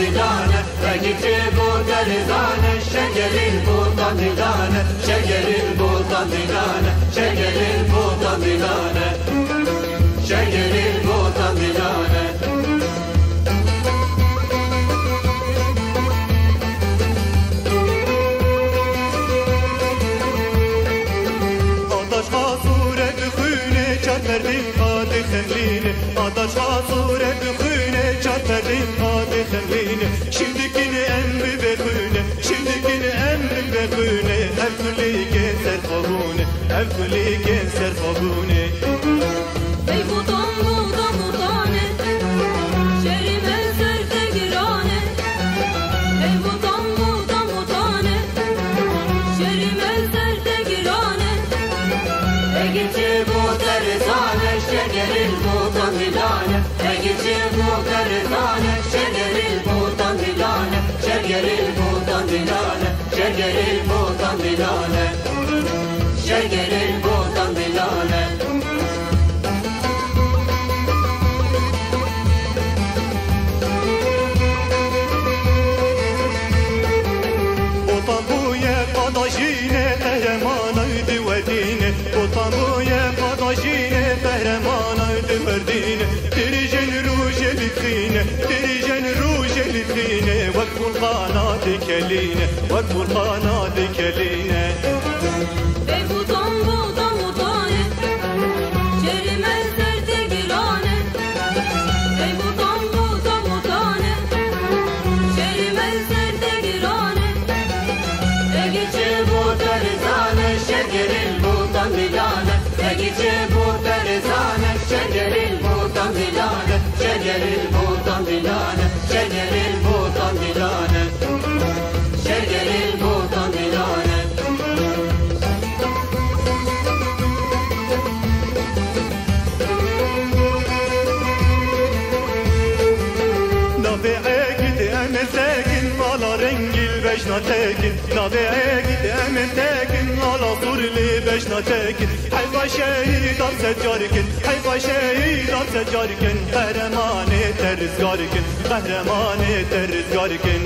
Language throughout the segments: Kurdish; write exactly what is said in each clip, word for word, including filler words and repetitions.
Dilane, vegî çê bo te dilane, şekerî bo te dilane, şekerî bo te dilane, şekerî bo te dilane, şekerî bo te dilane. Ataş xasûre dixwîne, çar ferdî xatî xemlîne. Ataş xasûre dixwîne, çar ferdî xatî xemlîne. Şîvdikîne em bivexwîne, şîvdikîne em bivexwîne. Ev kulîkên serxwebûne, ev kulîkên serxwebûne. Hey botan botan botane, şerî me ser te girane. Hey botan botan botane, şerî me ser te girane. Egî çê bo te rizane, şekerî bo te dilane. Egî çê bo te rizane, şekerî bo te dilane. Şekerî bo te dilane. Şekerî bo te dilane. Şekerî bo te dilane. Botan bûye qada jîne, qehremana di werdîne. Botan bûye qada jîne, qehremana di werdîne. Dirîjên rojê li dixîne, dirîjên rojê li dixîne. Wek vulkana dikelîne, wek vulkana dikelîne. Hey botan botan botane, şerî me ser te girane. Hey botan botan botane, şerî me ser te girane. Egî çê bo te rizane, şekerî bo te dilane. Egî çê bo te rizane, şekerî bo te dilane. Şekerî bo te dilane. Şekerî bo te dilane. Şekerî bo te dilane. Navê Egîd Emir Tekin, mala rengî li bejna Tekin. Navê Egîd Emir Tekin, mala Sûr li bejna Tekin. Heyfa şehîdan secar kin, heyfa şehîdan secar kin. Qehremanê te rizgar kin, qehremanê te rizgar kin.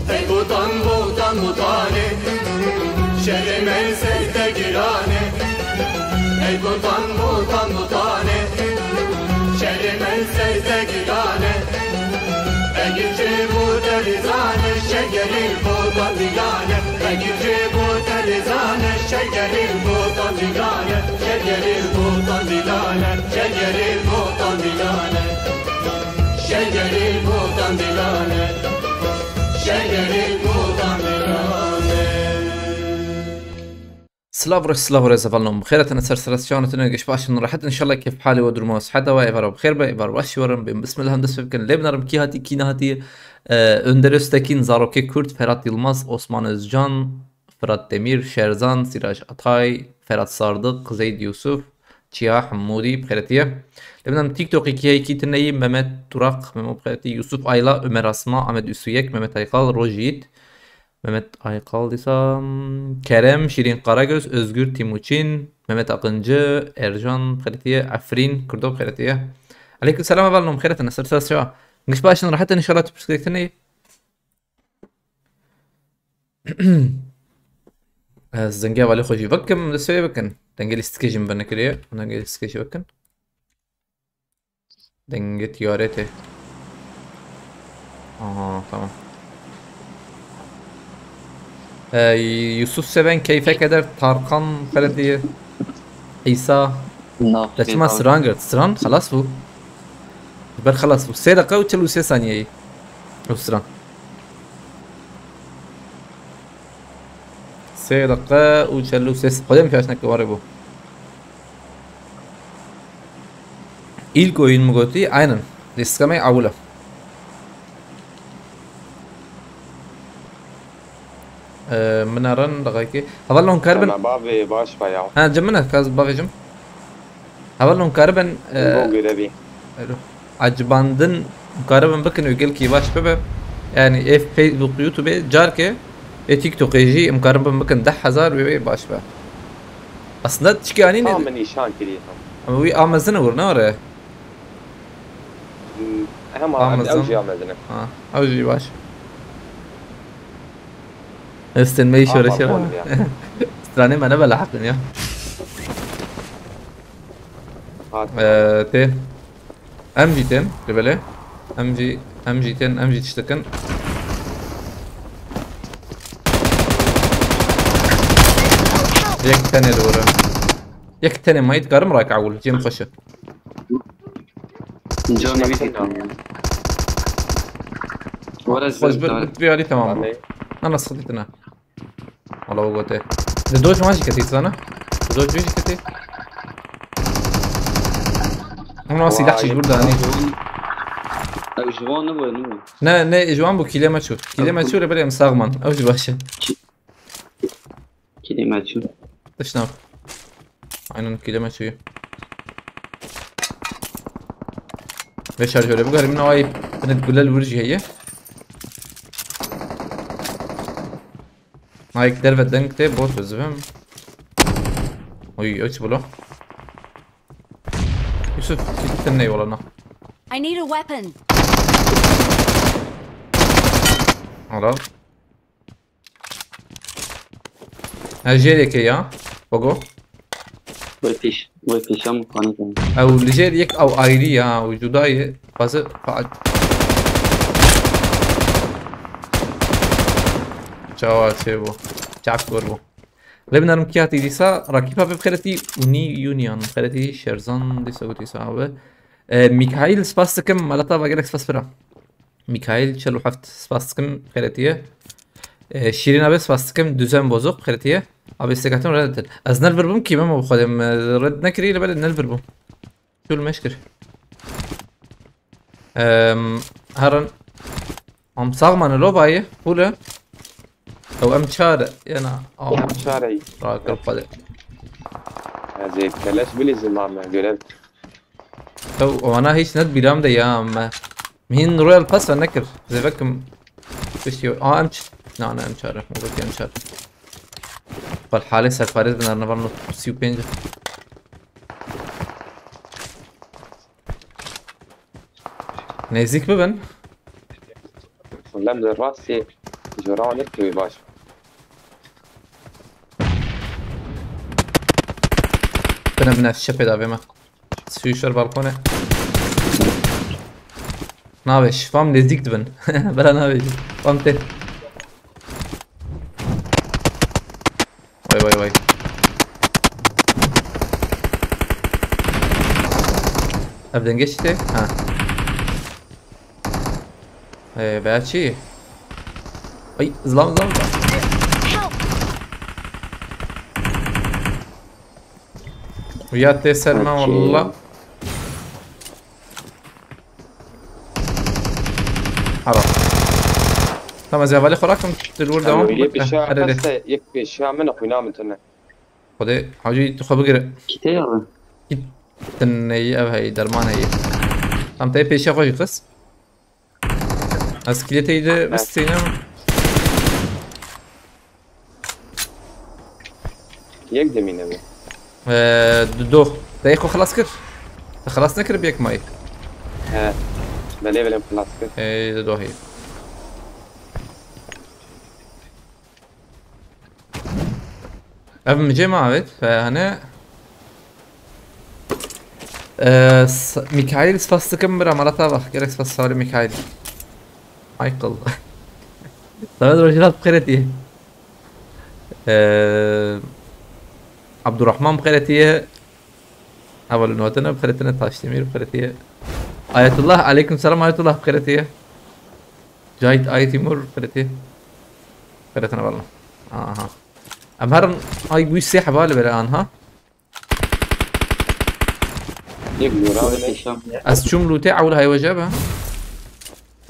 Hey botan botan botane, şerê me ser te girane. Hey botan botan botane, şerê me ser te girane. Egî çê bo te rizane, şekerî bo te dilane. Egî çê bo te rizane, şekerî bo te dilane. Şekerî bo te dilane, şekerî bo te dilane. Şekerî bo te dilane. Şekerî bo te dilane. Silav re, silav re, zevalnom. Xêr hatine ser serestiyana tine, giş baş in, rehet, inşallah keyf halê we, duruma we, siheta we, êvara we bi xêr be, êvar baş jî werin, bên bismillah em dest pê bikin. Lê binêrim kî hatî, kî nehatî, e, Önder Öztekin, Zarokê Kurd, Ferhat Yilmaz, Osman Özcan, Fırat Demir, Şerzan, Siraj Atay, Ferhat Sardık, Zeyd Yusuf, Çiya Hemûdî, bi xêretiye. Lê binêrim TikTokê kî heyî, kî tine yî, Mehmet Turak, Memo bi xêretiye, Yusuf Ayla, Ömer Asma, Ahmet Üsüyek, Mehmet Aykal, Rojît, Mehmet Aykal dîsa, Kerem, Şirin Karagöz, Özgür Timuçin, Mehmet Akıncı, Ercan, bi xêretiye, Efrîn, Kurdo, bi xêretiye. Aleyküm selam, hevalnom, xêr hatine, ser ser şewa. Giş baş in, rehet in, inşallah tu pirsgirêk tine yî. Ez dengê hevalê xwe jî vekim, destê wê bikin. Dengê lîstikê jî min venekiriye. Dengê lîstikê jî vekin. Dengê tiyarê tê. Aha, tamam. Ee, Yusuf Seven, Keyfe Keder, Tarkan, Ferdi, İsa. Te çima stran girt? Stran, xelas bû. Ber xelas bû. Sê deqa û çil û sê saniyeyî. Ew stran. Sê deqa û çil û sê. Xwedê min pêş neke warê bû. İlk oyun mu gotî? Aynen. Lîstika me ewil e. Ee, min a rin deqekê. Heval hûn karibin. Ana bavê baş be ya. Ha, cem min e, kaz bavê cem. Heval hûn karibin, e, Bo görevî. Alo. Acibandin hûn karibin bikin û gelkî baş bibe. Yani ev Facebook, YouTube, carke, e, TikTokê jî em karibin bikin deh hezar wê wê baş be. Aslında çikî anî ne? Tam min nîşan kirî. Ama wî a mezin e, wir ne were? Hmm, Hema ew jî ya mezin e. Ha, ew jî baş. Estin me işore şera. Stranê me ne bela heqin ya. Hat. Ee, tê. Em jî tên, ribele. Em jî, em jî tên, em jî tiştikin. Yek tenê li wir e. Yek tenê mayî dikarim rake ewil. Cem xweş e. Canê wî dîtin. Were xweş bir, bir alî tamam. Nana sıkıntı ne. Wala o gote. Di doc wan jî ketî zana. Di doc wî jî ketî. Ama silah jî burada hani. Ew ji wan nibû, nibû. Ne, ne, ji wan bû kîlê me çû. Kîlê me çû, rê belê em sax man. Ew jî baş e. Kîlê me çû. Tişt nav. Aynen kîlê me çû. Ve şarjöre bigarim, ne ay. Binit gulel wir jî heye. Nayek derve deng tê, bot bizivim. Oy, oç bula. Yusuf, gittin ne yoluna? I need a weapon. Al al. Ha, jê yekê ya. Bago. Wê pêş, wê pêşa min xanî kirin. Ew li jê yek ew ayrî ya, ew cuda ye. Fazla fa-, çawa çê bû. Çak kor bû. Lê binarim kiyatî dîsa rakîpa pê bixeretî Uni Union. Bixeretî Şerzan dîsa û dîsa abi. E, Mikail spas dikim, malata va gelek spas bira. Mikail çel û heft spas dikim, xêretiye. E, Şîrîn abi spas dikim, Düzen Bozuk, xêretiye. Abi, stekatın red edin. Ez nel bir bûm ki, Memo, bi xwedê min red nekirî, li belê nel bir bûm. Çul meşkir. Em, herin. Am sağ mane lo bayı, pule. Ew em çar, yana, am. Em çar ey. Rakir xwedê. Ez ê keleş bilîzim, am, görev. Ew, wana hiç net biram de ya, me. Min Royal Pass ve nekir. Zevekim. Pişti, a, em ç-, na, na, em çare. Mobil em çare. Bal hale serparêz bin arnavan no si û pênc. Nêzîk bibin. Lem de rastî ji rawa nekiriye baş. Bine bine şepê davê me. Suyu şer balkone. Nabe, şifam nêzîk dibin. Bela nabe. Fam te. Vay, vay, vay. Ev denge işte. Ha. Ee, belki. Ay, zlam, zlam, zlam. Uya te serme valla. Ara. Tamam, ez hevalê xwe rakim, tu li wir devam bike. Yek pêşiya min xwîna min tune. Xwedê, hacî, tu xwe bigire. Kîte ya? Kît tune ye, ev heye, derman heye. Tam te pêşiya xwe jî xist. Ez kîleteyî de bistînim. Yek demîne be. Ee, du, du. Te yek xwe xilas kir? Te xilas nekir bi yek mayî? He. Belê, belê, xilas kir. Ee, du, du heye. Ev mi cê ma avêt? He, hane. Ee, s-, Mikail spas dikim bira, malata bak. Gerek spas sağ ol Mikail. Michael. Samet Rojinat bixêretiye. Ee, Abdurrahman bixêretiye. Hevalin watine bixêretine, Taşdemir bixêretiye. Ayetullah, aleyküm selam Ayetullah bixêretiye. Cahit Aytimur bixêretiye. Bixêretine valla. Aha. Em herin ay bû sê heba li bere anha. Yek jûra bile. Ez çûm lûtê ewil hay wece be.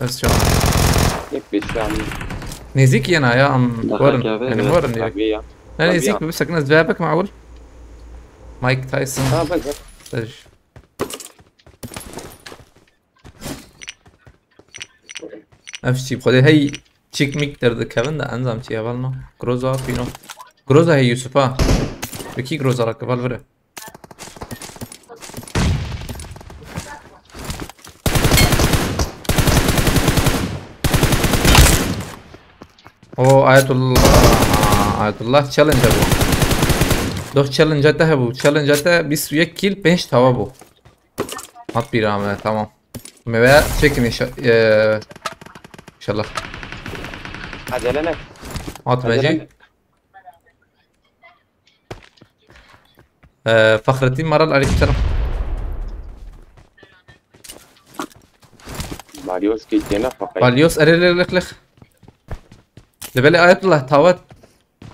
Ez çûm. Yek pêşiya min. Nêzîk yena ya, em werin. Yani werin direkt. Tabii ya. Ne, nêzîk bi, sakin ez vê bikim ewil. Mike Tyson. Ha, bak, bak. Sej. Ev çî xwedê hey çîk mîk derdikevin de enzam çi heval no. Groza pîno. Groza hey Yusuf ha. Bi kî Groza rake val vire. O Ayetullah, Ayetullah challenge hebû. Doh challenge te hebû. Challenge te bîst û yek kill, pênc tawa bû. Hat bîra me, tamam. Me veya çekin inşa-, eee, inşallah. Acele ne? Hat Acele mecî. ne? Eee, Fahrettin Maral, aleykümselam. Balyoz ki têne faqe. Balyoz, erê lê lêx lêx. Li belê Ayetullah tawa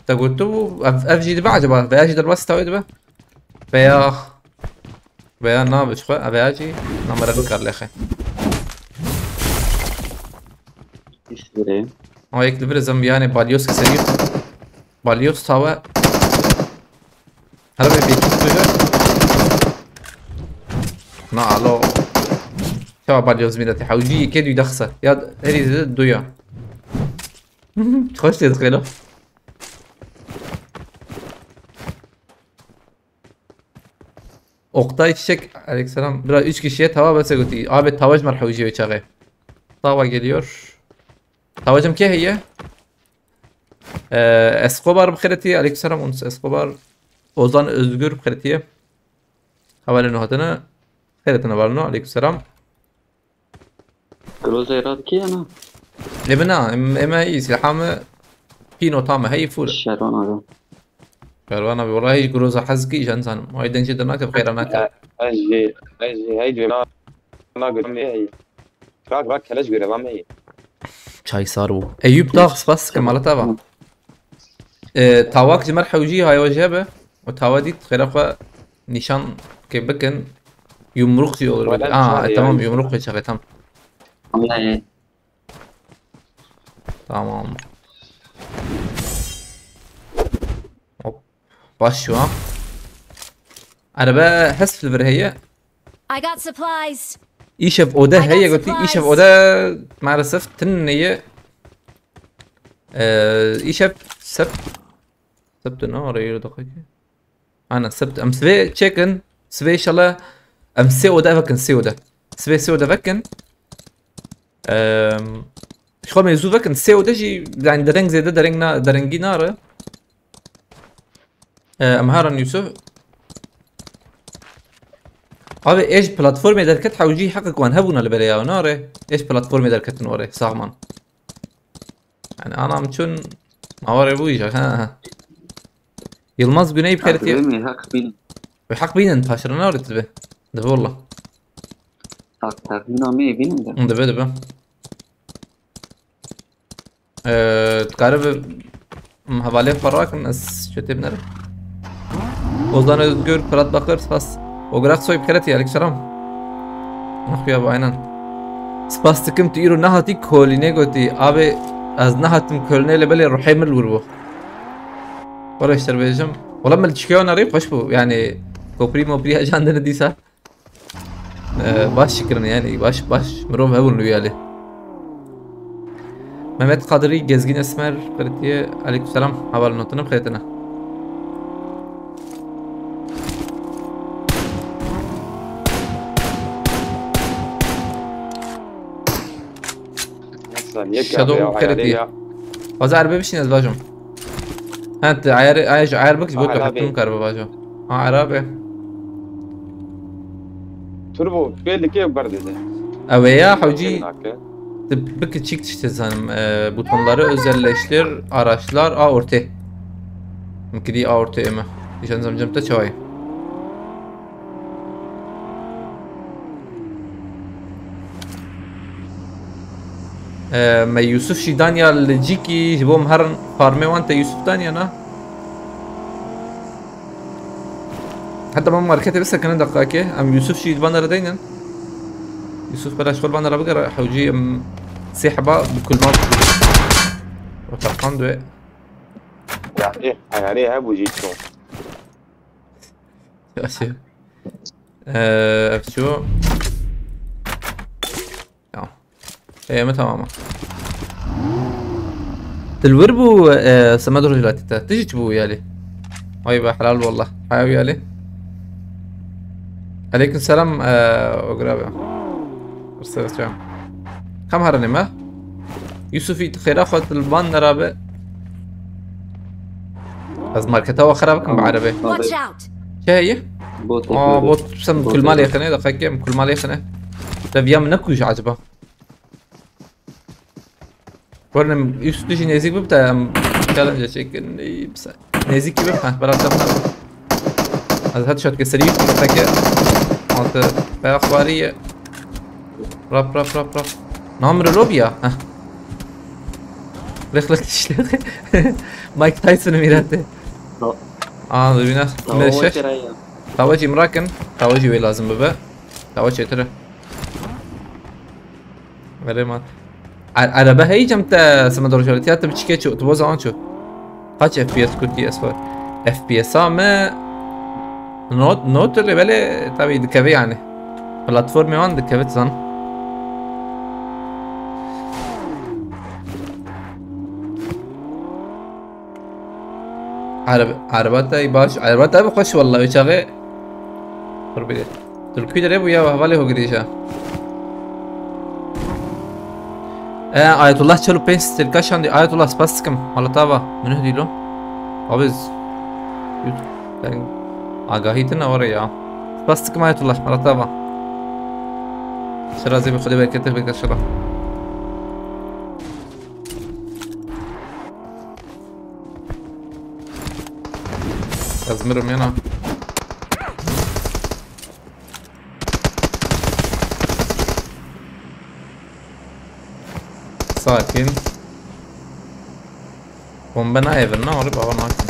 te gotibû, ev, ev jî dibe acaba? Veya jî derbasî tawê dibe? Veya, veya nabe ji xwe, veya jî namere nikar lêxe. İşte. Ama yek li vir zem yani balyoz ki seviyor. Balyoz tawa. Hala bir bir böyle. Na alo. Tawa balyoz milletî. Hewcî yekê dû dexse. Ya herî zêde dû ya. Xweş lê dixêlo. Oktay Çiçek, aleykümselam. Bira üç kişiye tawa bese gotî. Abi tawa ji me re hewcî wê çaxê. Tawa geliyor. Tawacım kê heye? Ee, Escobar bi xêretî, aleykümselam, Uns Escobar. Ozan Özgür bi xêretî. Hevalên hatine. Xêretine varno, aleykümselam. Groza Irak ki ana? Ne bina, em, em iyi, silahımı pino tamı, hey full. Şervan abi. Pervan abi, vallahi hiç groza hazki jan sanım. Ay dençe de nake, xêra nake. Ez jî, ez jî hey duyna. Na gurme hey. Rak rak keleş göre lan hey. Çay sar bû. Eyüp Dağ, spas dikim, malata va. E, tawak ji me re hewcî haye we jê be. O tawa dît, xêra xwe nîşan ke bikin. Yumruk jî olur. Wala Aa, çare e, tamam, ya. yumruk ve çaxê, tamam. Vallahi Tamam. Hop. Baş şu an. Araba hesf li vir heye. I got supplies. Îşev ode I got heye gotî. supplies. Îşev ode maalesef tin neye. Ee, îşev sep. Sep tu ne oraya yürü dakika. Ana sep em sibê çekin. Sibê inşallah em sê ode vekin, sê ode. Sibê sê ode vekin. Em, xwe mevzu vekin, sê ode jî yani dereng zêde dereng na, derengî nare. Ee, em herin Yusuf. Abi êj platformê derket hewcî heqek wan hebûna li berê ya nare. Êj platformê derketin were saxman. Yani anam çün maware bu iş ha. Yılmaz Güney bir kere Abi mi hak bin. Ve hak binin paşırına öğretir be. De valla. Hak takvim amê binin de. Dibe dibe. Ee, dikare bi hevalê xwe rakin ez çötê binere. Ozan Özgür, Fırat Bakır, spas. Ograk Soy, bi xêretî, aleyküm selam. Naxuya bu aynen. Spas dikim tu îro nehatî Kolînê gotî. Abi ez nehatim Kolînê lê belê ruhê min li wir bû. Wala ji te re bêjim. Wala min li çikiya nerî xweş bû. Yani koprî moprî hejandine dîsa. Ee, baş şikirin yani, baş, baş mirov hebûn li wî alî. Mehmet Kadri, Gezgin Esmer, xêretiye, aleykümselam, heval notine, xêretine. Mesela niye Shadow kâbe ya, kredit. Hayali ya? Baza erbe bişin ez bajım. Ha, te ayar, ayar, ayar bak, bu Aha, kapattım abi. karbe bajım. Ha, arabe. Turbo, belli ki ber dedi. Ewe ya, hewcî. Nake. Tıp bir küçük işte sanırım. E, butonları özelleştir, araçlar, a orte. Mümkün a orte mi? Dişan zamcam te çay. E, me Yusuf jî danya li cîkî ji bo em herin farmê wan te Yusuf danya na? Heta me marketê bisekinin deqakê. Em Yusuf jî li van re deynin. Yusuf bela ji xwe li van re bigere. Hewcî em sê heba bi kulma otakan duê. Ya, eh, Hayali he bu jî ço. Yaşı. Ee, ev ço. Tamam. Ee, mi tamam. Dilwir bu, e, Semed Rojlatî te. Tiji çi bu yali? Ay be helal wallah. Haya yali. Aleyküm selam, e, Ogra be. Rısa rısa. Kam haranê me? Yusufî xêra xwe li van nerabe. Ez marketa we xera bikim bi erebê. Watch out! Çi heye? Bot Aa, bot sen kulma lêxine, daqiqe em kulma lêxine. Te viya min nekûj acaba. Warnim üstü jî nêzik bib te em challenge çekin. Nêzîkî bib, heh, berav te bina. Ez her şat ke serî bib, daqiqe. Altı. Baya xwariye. Rap, rap, rap, rap. Namir lobi ya. Heh. Lix lix dişli. Mike Tyson mirate. No. Aa, dibîne. Tamam, ne şeş. Tawacî mirakin. Tawacî wê lazim bibe. Tawa çêtir e. Verê ma. Er-, erebe heyî cem te sima dorjolîtiya te biçikê çû. Tu bo zaman çû. Kaç F P S kurtî ez xwe? F P S a me not, not lê belê tabî dikeve yani. Platformê wan dikeve zan. Erebe, ereba te baş, ereba te bi xweş walla wê çaxê. Qur bide. Tulkî derê bû ya hevalê ho girêja. E, Ayetullah çel û pênc stilka şandî. Ayetullah spas dikim. Malata va. Min dîlo. Abiz. Yut. Ben agahî tine oraya. Spas dikim Ayetullah. Malata va. Şirazê bi Xwedê bereketê bike şira. Ez mirim yana. Sakin. Bombe nayê vir, ne orê baba nakin.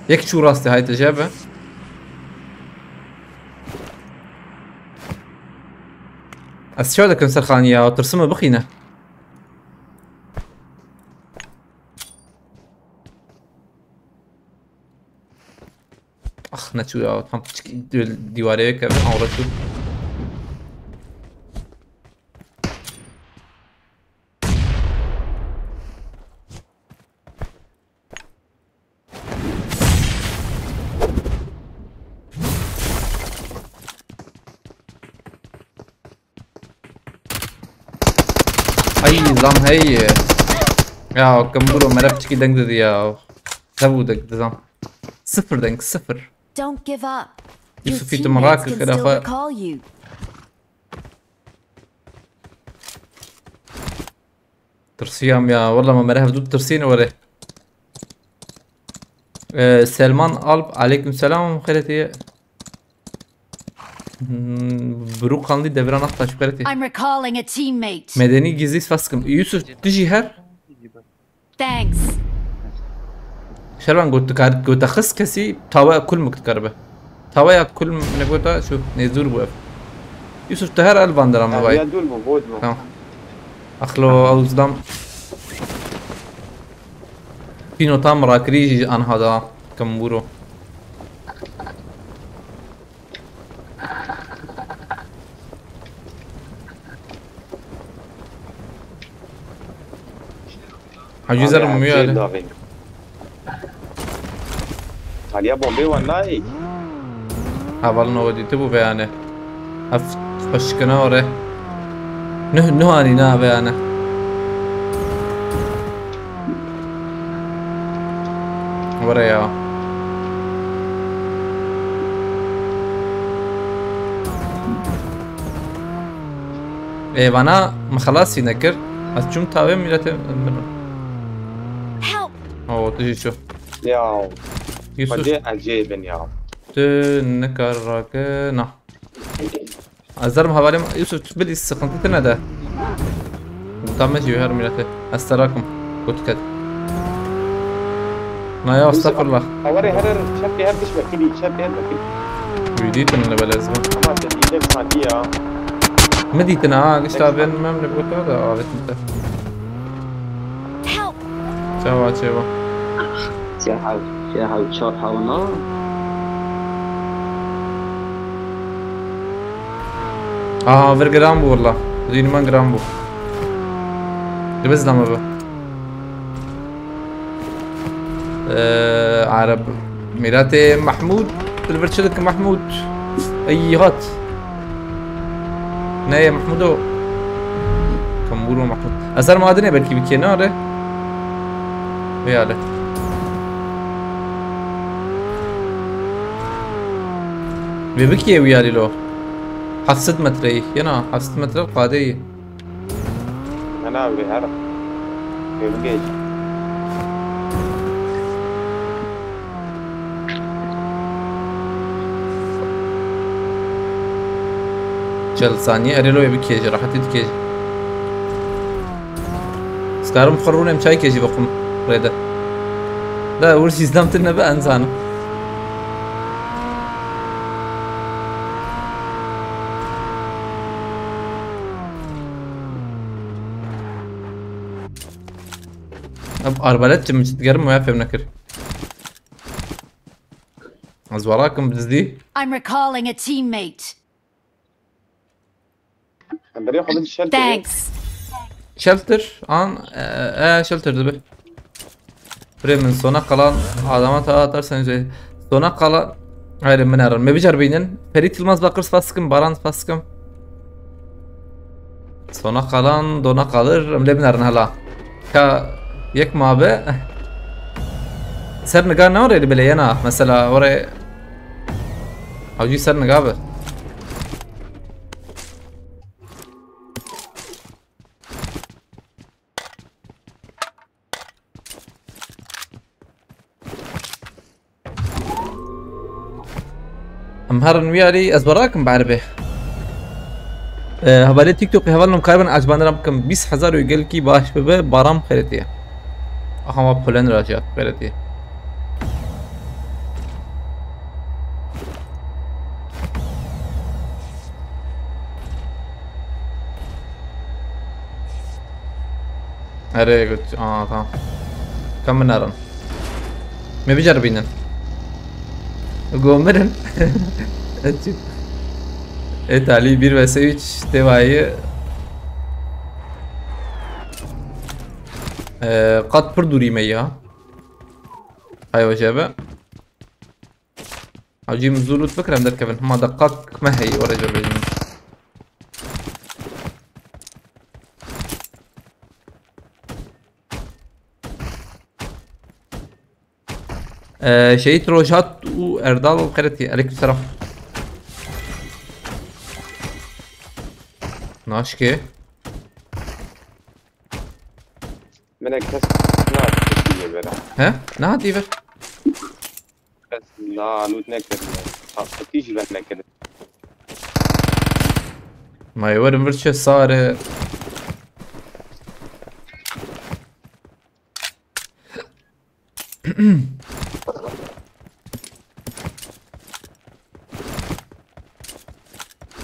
Yek çû rastê, hay te jebe. Ez çawa dikim ser xanî ya, tirsim e bixîne. Ax, neçû ya, tam piçkî dîwarê keve, awre çû. Ay, zam hey. Ya, Kamburo, mere piçkî deng dedi ya. Tabu deng dedi zam. Sıfır deng, sıfır. Don't give up. Your Yusuf, teammates can still recall you. Tirsiyam ya. Valla ma mere hevdû tirsîn were. Ee, Selman Alp, aleyküm selam, xêretiye. Hmm, Bru Kanlı Devran Aktaş, xêretiye. I'm recalling a teammate. Medeni gizli faskim. Yusuf, tu jî her. Thanks. Şervan got dikar, got xist kesî tawe kul mik dikaribe. Taweya kul nebota şu nêzûr bû ev. Yusuf, tu her el van dera mi vay. Ya dul mu, bod mu? Tamam. Axlo, ew zidam. Pîno tam rakirî jî anha da, Kamburo. Hacı Zer umuyor öyle. Aliya bombe var lan. Havalin o dîtibû veyane. Ev xweşikine ore. Nuh, nuh anî ne veyane. Were ya. Ê vana min xelasî nekir. Ez çûm tavê mîletê min. Help! O, tu jî çû. Ya. Yusuf. Hadi ecêbin ya. Tu nikar rake, na. Ez derim hevalê min, Yusuf, tu bilî sıkıntı tine de. Tam me jî her mîletê. Ez te rakim. Gotiket. Na ya, estağfurullah. Havarê her, her, çepê her diş vekilî, çepê her vekilî. Wî dîtin li belez bû. Ama te dîtin sanki ya. Mi dîtin ha, gişta ben mem li gota da avêtin te. Help! Çawa çêwa? Siyah ev, siyah ev çar hewna. Aha, vir giran bû walla. Zîn man giran bû. Dibiz dama bi. Ee, Arab. Mîratê Mahmud. Dilbir çi dikim Mahmud? Ey hat. Ne ye Mahmudo? Kamburo Mahmud. Ezer madine belki bir kenare. Vê yale. Vê bikiyê wî yalî lo. Heft sed metreyî. Yena heft sed metre qadeyî. Hena vê her. Vê bigêj. Çel saniye. Erê lo wê bikêje. Rehetî dikêje. Skarim xwe rûnem çay kêjî biqim rêde. Da wir sîzdem tine be enzanim. Ev arbalet çi min çi digerim waya fêm nekir. Ez warakim bi dizdî. I'm recalling a teammate. Em berê xwe bidin shelterê. Thanks. Shelter an e, e shelter dibe. Birê min sona qalan adama ta atarsan jê. Sona qalan. Hayır, min erin. Me bicer bînin. Ferit Yılmaz Bakır spas dikim, Baran spas dikim. Sona qalan dona qalır, em lê binerin hela. Ka yek ma be. Ser niga ne orê li bile yena. Mesela orê. Hawcî ser niga be. Em herin wî alî ez berakim bi erebê. Ee, hevalê TikTokê hevalin em karibin ecbanira bikim bîst hezar û gelkî baş bibe baram xêretiye. Aha ma polen ra jî xêretiye. Erê got, aa tamam. Ka min nerin. Me biceribînin. Gomirin. Ê talî bir vs üç tevayı. Ee, qat pir dûrî me ya. Hay hoca be. Hacî min zû lût bikir em derkevin. Hema deqak me heyî were jebejin. Ee, Şehit Rojhat û Erdal Xeretî. Aleykümselam. Naşke. Min e kes nehat kiştiye bera. He? Nehat î ver. Kes na lût nekirine. Taktî jî ben nekirin. Ma ê werin vir çe sare.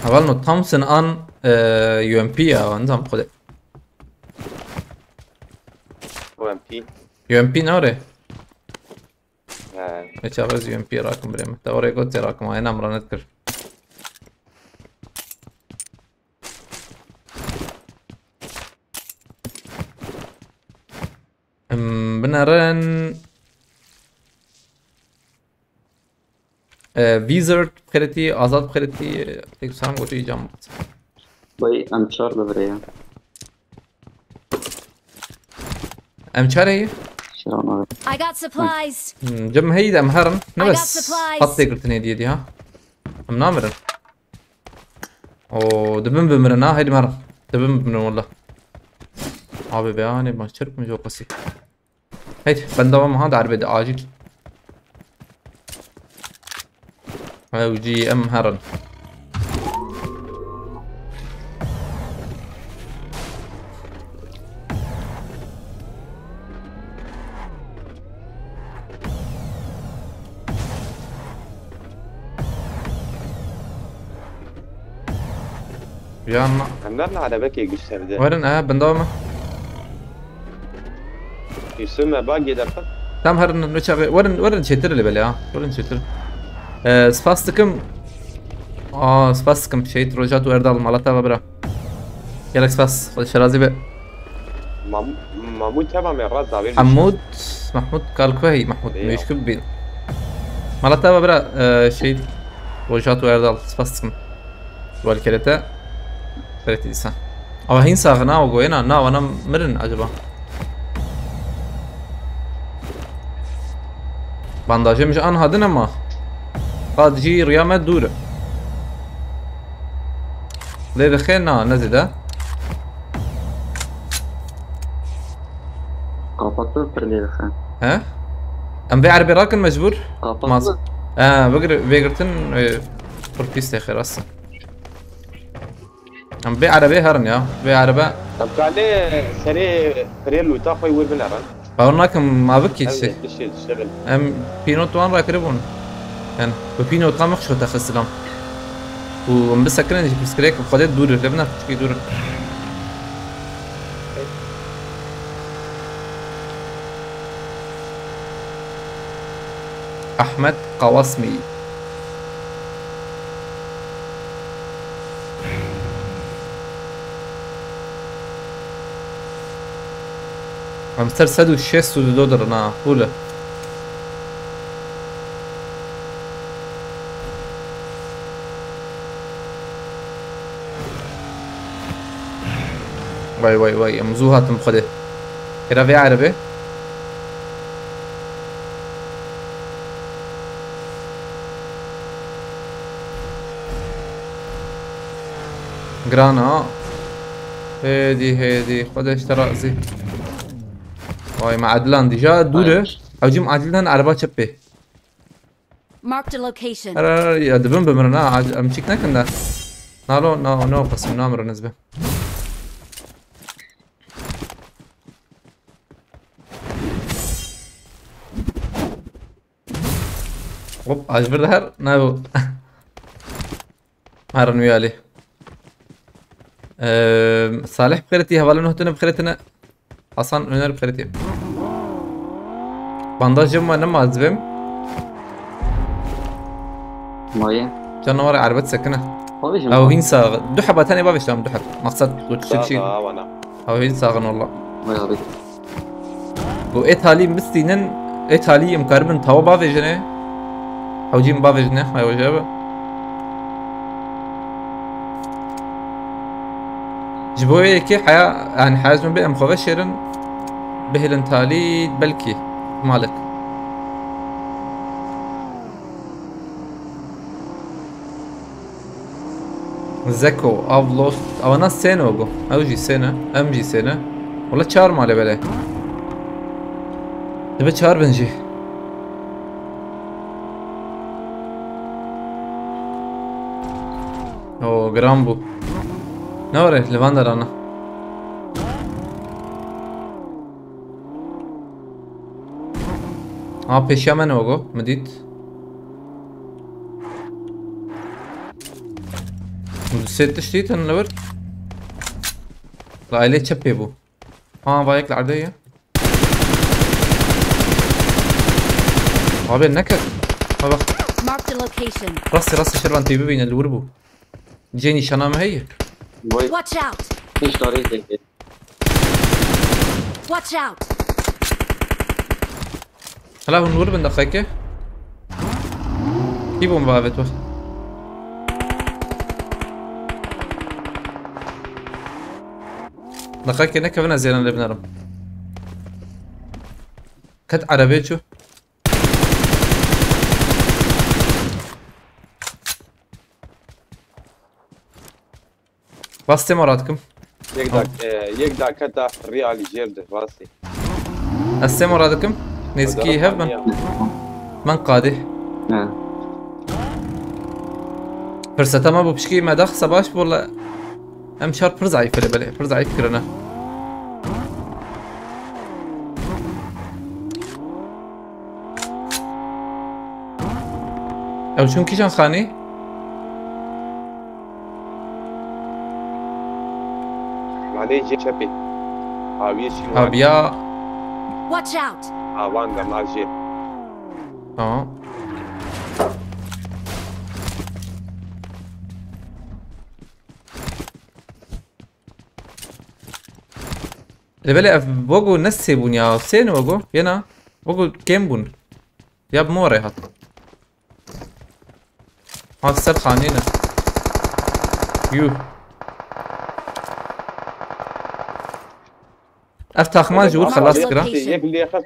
Heval no Thompson an e, U M P ya, nizam xwedê. U M P. U M P ne orê? He. Ne çaxez U M P rakim birê min. Te orê got tê rakim, ayê namra net kir. Em, binerin. E, Wizard xeretî, Azad xeretî, tek sam gotu cam. Vay, em çar bibire ya. Em çar heye? Şiran abi. I got supplies. Hmm, cem heyî de em herin. Ne I got bes supplies. Hat tê girtinê diye diye ha. Em namirin. Oo, dibin bimirin ha, heydi merin. Dibin bimirin walla. Abi be, anê, ma çer kum jo qasî. Heydi, benda me ha, darbe de acil. Ew jî em herin. Yan. Em ne erebekê güç sevdi. Werin, e, benda me. Yusuf me bagê derxist. Tam herin, ne çaxê. Werin, werin çêtir li belê ha. Werin çêtir. E, spas dikim. Aa, spas dikim. Şehit Rojat û Erdal, mala te ve bira. Gelek spas. Xwedê şerazî be. Mam-, Mahmud teva me rast davê Hemûd, Mahmud Kalkuhî, Mahmud Eyvallah. Müşkil bin. Mala te ve bira, e, Şehit Rojat û Erdal. Spas dikim. Welkerete. Xeretî dîsa. Ama hîn saxin ha, o goyena, na, wana mirin acaba? Bandajê min ji anha din e ma. Qad jî riya me dûr e. Lê dixe na, ne zêde. Kapatlı pir lê dixe. He? Em vê erebê rakin mecbur. Kapatlı. He, bigir-, vêgirtin, e, pir pîs têxê rast e. Em vê erebê herin ya. Vê erebe. Em kalê serê firê lûta xwe wir binerin. Bawer nakim ma bikî çi. Tiştê diştexil. Em pînot wan rakiribûn. Yani bi pînot tam xişo te xistilam. Û em bisekinin jî pirsgirêk bi xwedê dûr, lê bina piçkî dûr. Ahmet Kawasmi. Em ser sed û şêst û du dirin ha, hûle. Vay vay vay, em zû hatin bi xwedê. Hêra vê erebê. Giran a. Hêdî hêdî. Xwedê ji te razî. Vay me Edilan dîja dûr e. Ew cî me Edilan ereba çepê. Marked a location. Her her ya dibin bimirin ha. Ac- Em çîk nekin de. Nalo na no qasim namirin ez be. Hop, ez bir de her ne bu. Herin wî alî. Eee, Salih bi xêretî, hevalên hotine bi xêretine. Hasan Öner bi xêretî. Bandajê me nema ez bêm. Maye. Canavar erbet sekine. Bavêjim. Ew hîn sax. Du heba tenê bavêştam, du heb. Maksat tu çi çi. Awana. Ew hîn saxin walla. Vay abi. Û ê talî bistînin, ê talî em karibin tawa bavêjine. Hewcî min bavêjine, hay hoca be. Ji bo yekê heya, yani heya ji min bê em xwe veşêrin, bihêlin talî belkî malik. Zeko, Avlos, ewana sêne ogo. Ew jî sêne, em jî sêne. Wala çar male bele. Dibe çar bin jî. O, giran bû. Ne were, li van derana. Ha, pêşiya me ne ogo, min dît. Du sê tişt dîtin li wir. La ailê çepê bû. Ha, va yek li erdê ye. Abi neket. Ha bak. Marked a location. Rastê rastê şervan tê bibîne li wir bû. Cê nîşana me heye. Vay. Watch out! Hiç tarih değil. Watch out! Hala hûn wir bin deqeke. Kî bomba avêt we? Deqeke nekevin ez êran lê binerim. Ket erebê çû. Rastê me radikim. Yek dak, e, yek dakika da real jêr de rastê. Ez sê me radikim. Nêzikî hev bin. Men qadê. He. Firseta me bo pişkî me daxisa baş bû, wala em şar pir zayîf e, belê pir zayîf kirine. Ew çûn kîjan xanî? Malê jê çepê. Aviye şîn. Aviya. Watch out! Avan da mal jê. Tamam. Lê belê ev wego ne sê bûn ya, sê ne wego, yena wego kêm bûn. Ya bi min re hat. Ha ser xanî ne. Yuh. Ev taxman ji wir xelas kira. Yek lê xas.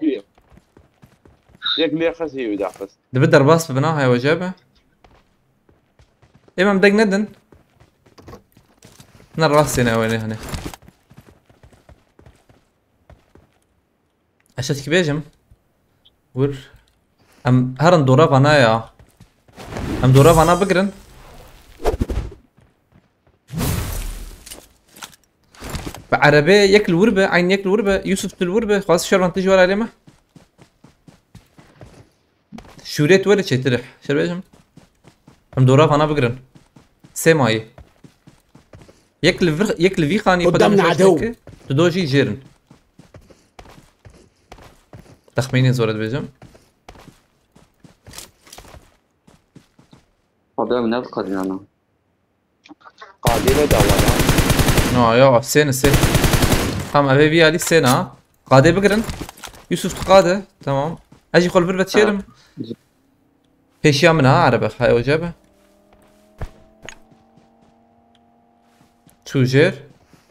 Yek lê xist, yê wî daxist. Dibi derbas bibina, heya we jê be. Ê, em deng nedin. Ne rastê ne, ew ê nehêne. Ez şetkî bêjim. Wir. Em herin dora vana ya. Em dora vana bigirin. Bi erebê yek li wir be, eyn yek li wir be, Yusuf tu li wir be, xwaz şervan tu ji we re lê me. Şûrê tu were çêtir e. Şer bêjim. Em dora vana bigirin. Sê mayî. Yek li vir, yek li vî xanî xwe قدامنا demişe عدو. Ki, tu do jî jêrin. Texmînê zor e dibêjim. Abi ev ne kadar yani? Qadê ne dawa ya? No, ya, sêne, sê. Tamam, eve bir ali sêne ha. Qadê bigirin. Yusuf tu qade. Tamam. Ez jî xwe li vir ve çêrim. Pêşiya min ha, erebe. Hay ocabe. Çû jêr.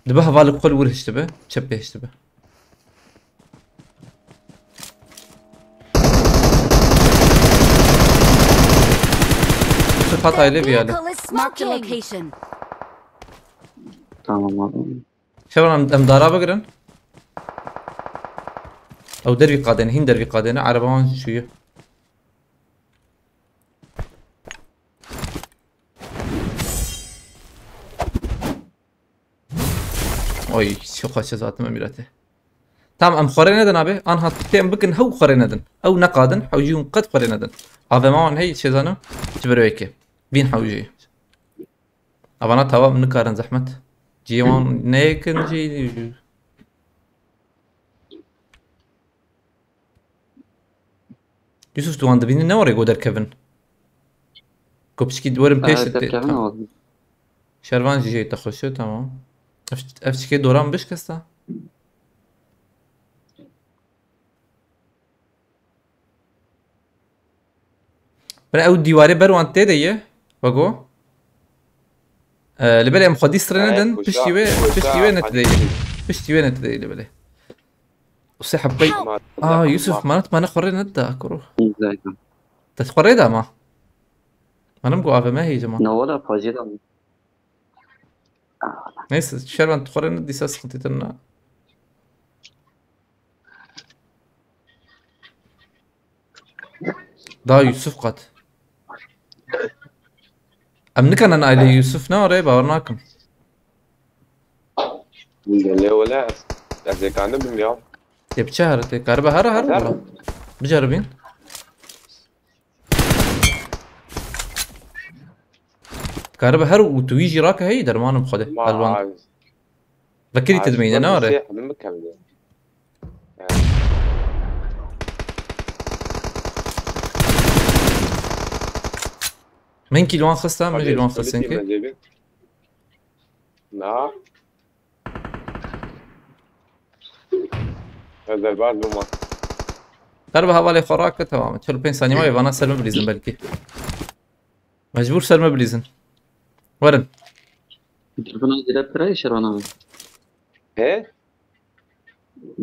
Dibe hevalek xwe li wir hiştibe. Çep pê hiştibe. Yusuf hat aile bir yerde. Vehicle is Marked a smoking. Location. Tamam abi. Şevran em, em dara bigirin. Ew dervî qadêne, hîn dervî qadêne. Ereba wan şûye. Oy, çi xweş zaten em mirate. Tamam, em xwarê nedin abi. An hat tê em bikin hew xwarê nedin. Ew neqadin, hewjî hûn qet xwarê nedin. A V M wan hey çêzanim. Ji ber wê yekê. Vîn hewjî. Avana tawa em nikarin zehmet. Ciyê wan neyekin jî. Yusuf, tu wan dibînî ne were ku derkevin? Ku piçkî werin pêş. Şervan jî jê te xweş e, tamam. Ev, ev çikê doran bişkesta. Bira ew dîwarê ber wan tê de ye. Wego. Ee, li belê em xwedî sirê nedin, piştî wê, piştî wê netideyî. Piştî wê netideyî li belê. Usê hebqey. Aa, Yusuf, manat mane xwe rê nedda, kuro. Te xwe rê da ma. Manim ku A V M hêje ma. Na wala pajê da. Neyse, şervan tu xwe rê nedî, sa sıkıntı tırna. Da Yusuf qat. Em nikanin ailê Yusuf ne oraya, bawer nakim. Lê wele ez, ez ê kanibim ya. Tê biçe here, tê karibe here here wala. Biceribîn. Karibe her û tu wî jî rake heyî dermanim xwedê. Elwan. Vekirî te dimeyne ne are? Min kî li wan xista, min jî li wan xistin ki. Na. Ez derbas bûma. Karibe hevalê xwe rake, tamam. Çil û pênc saniye maye, vana ser min bilîzin belkî. Mecbûr ser me bilîzin. Werin. Telefona zêde pira şerana. He?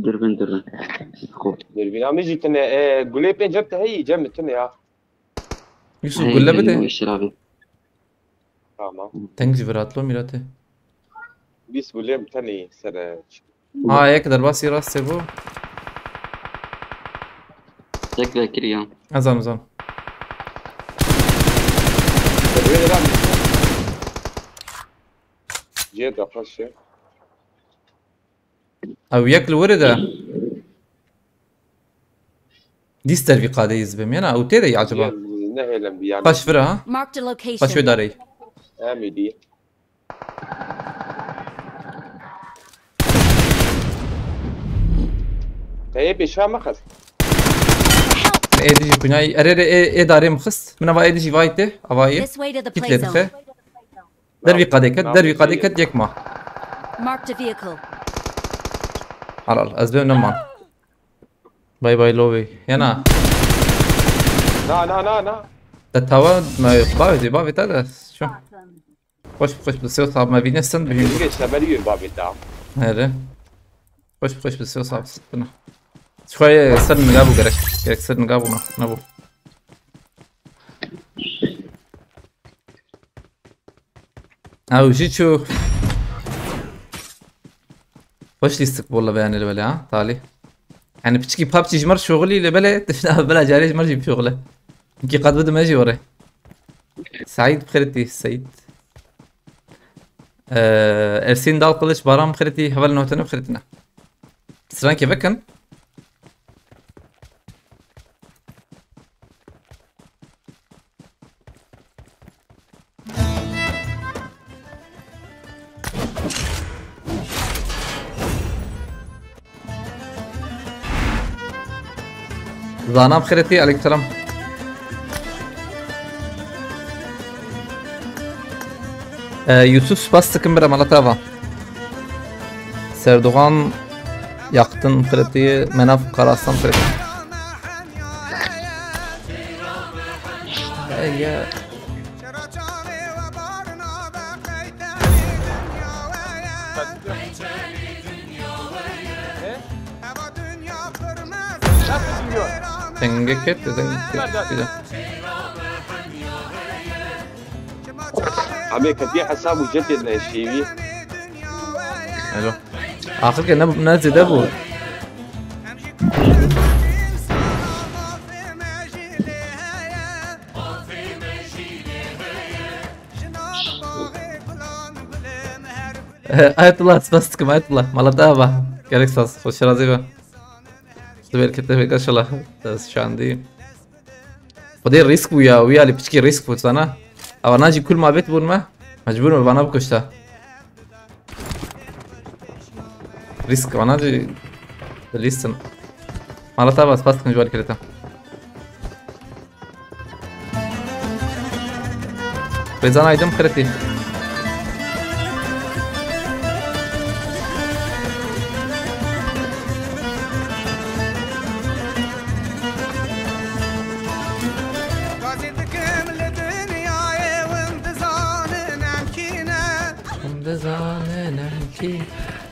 Dürbün dürbün. Xo. Dürbün ama jî tine, e, gulê pê cem te heyî, cem tine ya. Yusuf, hey, gulle bide. Şirabi. Tamam. Teng jî viratlo mirate. Bîst gulê tenê ser. Ha, yek derbasî rastê bû. Tek vekiriyan. Ezam, ezam. Te divê de lan. Cihê de xweş e. Ew yek li wirê de. Dîs dervî qadê yî zibê miyana, ew tê de yî acaba? Nehêlin bir yani. Paş vira ha? Marked a location. Paş wê darê. Em ê dî. Te yê pêşa me xist. Ê dijî kunayî. Erê rê ê, ê darê min xist. Min ava ê dijî vay tê. Ava yê. This way to the play zone. Dervî qadê ket, dervî qadê ket yek ma. Marked a vehicle. Halal, ez bêm neman. Bay bay lovê. Yana. Na, na, na, na. Te tawa me bavê dê, bavê te de. Şu. Xweş xweş bi sê sab me vîne sen bihîn. Geç te beri yür bavê te. Here. Xweş xweş bi sê sab sıttına. Şuayê ser niga bu gerek. Gereksiz niga bûna. Ne bû? Ew jî çû. Xweş lîstik bû li beyanê li belê ha, talî. Yani piçkî PUBG ji mir şoxilî li belê, tişta bila carê ji mir jî bişoxile. Hinkî qet bidime jî orê. Seîd bixirîtî, Seîd. Ee, Ersîn Dal Kılıç, Baran bixirîtî, heval notene bixirîtine. Strankê vekin. Zana bixêretî, aleykum selam. Ee, Yusuf, spas dikim bira, mala te ava. Serdoğan Yaktın bixêretî, Menav Karaslan bixêretî. Hey, ya. Tenge ket, tenge ket. Abi ketiye hesabı cetê neşevi. Alo. Axir ke ne, ne zêde bû. Ayetullah, spas dikim, Ayetullah. Mala te ava. Gelek spas. Xweş razî be. Tu belkete be, inşallah. Dest şandî. Xwedê risk bû ya, wî alî piçkî risk bû sana. Ewa najî kul mabet bûn me. Mecbûr me vana bikuşta. Risk vana jî lîstin. Mala te ava, spas dikim ji wan kirete. Rêzan Aydın bixêretî. Gazî dikim li dinyayê, hûn dizanin em kî ne. Hûn dizanin em kî.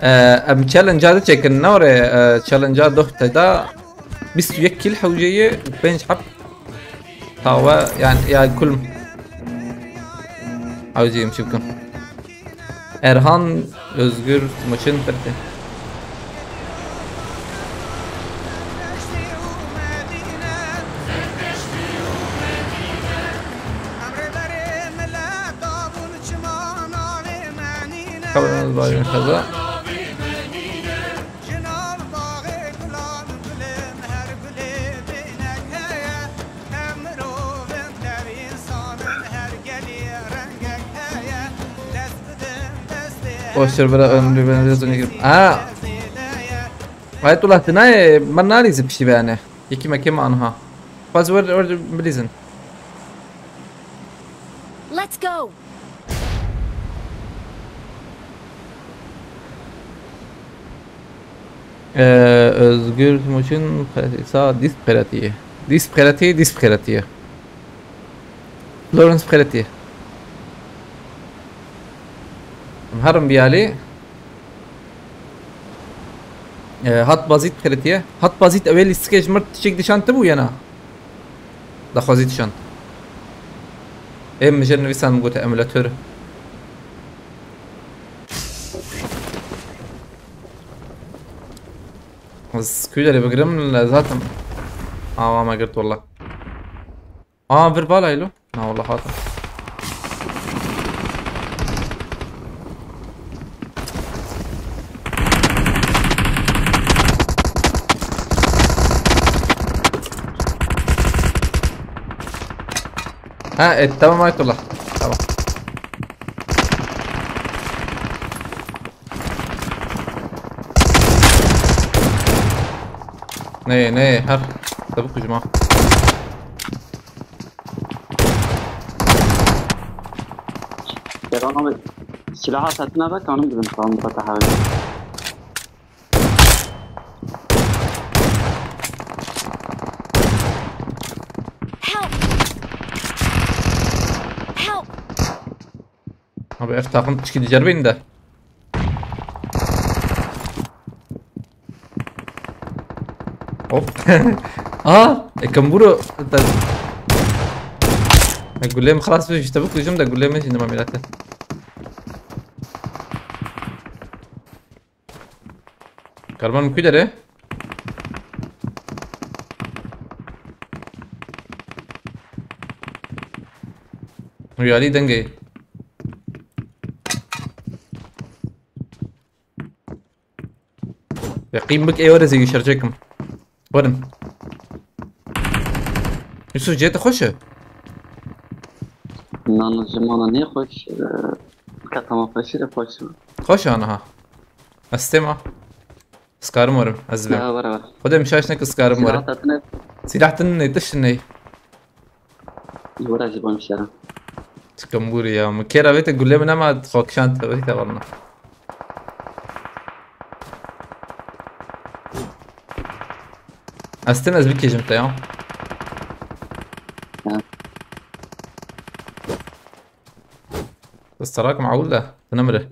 Ee, em challenge-a diçêkin, ne were, ee, challenge-a doh te da bîst û yek kîl hewceyê û pênc heb tawe, yani, ya kulm. Hewceyê em çi bikin. Erhan Özgür Timuçin bixêretî. Kabul edildi, bayram kaza. Boş ver, bırak, ömrü ben biraz önce girip. Ha. Ayetullah, dinay, ben nalîzim piştî be yani. Yekî mekê me anha. Faz wer, wer bilîzin. Let's go. Ee, Özgür Timuçin, Sa, Dis Prelatiye. Dis Prelatiye, Dis Prelatiye. Florence Prelatiye. Herim biyali. Ee, hat bazît Prelatiye. Hat bazît ewê lîstikê ji mir tişek dişan tibû yena. Daxwazî dişan. Ê min jê nivîsan min gote emulator. Ez ku derê bigirim, le zaten. Awa me girt walla. Aa, vir bala ilo. Na walla hatim. Ha, e, tamam Ayetullah. Tamam. Ne, ne, her. Tabii kucuma. Kerem abi, silaha satın al, kanım bizim, tamam, bu kadar. Help! Help! Abi, ev takım piçkî diceribîn de. Hop. Aa, e, kemburo. E, gulê min xelas bû, ji te bikujim de gulê min jî nima mîrete. Karvan min kû derê? Riyalî dengê. Ve qîm bik ê were zî şercêkim. Werin. Yusuf cihê te xweş e? Nan ji mala nê xweş, e, ketama xweşî re xweş e. Xweş e aniha. Ez têma. Skarim werim, ez dibêm. Ya, were, were. Xwedê min şaş neke skarim werim. Silah te tine. Silah tine, tişt tine. Were ji bo şera. Çi kembûrî ya. Min kêra vê te gulê min nema xwe kişand te, wê te valna. Ez tim ez bikêjim te ya. Ha. Bes terak meul de. Nemre.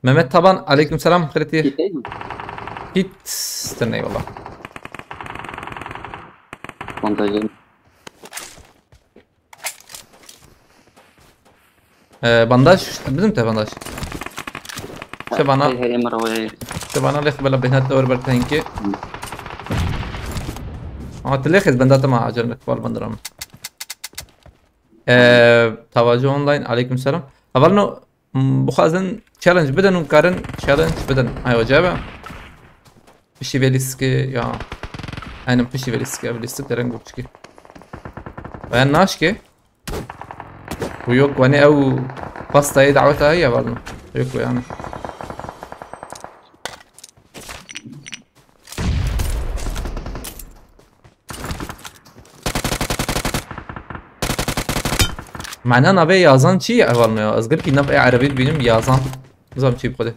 Mehmet Taban, aleyküm selam. Xêretî. Kit değil mi? Kit. Tine eyvallah. Bandajım. Ee, bandaj. Bizim te bandaj. Şebana. Hey, hey, Emre, hey. Şebana lêx bela behnat da wer ber tenki. Ama te lêx ez benda tema acele bal bandiram. Ee, Tavacı online, aleyküm selam. Hevalno, m, bixwazin challenge bidin û karin challenge bidin. Ay, acaba. Pişî vê lîskê ya. Aynen pişî vê lîskê, ev lîstik de reng biçikî. Veya naşkê. Bu yok, hani ew pastayê daweta heye var mı? Yok yani. Mana navê yazan çi ye hevalno ya? Ez girkî nav ê erebî dibînim yazan. Nizam çi bi xwedê.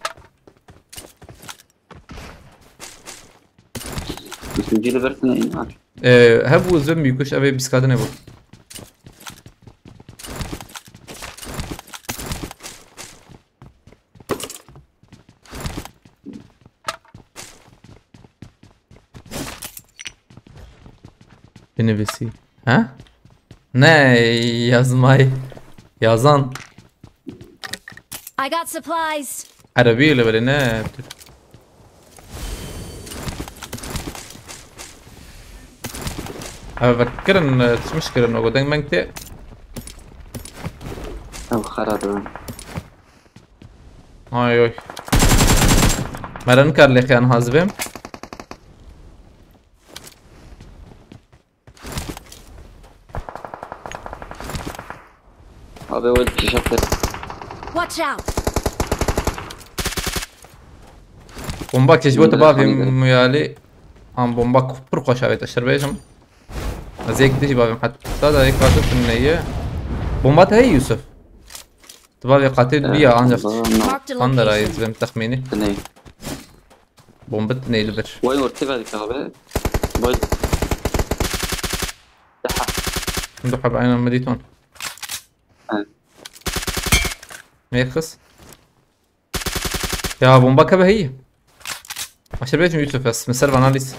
Üçüncü level tine in. Ee, hebû zim yûkuş evê biskadine bû. Binivîsî. Ha? Ne yazmay. Yazan. I got supplies. Erebî li verê ne. Ev vekirin, çimiş kirin, o deng meng tê. Ev xera dibin. Ay oy. Meren kar lêxeyan hazibim. Abi o kişi. Watch out! Bomba keşbot bavim muyali. Am bomba pir xweş avête şer bêjim. Ez yek dijî bavim heta da yek vato tuneye. Bomba te hey Yusuf. Tu bavê qatê dibiya ancak. Marked a location. Fan derayê zibim texmînî. Tuney. Bombe neyli bir. Vay ortaya verdik abi. Vay. Daha. Şimdi abi aynen mediton. Evet. Ne kız? Ya bomba kabe hey. Aşırı bejim Yusuf es. Mesela bana lis.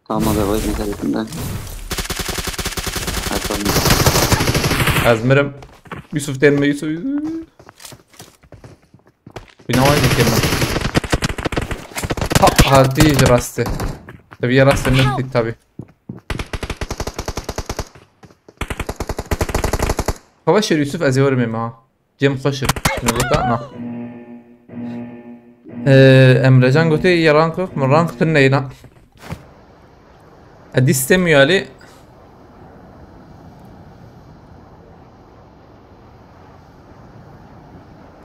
Tamam abi, vay ne kadar yakında. Ay, tamam. Ez mirim. Yusuf denme Yusuf. Binawan dikirme. Ha, ha, değil rastı. Tabii ya rastı ne dedik tabii. Savaş Yusuf ez yorumum ha. Cem xweş e. Şunu burada, na. Ee, Emrecan gote ya rank yok mu? Rank tırneyna. Edis demiyor Ali.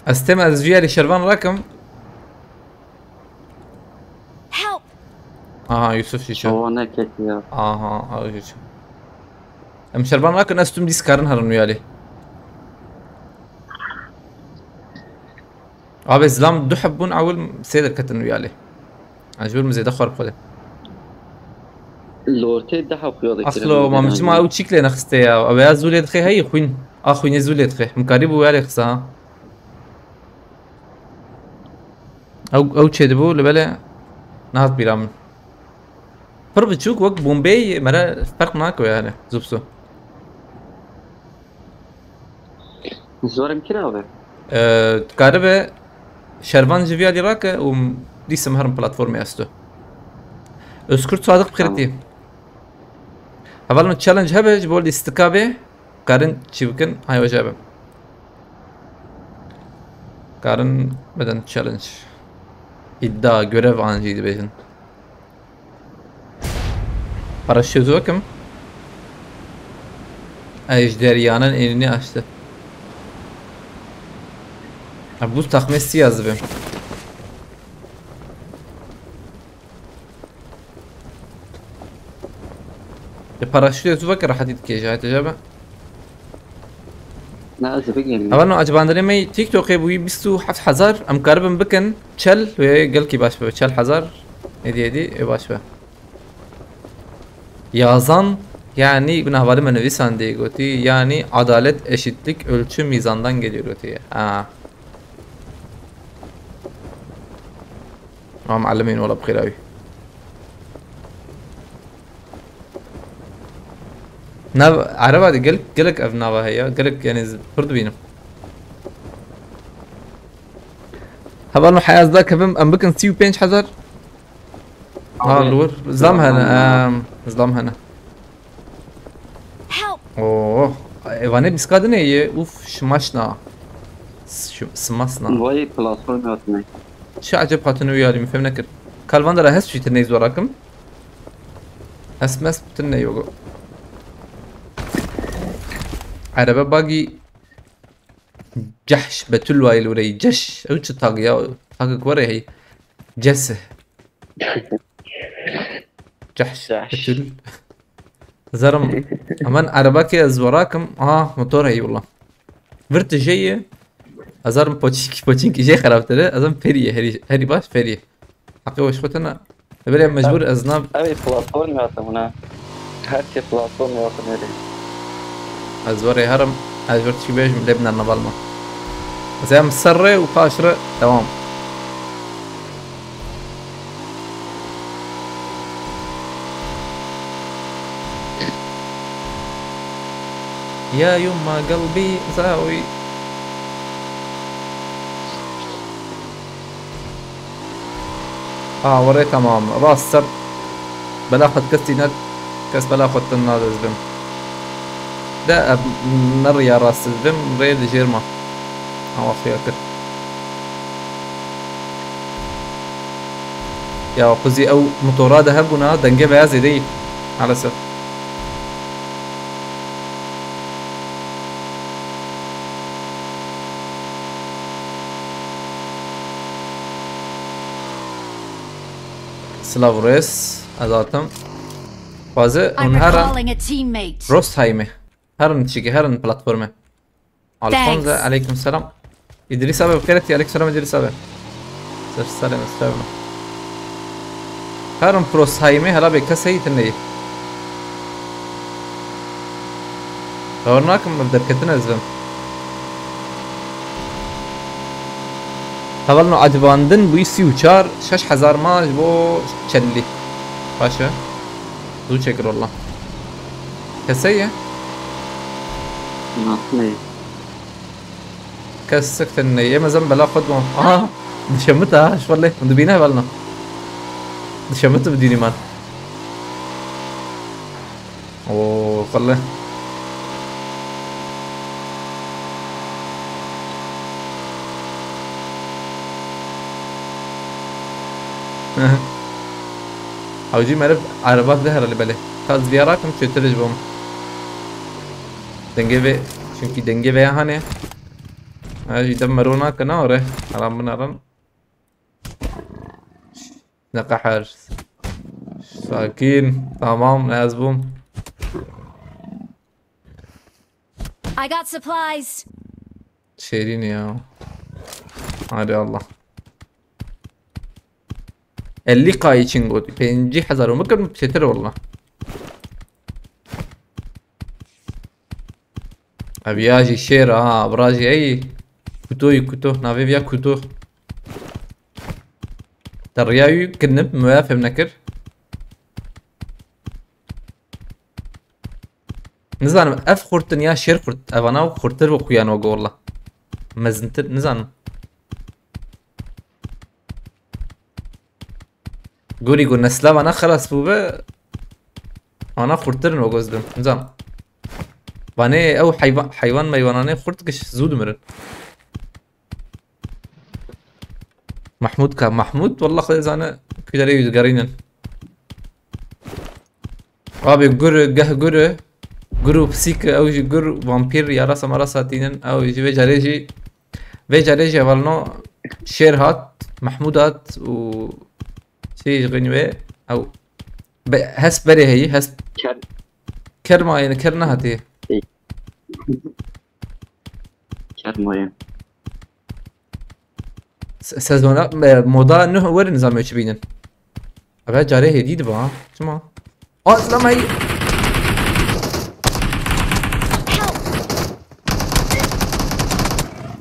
Ez tem ez viyali şervan rakım. Help! Aha, Yusuf şişe. Şova ne kek ya. Aha, abi şişe. Em şerban nakin, ez tüm diskarin herin wiyalî. Abi zilam du heb bûn, ewil sê derketin wiyalî. Ez ji wir min zêde xwe bi xwe de. Lortê daha xuya dikirin. Aslo, ma min çima ew çîk lê nexiste ya. Ew ya zû lê dixe heyî xwîn. A xwînê zû lê dixe. Min karî bû wiyalê xisa ha. Ew, ew çêdibû, li belê nehat bîra min. Pir biçûk wek Bombay mere ferq nake yani, Zubsu. Zorim kira be. Ee, dikaribe şervan ji vî alî rake û dîsim herin platformê esto. Özkurt Sadık bi xêrî tî. Hevalno challenge hebe ji bo lîstika bê, karin çî bikin, hay hoca be. Karin bidin challenge. Îdia, görev an jî dibêjin. Paraşütü kim? Ejderyanın elini açtı. Ha, bu takma siyazı be. E, paraşütü tu vekir rahat dikêje, hadi cebe. Ne, ez bigêm. Hevalno, ecibandinê me TikTokê bûyî bîst û heft hezar, em karibin bikin çel wê gelkî baş be, çel hezar. Êdî êdî ê baş be. Yazan, yani, bi navali me nivîsandî, gotî, yani, adalet, eşitlik ölçü mizandan geliyor, gotî. Ha. Ama muallimên wala bi xêra wî. Nav, ereba de gel, gelek ev nava heye, gelek, yani, pir dibînim. Hevalno, heya ez dakevim, em bikin sî û pênc hezar. Ha, li wir. Zlam hene, em, zlam hene. Help! Oh, evanê biskadine ye, uf, şmaşna. Ş-, smasna. Vay platform hatine. Çi acep hatine uyalim, fem nekir. Kalvan dara hes çîtir neyz warakim. Hes mes bitin ne yogo. Araba bagi. Cehş, Betül wayil urey. Ceş. Ew çi tag ya? Tag kwere hey. Cesi. Cehş. Cehş. Betül. Zarım. Aman araba ke ez warakim. Aha, motor hey wala. Virt jeye. Azarım poçink, poçink jey xerabtire. Azarım feriye, heri, heri baş feriye. Haqê weş xwe tena. Ebere mecbur ez nav. Ev ê platform yatim hûna. Her şey platform yatim êrê. Ez werê herim, ez wer tişkî bêjim, lê binarna balma. Ez em ser rê û paş re devam. Ya yuma gelbî zawî. Ha, werê temam. Rast ser. Bela xwe kes tîne, kes bela xwe tin nade ez bim. De ev ne riya rast ez bim, rê li jêr ma. Awa xuya kir. Ya xuzî ew motora de hebûna, dengê veya zêde yî. Maalesef. Silav rêz, ez hatim. Xwaze I'm hûn herin recalling a teammate. Rostheimê. Herin çiki, herin platformê. Alfonso, Thanks. Aleyküm selam. İdris abi, kereti, aleyküm selam İdris abi. Ser serê me, ser me. Herin Prostheimê, hela bê keseyî tune yî. Bawer nakim, ev derketin ez bim. Hevalno acibandin bûyî sî û çar, şeş hezar ma ji bo çelî. Baş e. Zû çekir walla. Keseyî ye? Nasıl? Kes siktin ne? Yê mezin bela xwe dibon. Aha! Dişemit ha, şwele. Hûn dibîne hevalno. Dişemit bi dînî man. Oo, xwele. Hewcî meriv erebak de herhalde belê. Ta ez viyara kim çêtir ji bo min. Dengê vê, çünkü dengê vê ya hane. Ha, jî dem mero nake, na ore. Aram bin aram. Ne qehir. Sakin. Tamam, ne ez bûm. I got supplies. Şêrîn ya. Hadi Allah. Elli K için got. Pêncî hezar û bikim çêtir walla. Ev ya jî şêr ha, bira jî ey. Kutoyî kuto, navê viya kuto. Te riya wî kinib, me ya fêm nekir. Nizanim, ev xurt in ya şêr xurt. Evana xurtir bi xuyan wego walla. Mezintir, nizanim. Gorî ku nesla vana xelas bûbe, ana xurtir in wego ez dibim. Nizanim. Vanê ew heywa-, heywan meywananê xurt giş zû dimirin. Mahmud ka, Mahmud, wallah Xwedê zane, ku derê wî digerînin. Abi gur, geh gur, gur û pisîk, ew jî gur, vampîr, yarasa marasa tînin, ew jî vê carê jî, vê carê jî hevalno şêr hat, Mahmud hat û şey ji xwîn wê, ew be-, hesp berê heyî, hesp Ker. Ker mayê, ker nehatî. Ey. Ker mayê. Se-, sezona, e, moda nuh werin zame çi bînin. Eve carê hêdî dibe ha. Çima? Aa, silam hey.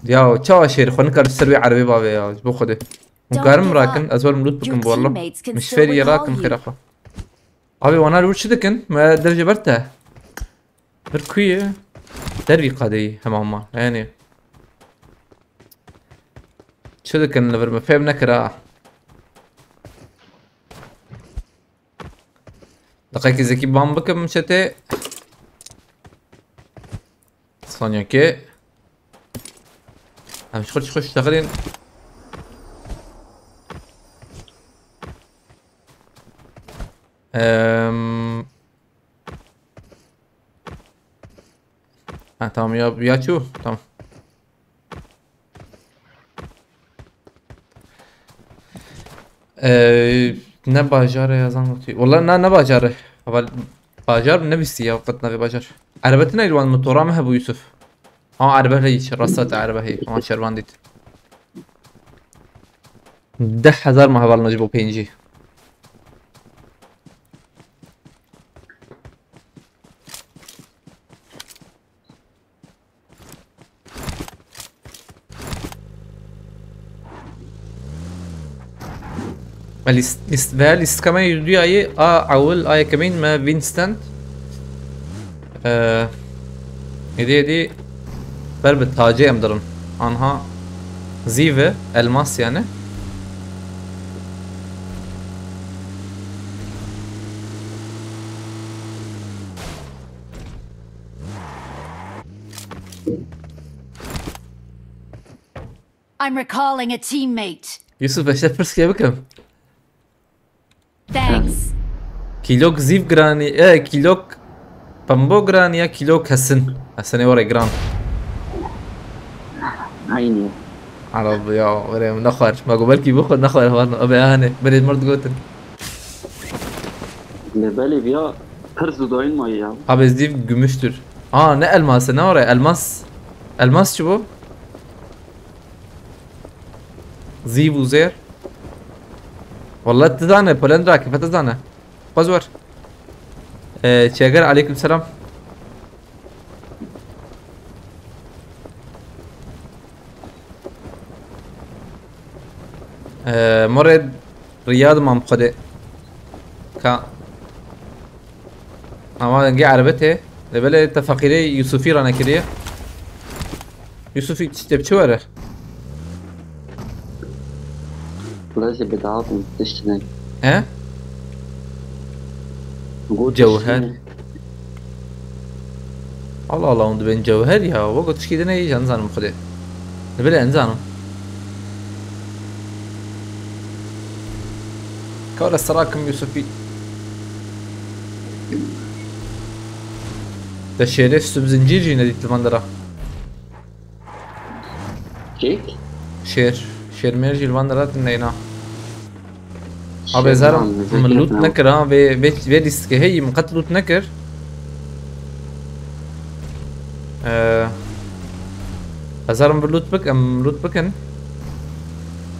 Ya, çawa şêr xwe nikar ser wê erebê bavê ya. Ji bo Xwedê. Hûn karin min rakin, ez werim loot bikim bu arada. Min ji fêriyê rakin xêra xwe. Abi, wana li wir çi dikin? Me dev jê ber te. Vir ku ye? Dervî qadeyî hema ma. Yani. Çi dikin li vir me? Fêm nekira. Deqekî zekî ban bikim çetê. Sanyakê. Em ji xwe ji xwe ştexilên. Em. Ha, tamam ya, ya çû. Tamam. Ee, ne bajar e yazan notî. Wala ne, ne bajar e. Heval bajar ne bîstî ya, qet navê bajar. Erebetine ilwan motora me hebû Yusuf. Ha, erebe heyî, rasta te erebe heyî. Ama şervan dît. Deh hezar me hevalno ji bo pêncî. Lîst, lîst, ve lîstka me yû duyayê a ewil a yekemîn me Vincent. Ee, êdî, êdî ber bi tacê em dirin. Anha zîve, elmas yani. I'm recalling a teammate. Yusuf, ez te pirsê bikim. Thanks. Kîlok zîv giranî, e, kîlok pembo giranî ya kîlok hesin? Hesinê were giran. Aynı. Arab ya, were nexwer. Ma go belkî bixwe nexwer var. Abi, ane, berê mir digotin. Lebelê viya pir zudayîn mayî ya. Abi, ez dîv gümüştür. Aa, ne elması, ne oraya? Elmas. Elmas çi bu? Zîv û zêr. Wallah, tu zane, Polendra, kefe tu zane. Xwez wer. Ee, Çeger, aleyküm selam. Ee, Mored Riyad mam xwedê. Ka. Ama rengê erebetê. Lê belê te feqîrê Yusufî ranekiriye. Yusufî te bi çi were? Lezî bi dağıtın tiştine. He? Got Cewher. Tiştine. Allah Allah, hûn dibên cewher ya. Wek tişkî din ê, nizanim xwedê. Li vir e, nizanim. Kara serakim Yusufî. De şêrê sub zincîr jî nedît li van dera. Kek? Şêr. Şêrmêr jî li van dera neyna. Abi, ez herim min loot nekir ha, vê, vê, vê lîstikê heyî min qet loot nekir. Ee, ez herim bi loot bik, em loot bikin.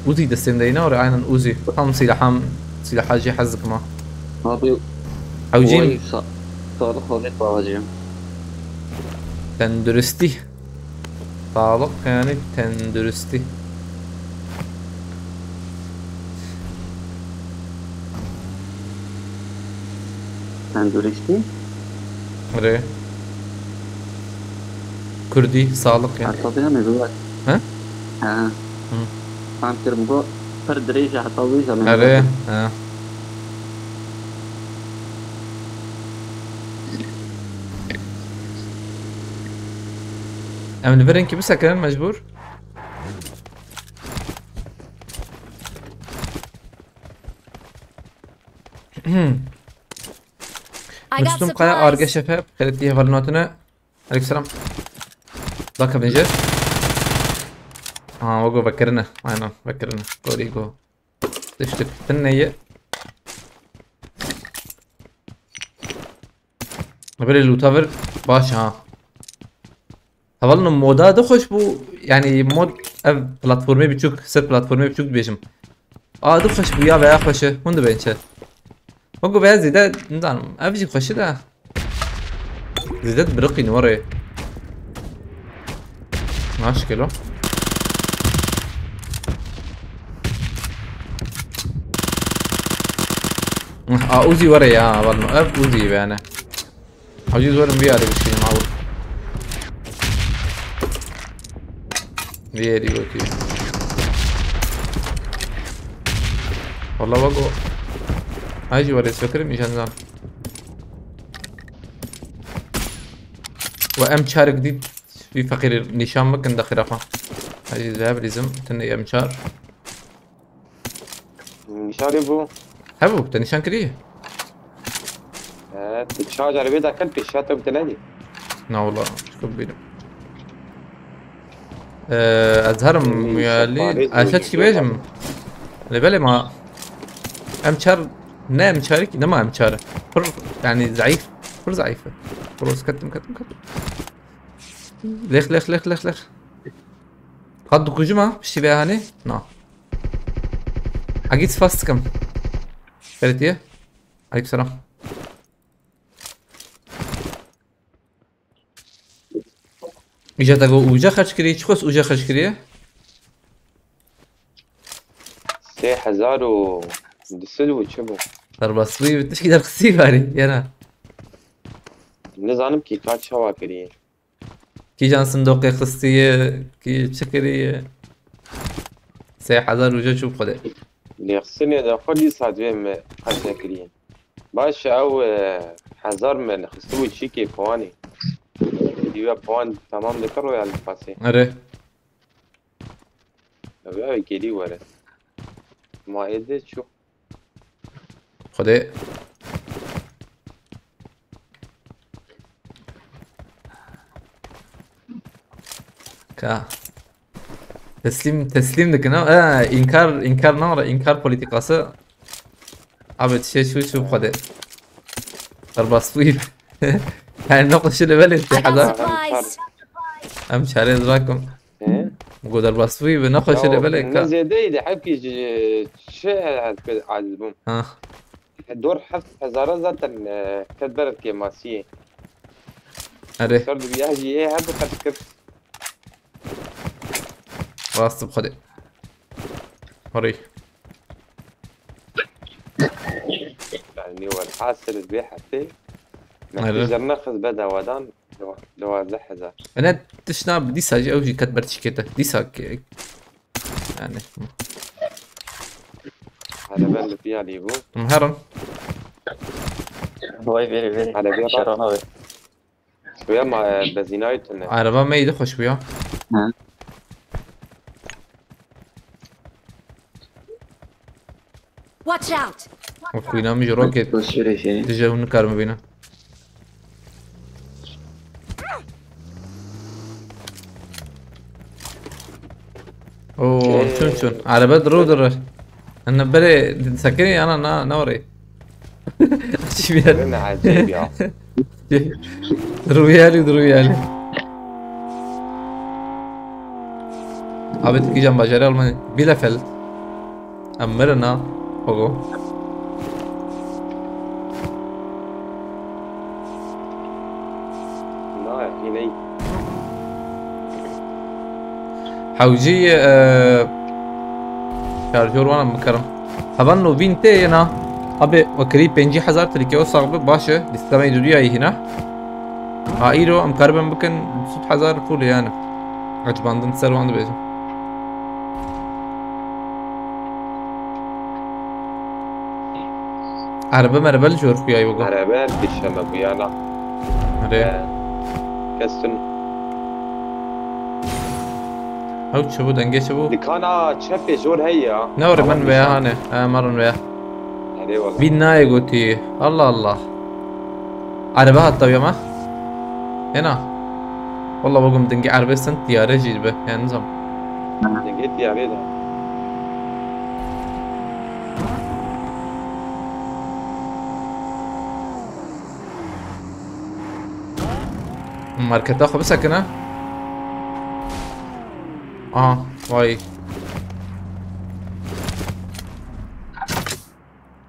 Uzi destê min de yine, oraya aynen Uzi. Tam silaham, silaha jî hez dikim ha. Abi, Ew jî vay sa-, sağlık honet babacığım. Tenduristi. Sağlık yani tenduristi. Tenduristi? Rê. Kurdî, saxlîk yani. Heta vê hemê bibe. He? He. Hı. Fam kirim, got pir dirêj e, heta vê hemê bibe. Erê, he. Em li vir hinkî bisekirin mecbûr. I got Müslüm Kaya, supplies. Arge Şefep, xeletî hevalnatine. Aleykümselam. Dakika bince. Ha, o go vekirine. Aynen, vekirine. Gori go. Düştük. Tın neyi? Böyle loot'a ver. Baş ha. Hevalno moda da xweş bû. Yani mod ev platformê biçûk, ser platformê biçûk dibêjim. A, da xweş bû ya veya xweş e. Hûn dibên çi? Wek veya zêde, nizanim. Ev jî xweş e de. Zêde dibiriqîn werê. Naşkelo. A, Uzi werê ya, hevalno. Ev Uzi be yani. Hacî zorim vî yarê bişînim, awir. Vî yerî wekî. Walla wek o. Ay jî werê fikirim, îjan zan. Ve em çarek dît, vî feqîrî nîşan bikin de xirafa. Hacî zeheb lîzim, tine em çar. Nîşanî bû. Hebû, te nîşan kirî? He, tu çawa carî vê dakin pêşiya te bi te nedî? Na wala, çikur bibînim. Ee, ez herim Nîşan muyalî, parê ez çi bêjim? Lê belê ma, em çar, ne em çarî ki, ne ma em çar. Pir, yani zayıf, pir zayıf. Pir ketim, ketim, ketim. Lex, lex, lex, lex, lex. Qat dikujim ha, piştî vê hanê? Na. Agît spas dikim. Belediye. Aleykümselam. Îca te go uca xerc kiriye, çi xwest uca xerc kiriye? Sê hezar û du sed û çi bû? Derbasbûyî bi tişkî derxistî barî, yena. Nizanim kî ka çawa kiriye. Kîjan sindoqê xistiye, kî çi kiriye? Sê hezar uca çû xwedê. Lêxistinê de xwe dîsa divê me qeçe kiriye. Baş e, ew, e, hezar me xistibû çîkê puanê. Dîwe puan temam dike Royal Passê. Erê. Ew ya wekî dî were. Ma êdî çû. Xwedê. Ka. Teslîm, teslîm dikin ha. Ha, înkar, înkar nare, înkar polîtîkası. Abi, tişê çû, çû xwedê. Derbas bûyî. Yani ne xweşî li belê I got hezar. Supplies. Em çarê dirakim. He? Go derbas bûyî bi ne xweşî li belê ka. Ne zêdeyî de hepkî ji çi aciz bûm. Ha. Dor heft hezara zaten, e, ket ber kêmasiyê. Erê. Ser dibiya jî ê her bi xerc kir. Rast bi Xwedê. Horî. Yani welhasil vê heftê. Erê. Netice nexist bedewadan. Duwazdeh hezar. Ene tişna dîsa jî ew jî ket ber tişkê te. Dîsa ki. Yani. Hele ben de piyalî bû. Em herin. Vay veri veri. Hele bir Şerana ver. Şuraya ma, e, bezînayê tune. Araba me îdi xweş bûya. Hı. Watch out! Wek wîna min ji roket Boş ver şey. Dije hûn nikarim bînin. Oo, çûn çûn. Araba diro diro. Ene berê sekinî ana na, na orê. Çi bir yer. Ne acayip ya. Rüyali, rüyali. Abi, tu kîjan bajarê Almanya? Bielefeld. Em mirin ha. Ogo. Na, yine. Hewcî, e, şarjor wana bikarim. Hevan no vîn tê yena. Abi, o kirî pêncî hezar tirkî o sax bi, baş e. Lîstemeyê duduyayî hîna. Ha, îro em karibin bikin sed hezar pûlê yani. Ecibandin ser wan dibêjim. Erebe merebe li jor xuya yoga. Erebe dişeme bu yana. Erê. Ee, kesin. Ew çi bû, dengê çi bû? Dikana çepê jor heye ya. Ne were, min veya hane. He, marin veya. Erê wala. Vîn nayê gotî. Allah Allah. Erebe hatta yama. Hena. Wala bagum dengê erebe sen tiyare jî dibe. Yani nizam. Dengê tiyare de. Marketa xwe bisekine. Aha, vay.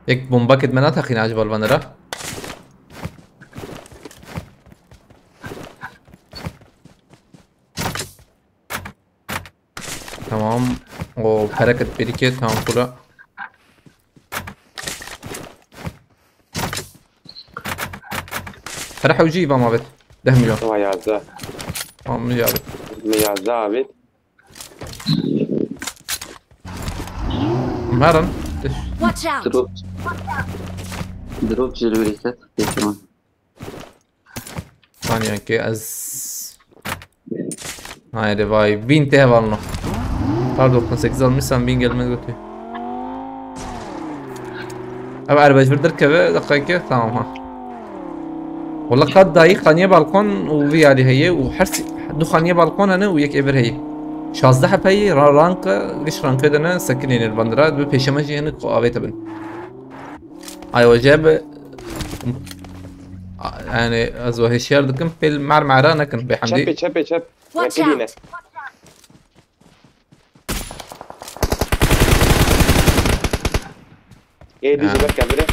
Yek bomba ket me nateqîne acaba li van dera? Tamam. O pere ket berî ket, tamam, pula. Pere hewcî va ma bit. Deh milyon. Wa yazdeh. Tamam, ya bit. Me yazdeh avêt. Merin. Watch out! Drop. Drop jî li wî ket. Pêkman. Saniye ki ez. Haydi vay. Bin te hevalno. Pardon, doksan sekiz almışsan bin gelmez götü. Ev erbej bir derkeve, dakika ki, tamam ha. Wala qat dayî xaniye balkon û vî alî heye û her si-, du xaniye balkon hene û yek êvir heye. Şazdeh heb heye, ra-, ranka, giş ranka de ne, sekinê ne bandira, bi pêşeme jî hinek xwe avête bin. Ay, o jê bi, a-, yani, ez o hişyar dikim, pêl mer mera nekin, bê hemdî. Çepê, çepê, çep. Watch out! Wekilîne. Ê, dî ji ber kevire.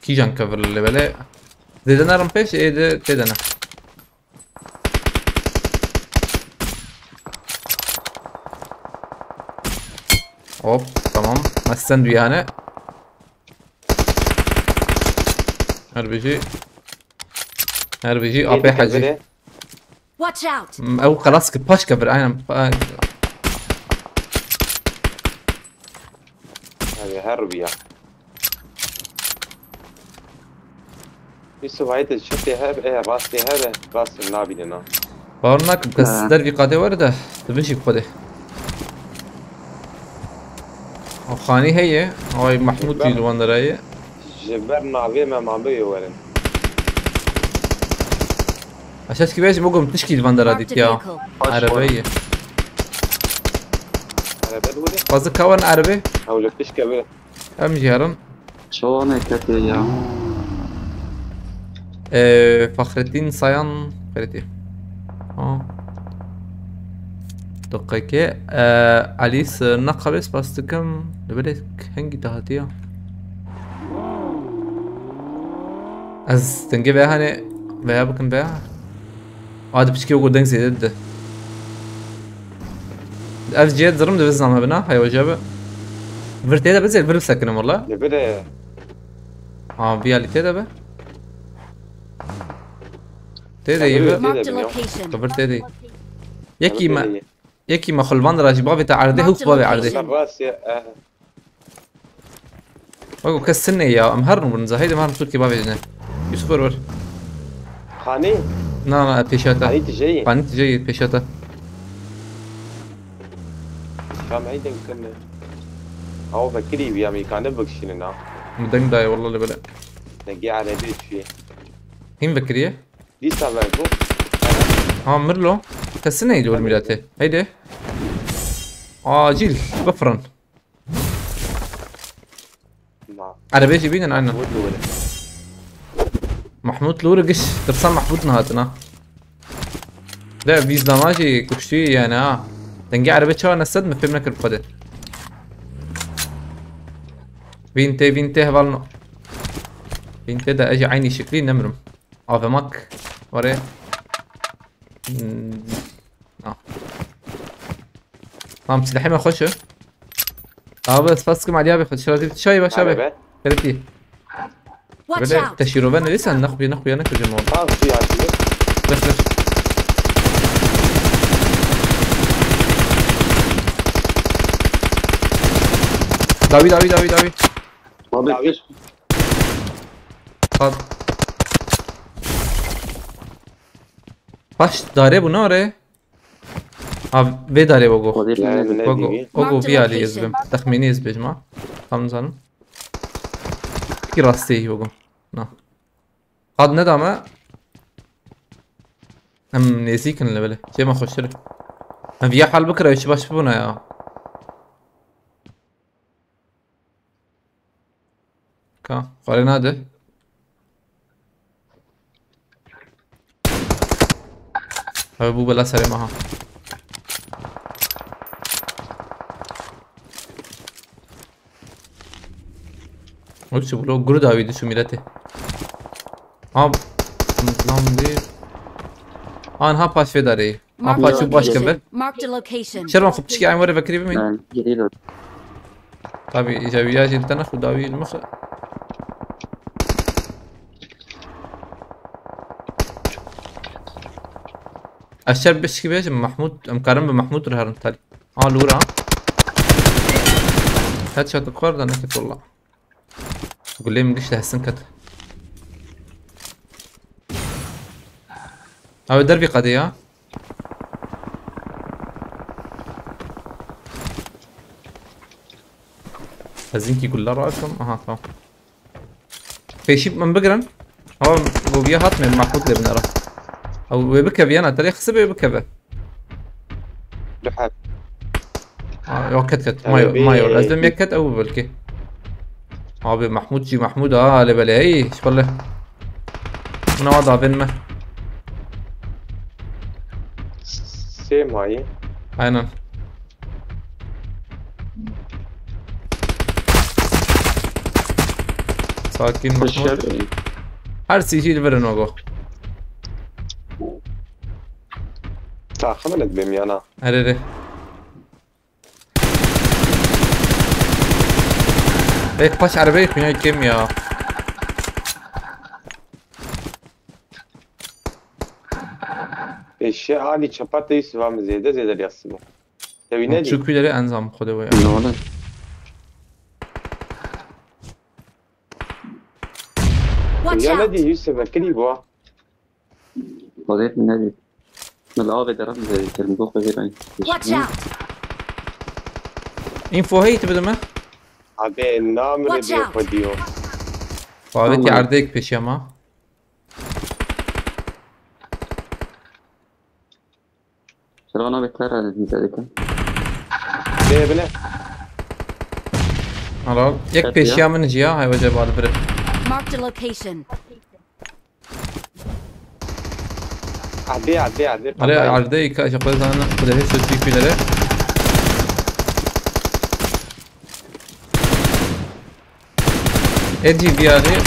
Kîjan kevir li bele? Zêde nerim pêş, ê de tê de ne. Hop, tamam. Mesen duyane. Her bijî. Her bijî A P Hecî. Watch out! M-, ew xelas kir, paş kevir, aynen. Pa-, Abi her rubiya. Yusuf, haydi çepê her, e, rastê her, rast nabîne na. Bawer nakim, kes dervî qadê were de, tu bijî xwedê. O xanî heye, ay Mahmud jî li wan derayê. Ji ber navê me ma bê werin. Aşaşkî bêjim, bugum tişkî li van dera dît ya. Erebe ye. Erebe li were? Fazla kawan erebe. Ew li pişke be. Em jî herin. Çawa nekete ya? Ee, Fahrettin Sayan Feritî. Ha. Diqeke, e, Elî, sirna qebê spas dikim. Li belê hengî dahatiya. Ez dengê veya hanê veya bikim veya. A, di piçkê wekû deng zêde dide. Ev cihê dirim divê zam hebina, heywaja bi. Vir tê de bi zêl vir bisekinim wala. Li vir e. Ha, vî alî tê de bi. Tê de yî bi. Marked a location. Qibir tê de. Yekî me, yekî me xulvan de rajî bavê te erdê, hewk bavê erdê. Ser rast ya, eh. Bak, o kes sinê ya, em her nû bin zahî de, em her nû Tirkî bavê ne. Yusuf, ver, ver. Xanî? Na, na, pêşata. Xanî tijeyî? Xanî tijeyî, pêşata. Şam ey deng kene. Aw vekirî, vî Amerîkanê bikişînin ha. Min deng daye, walla li bele. Dengê erebê çûye. Hîn vekiriye? Dîsa ver bû. Ha, mirlo. Kesin neydi o milletê? Heydi. Acil, bifrin. Ma. Erebê jî bînin, aynen. Mahmud li were. Mahmud li were giş. Tirsa Mahmud nehatina. De vîzdana jî kuştî yani ha. Dengê erebê çawa nesed mi fêm nekir bi xwedê. Vîn tê, vîn tê hevalno. Vîn tê de ez jî eynî şiklî nemirim. Avemak. Were. Hmm. Ah. Tamam, silahê me xweş e. Abi, spas kim Alî abi, xweş. Şeref çay baş abi. Merhaba. Feritî. Watch Böyle out! Te şîrove nivîsen, nexuye, nexuye, nexuye mal. Ha, suya şimdi. Beş, beş. Dawî, dawî, dawî, dawî. Abi, Abi. Pat. Paş dare bu ne are? Abi, vê dare bogo. O değil, Yani, ne ne Bogo, diyeyim? Bogo Marked vî alî ez location. Bim. Texmînî ez bêjim ha. Tam zanim. Ki rastê yî bogo. Na. Qad nedame. Em nêzîk in li belê. Cê me xweştir. Em viya hal bikira, çi baş bibûna ya. Ka, xwarê nade. Ew bû bela serê me ha. Ew çi bû lo? Guru dawî diçû mîletê. Ha, lan dê. An ha paş vê darê. Ha Marked a paç û baş location. Keve. Marked a location. Şervan xwe piçkî eyn were vekirî bimîn. Ben geliyorum. Tabii, îca wîya jî li te nexwe dawî li min xwe. Ez şer bişkî bêjim, Mahmûd, em karin bi Mahmûd re herin talî. A, li wir a. Headshot xwar da neket walla. Gulê min gişt hesin ket. Ew dervî qedê ya. Ez hinkî gulle rakim. Aha, tamam. Pêşî min bigirin. Ama bu bir hat mı? Mahmut derin ara. Ew wê bikeve yana, terê xisi bê bikeve. Duhal. Ha, yok, ket, ket. Tabii Mayor, bir mayor. Ez de yek ket ew belki. Abi Mahmut jî Mahmut ha, hele bele, hey, şpalle. Buna wa davên me. Sê mayî. Aynen. Sakin Mahmut. Her sî jî li vir in ogo. Taximinet bêm yana. Erê rê. Bek paş erebeyê xwînayê kêm ya. Eşe alî çapa te Yusuf abi zêde zêde riyasî bu. Tewî ne dî? Çukî derê enzam xwedê waya. Ne oğlum? Watch Ya ne out! dî Yusuf, vekirî bu. Xwedê nedî. Min li avê derin zêde kir, min got xwedê ben. Watch out! Info heyî tu bide me? Abi namre Watch bê out! xwedî yo. Xwedê Tamam. Erdêk pêşiya ma. Şervan abi kar edin zêde. Bê bile. Ara. Yek Ket ya. Pêşiya min jî ya, hay wece bad bire. Marked a location. Abi abi abi. Are arde iki aşağı zaten bu da hep sözlü ipleri. Erci bir arı.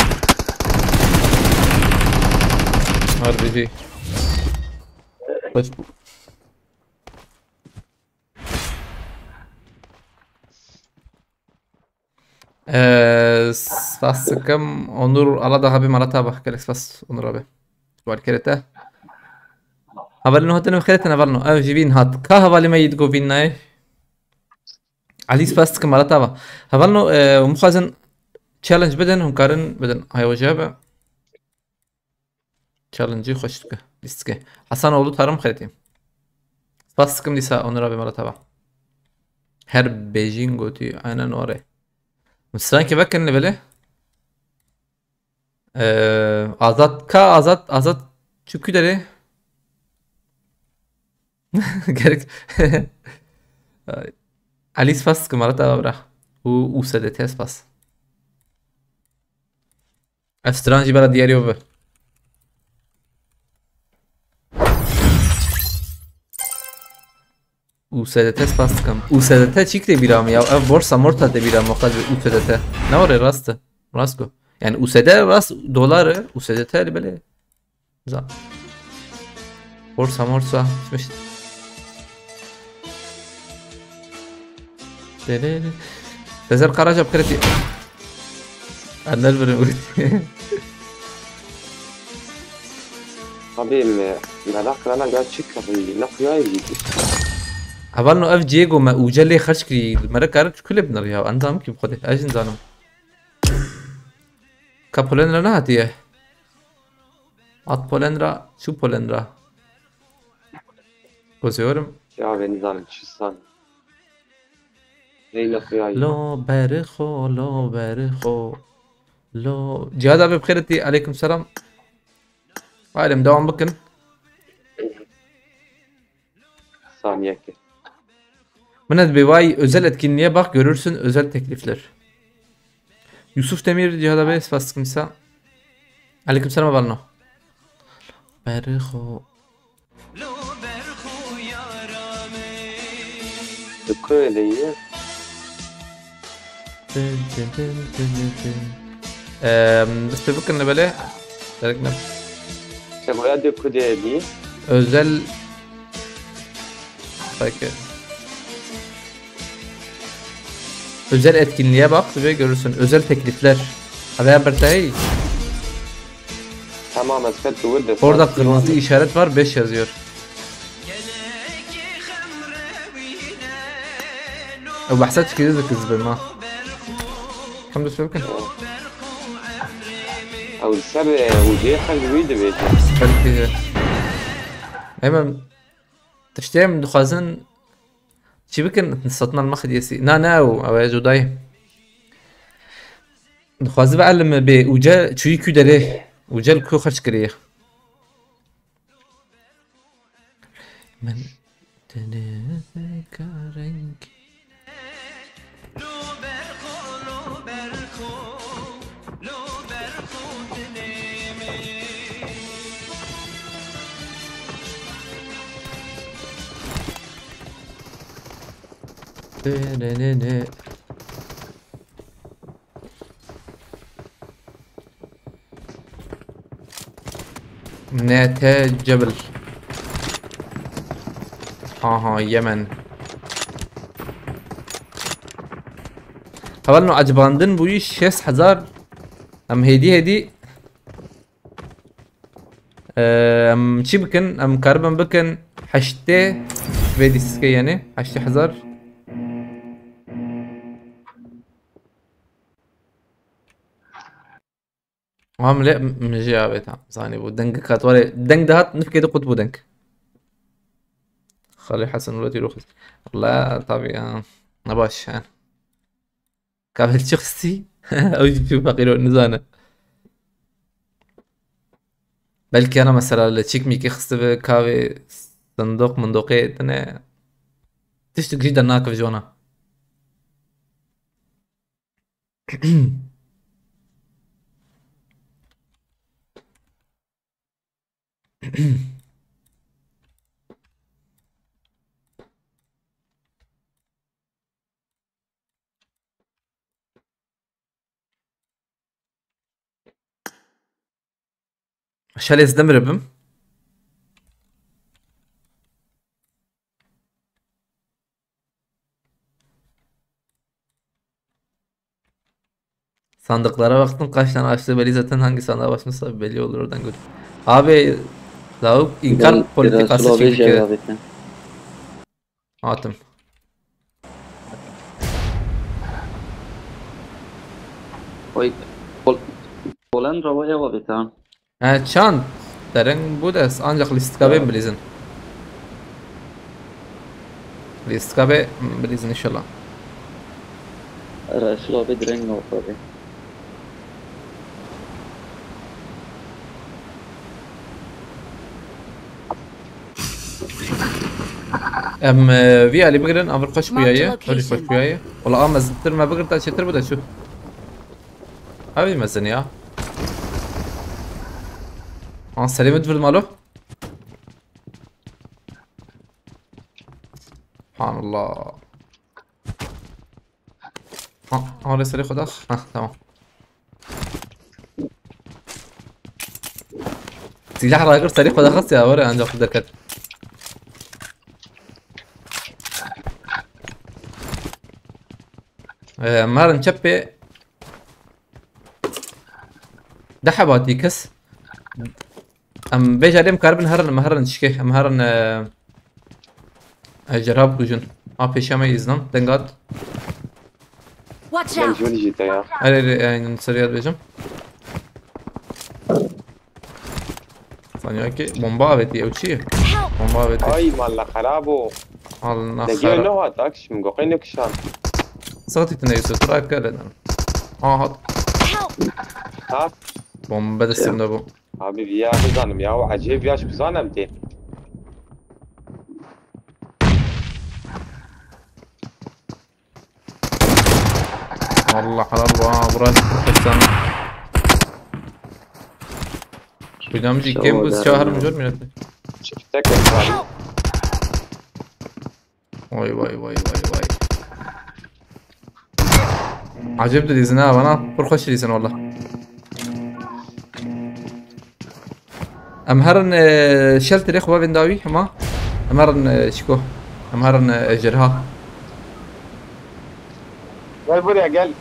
Harbici. Hoş bu. Ee, spas dikim. Onur, Allah daha bir malata bak. Gelek spas Onur abi. Var kerete. Hevalino hatine xeretin hevalino. Ev jî vîn hat. Ka hevalî me yî digo vîn nayê. Alî spas dikim malata va. Hevalino, e, hûn xwazin challenge bidin, hûn karin bidin. Hay hoca be. Challenge'ı xweş dike. Lîstikê. Hasan oğlu Tarım xeretî. Spas dikim dîsa Onur abi malata va. Her bêjîn gotî aynen orê. Min strankê vekirin li belê. Ee, Azat ka Azat Azat çi ku derê? Gerek. Ay. Alî spas dikim malata va bira. Û û S D T spas. Ev stran jî bera diyarî bibe. U S D T spas dikim. U S D T çîk tê bîra min ya? Ev borsa morsa tê bîra min, qas U S D T. Ne were rast e? Rast ku. Yani U S D rast dolar e, U S D T li belê. Za. Borsa morsa. Şmiş. Sezer Karaca bi kiretî. Enel birim. Abi me, merak kirana ga çi kirî, ne xuya yî. Hevalno ev cihê ku me ûce lê xerc kirî, li me re kar kulê binir ya, endam kî bi xwedê, ez jî nizanim. Ka Polen re nehatiye. At Polen ra, çû Polen ra. Goziyorum. Ya ben nizanim çi san. Neyle xuya yî. Lo berixo, lo berixo. Lo. Cihad abi bi xêr etî. Aleyküm selam. Halim devam bikin. Saniyeke. Minet bi vay özel etkinliğe bak, görürsün özel teklifler. Yusuf Demir, Cihad abi, spas dikim sa. Aleyküm selam, Valno. Berixo. Li ku de ye? Tin, tin, tin, tin, tin. Em, dest pê bikin li belê. Derek ne? Te goya de ku de ye? Özel. Belki. Özel etkinliğe bak ve görürsün. Özel teklifler. Abi, haber değil. Tamam, ez ket tu de. Orada kırmızı işaret var, beş yazıyor. Ew behsa çi kiriz kız be ma. Kam dest pê bikin. Ew ser, ew jê xel wî dibêje. Belki. Hemen tiştê em dixwazin çi bikin, satın alma hediyesi. Na, na, ew, ew, ew, cudayê. Dixwazi ve elim bê, uca çûyî ku derê. Uca li ku xerc kiriye. Min tenê ka reng. Tenenene. N T Cebel. Aha, Yemen. Hevalno, ecibandin bûyî şêst hezar. Em hêdî hêdî, e, em çi bikin? Em karibin bikin heştê vê dîske, yani heştê hezar. Hamle m-, min jê avêta. Zanî bû. Deng katwarê. Deng dihat, nifkê de qut bû deng. Xalê Hesen Uletî Ruxis. Allah, tabii ya. Ne baş, ha. Kabil çi xistî? Ew jî pî feqîr o, nizane. Belkî ana mesela li çîk mîkî xistibi, kavê sindoq mindoqê tine. Tiştik jî dernakiv ji wana. Şalê ez demir bim. Sandıklara baktım, kaç tane açtığı belli zaten, hangi sandığa basmışsa belli olur, oradan gör. Abi, lavuk inkar politikası çekti. Atım. Oy, Pol-, Poland rava ewa bêtan. He, çand. Dereng bu des, ancak listka bê bilîzin. Listka bê bilîzin inşallah. Resul abi direng ne abi. Em, e, vî alî bigirin, em vir xweş xuyaye, vir xweş xuyaye. Wala am ez tir me bigirta çêtir bide çû. Ev mezin ya. An serê min divirim alo. Subhanallah. Ha, ha, serê xwe dax. Ha, tamam. Silah ragir serê xwe daxist ya, were ancak xwe derket. Ee, marin çepê. Deh hebatî kes. Em vêca lê em karibin herin, em herin çikê, em herin, e, e, cerab kujin. Ha pêşiya me îznan, dengat. Watch Ben out! Jolî jî te ya. Erê, erê, e, seriyat bêjim. Saniya ki bomba avêtî, ew çi ye? Help! Bomba avêtî. Ay malla xerabo. Al na Degê xera. Ne hat akşim goqey ne kişan. Saxtî tine Yusuf, tu rakere. Aha. Help! Ha? Bomba destim de bu. Abi ya bizanim ya, o acayip yaş bizanim de. Allah halal bu ha, burası profesyonel. Hocam jî kêm bû, siyah herim jor mirete. Çifte kek var. Vay vay vay vay vay. Acayip de dizin ha, bana pir xweş dizin valla. Em herin, e, shelterê xwe bên dawî hema. Em herin, e, çiko. Em herin, e, ejderha. Gel buraya gel.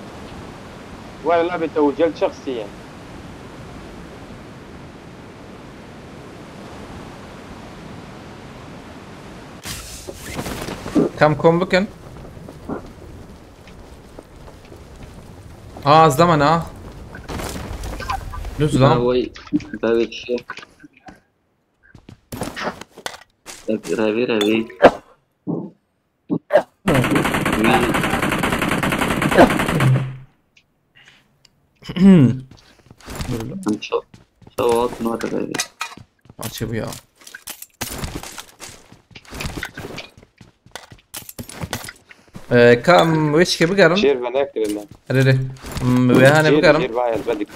Wala labê te û gel çiqsî ye. Kam kom bikin. Aa, zlama na. Lüzlam. Bavê, bavê çi? Revî, revî. Em çaw, çaw hat nade revî. Açı bu ya. Ee, kam weşke bigerin. Şêr ve nekirine. Rê rê. Hmm, wê hane Şêr, bigerin. Şêr ve ez vedik.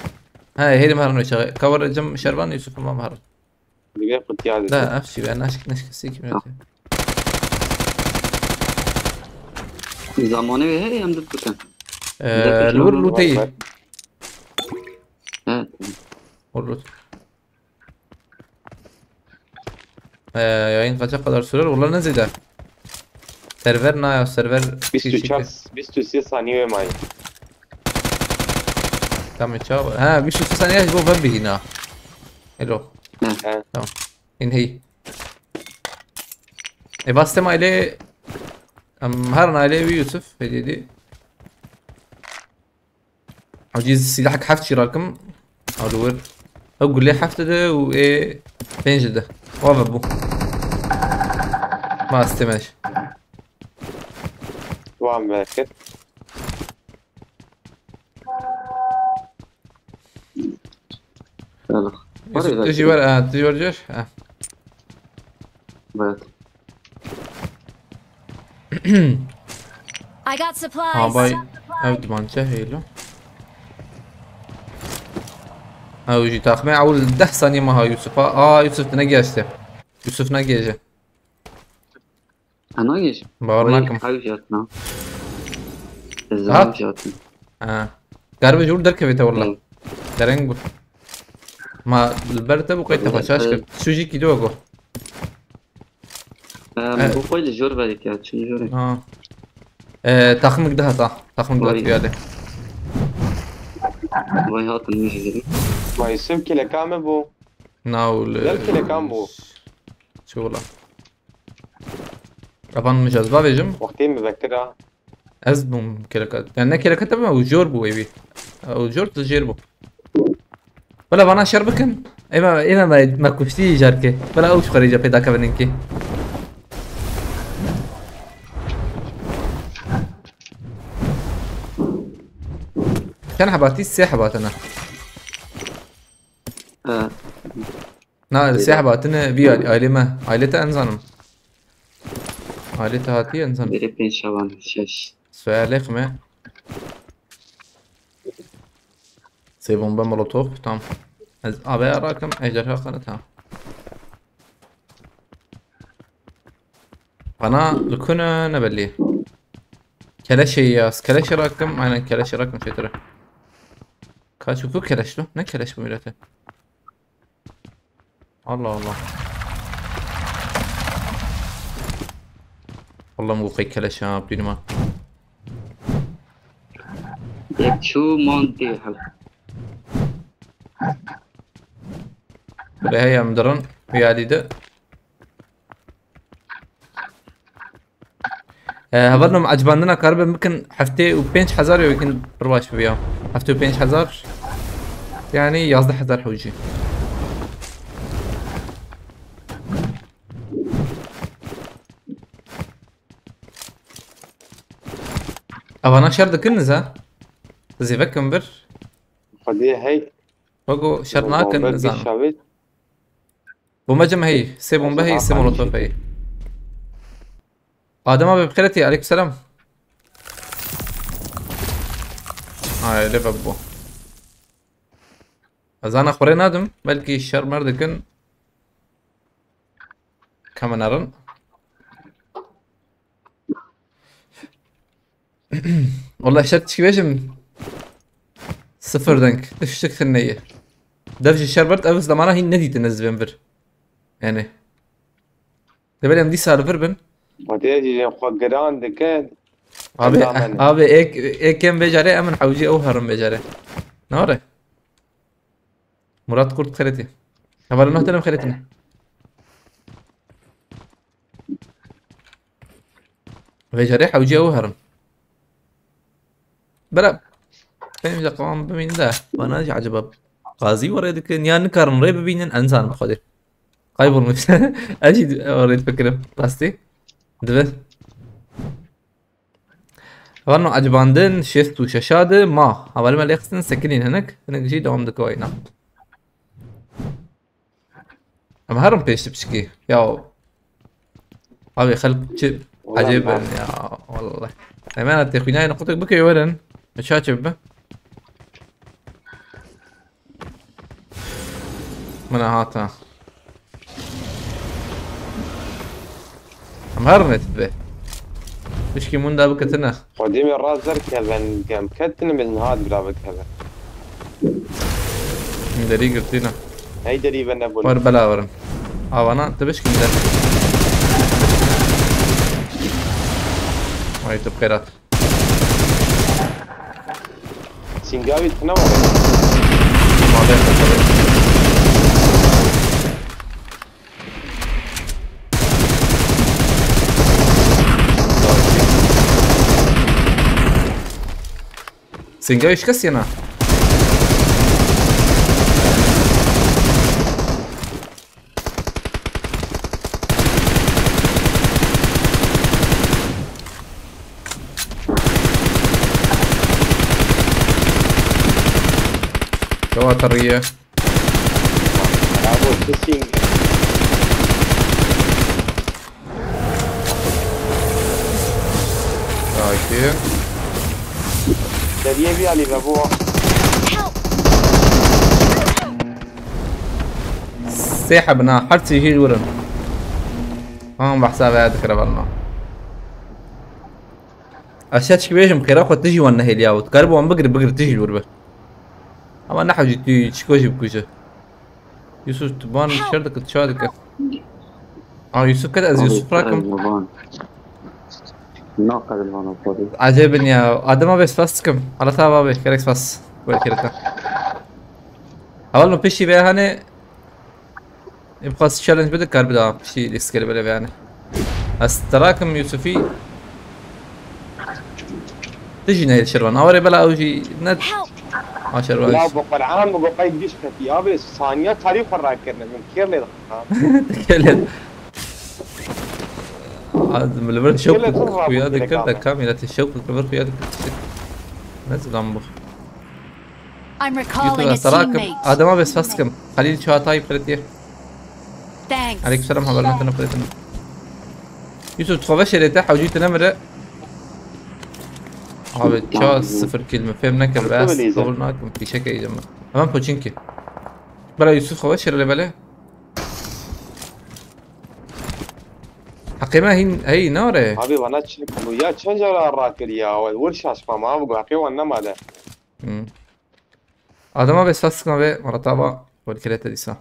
He, hêrim herin weşe. Cover cim şervan Yusuf, tamam, herin. Divê qutiya dide. Da, ev çi be, naşk, naşk, sik mi? Zamanı ve her yerde tutan. Ee, Zaten lur şu luteyî. Var, var. Evet. Lur lut. Ee, yayın kaça kadar sürer? Ulan ne zide? Server ne ya? Server Bîst û çar, bîst û sê saniye mayî. Tamam, çawa? Ha, bîst û sê saniye bu ben bihina. Hello. He. Tamam. Hîn hey. E, bastım aile. Em, her aile bir Yusuf hediyedi. Aciz silah heft çirakim. Alır. O gule heft de, o e pênc de. O ve bu. Bastım eş. Wan vekir. Yusuf, tu jî wer, ha, tu jî wer cêr? Ha. Evet. I got supplies. Ha, bay, ev dimançe heylo. Ha, o jî taxmê ewil deh saniye maha Yusuf. Ha, aa, Yusuf ne geçti. Yusuf ne gece. Ana geç. Bawer nakim. Hev jatna. Hat? Zam jatna. Ha. Garibe jor derkevê te walla. Hı. Dereng bû. Ma li ber te bû qey te xwe çaş kir. Şu jî kî do go. Em, bu xwe li jor verik ya, çi jor. Ha. E, taxmik de hata. Taxmik de hata. Vay hatin min jî. Vay, Yusuf, kile kam e bu? Naw li. Gel kile kam bu? Çi wala? Evan min jazba vêjim. Wextê min vekira. Ez bûm keleka. Yani ne keleka te bû, ew jor bû ewî. Ew jor tu jêr bû. Wala vana şer bikin. Ême, ême me, me kuştî jarkê. Wala ew ji xwe rêce pêda kevin inkî. Çend hebatî? Sê hebatine. Ha. Na, li sê hebatine vî ailê me. Ailê te enzanim. Ailê te hatiye enzanim. Berê pênc şevan, şeş. Sualê xime. Sê bombe molotof, tam. Ez avê rakim, ejderha qanit ha. Bana li ku ne, ne belli. Keleşê ya, keleşê rakim, aynen keleşê rakim şeytire. Kaç ku keleş tu? Ne keleş bu millete? Allah Allah. Allah mu kay keleş ha, abdurrahman. Yek çû man dê hel. Lê heye em dirin. Wî alî de. Ee, hevalno, em ecibandina karibin bikin heftê û pênc hezar ya, wêkin pir baş bibiya. Heftê û pênc hezar, yani yazdeh hezar hewcî. Evana şer dikin niza. Zêvekim bir. Xwedê hey. Wego şer nakin, nizanim. Bombe cem hey, sê bombe hey, sê molotof hey. Adem abi bi xêretî, aleykum selam. Ay, öyle bak bu. Ez ana xwe rê nadim, belkî şer mer dikin. Kamenerin. Wala şer tişkî bêjim. Sifir deng. Tiştik tineyî. Dev jî şer bert, ev zamana hîn nedîtin ez dibêm vir. Yani. Dibêrem dîsa li vir bin. Xwedê jî xwe giran dike. Abi, abi, ek, ek em vê carê, em in hewcî ew herin vê carê. Ne were? Murat Kurt xeretî. Hevalê neh tenem xeretî ne. Vê carê hewcî ew herin. Bela. Pênc deqe wan bimîn de. Bana jî acaba qazî were dikin ya nikarin rê bibînin, enzanim xwedê. Kaybolmuş. Ez jî rê difikirim. Rastî. Dibe. Vano ecibandin şêst û şeş a di ma. Hevalê me lê xistin sekinîn hinek. Hinek jî dewam dike wayna. Em herin pêş ti piçikî. Ya. Abi xelk çi acayip ben ya. Vallahi. Hemen têxwînayê qutik bike werin. Çaçe bibe. Min hata. Em her net be. Pişkî min da biketine. Xwedê me rast zer kevin gem ketine min hat bira bikeve. Min derî girtîne. Hey derî ve nebûn. Wer bela werin. Avana, tu bişkî min de. Ay, tu xêrat. Singavî tune var. Malê xwe. Singavî şikestiyena. Kewa teriye. Bravo, kissing. Sakin. Deriyê bir alî ve bu. Sê hebina, her çî jî wurin. Han behsa veya dikire velna. Ez şeçkî bêjim, xêra xwe tijî wan nehêliya û dikaribû wan bigir, bigir tijî li wir bi. Ama nehewcî tu çiko jî bikuje. Yusuf, tu ban şer dike, tu çawa dike? Aa, Yusuf ket, ez Yusuf rakim. Naqedil vana xwedî. Ecêbin ya. Adem abi spas dikim. Hala ta abi, gerek spas. Wekirete. Awal no piştî veya hani, ê bixwast challenge bide, kar bida piştî lîstkeli bile yani. Ez te rakim Yusufî. Tu jî nehêl şervan. Awarê bela ew jî ne. Help! Ha şervan. Ya bu Qur'an bu qey giş ketiya abi saniye tarî xwe rakirine min kêr lê dixan. Kêr lê. Ad, li vir şewq xuya dikir de kamî, te şewq li vir xuya dikir. Ne zilam bu. I'm recalling a teammate. Adama bes fast kim. Halil Çağatay pretiye. Thanks. Aleykümselam, haber nokta nokta. Yusuf, tu xwe veşêrê te, hewcî tu nemire. Abi, ça sıfır kill mi? Fêm nekir, bes, kabul nakim, fişek eğilim mi? Hemen Pochinki. Bela Yusuf, xwe veşêrê lê belê. Heqê me hîn, hey, nare. Abi, bana çi, bu ya çend cara rakir ya, wal, vur şaşma ma, bu heqê wan nemale. Hmm. Adama ve sasma ve Murat Aba, wal kirete dîsa.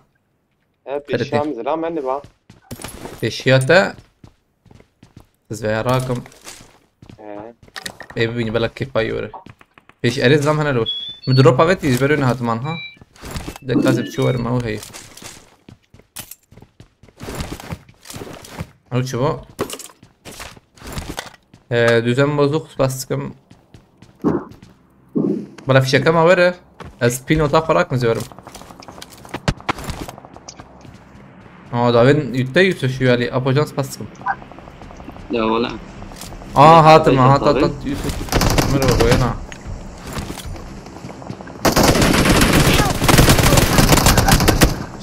E, pêşiya min zira me niba. Pêşiya te. Ez veya rakim. He. Ê bibînî bela kêfa yore. Pêş erê zam hene lo. Min drop avêtî ji ber wê nehatiman ha. De kazip çi werim ew heye. Ew çi bo? Ee, düzen bozuk, spas dikim. Bala fişeke ma were. Ez pî nota xwe rakim zî werim. Aa, davên yüzde yüz şu yali. Apo can spas dikim. Ya wala. Aa, hatim, Apo hat, hat, tabii. Hat, Yusuf. Merhaba, boyana.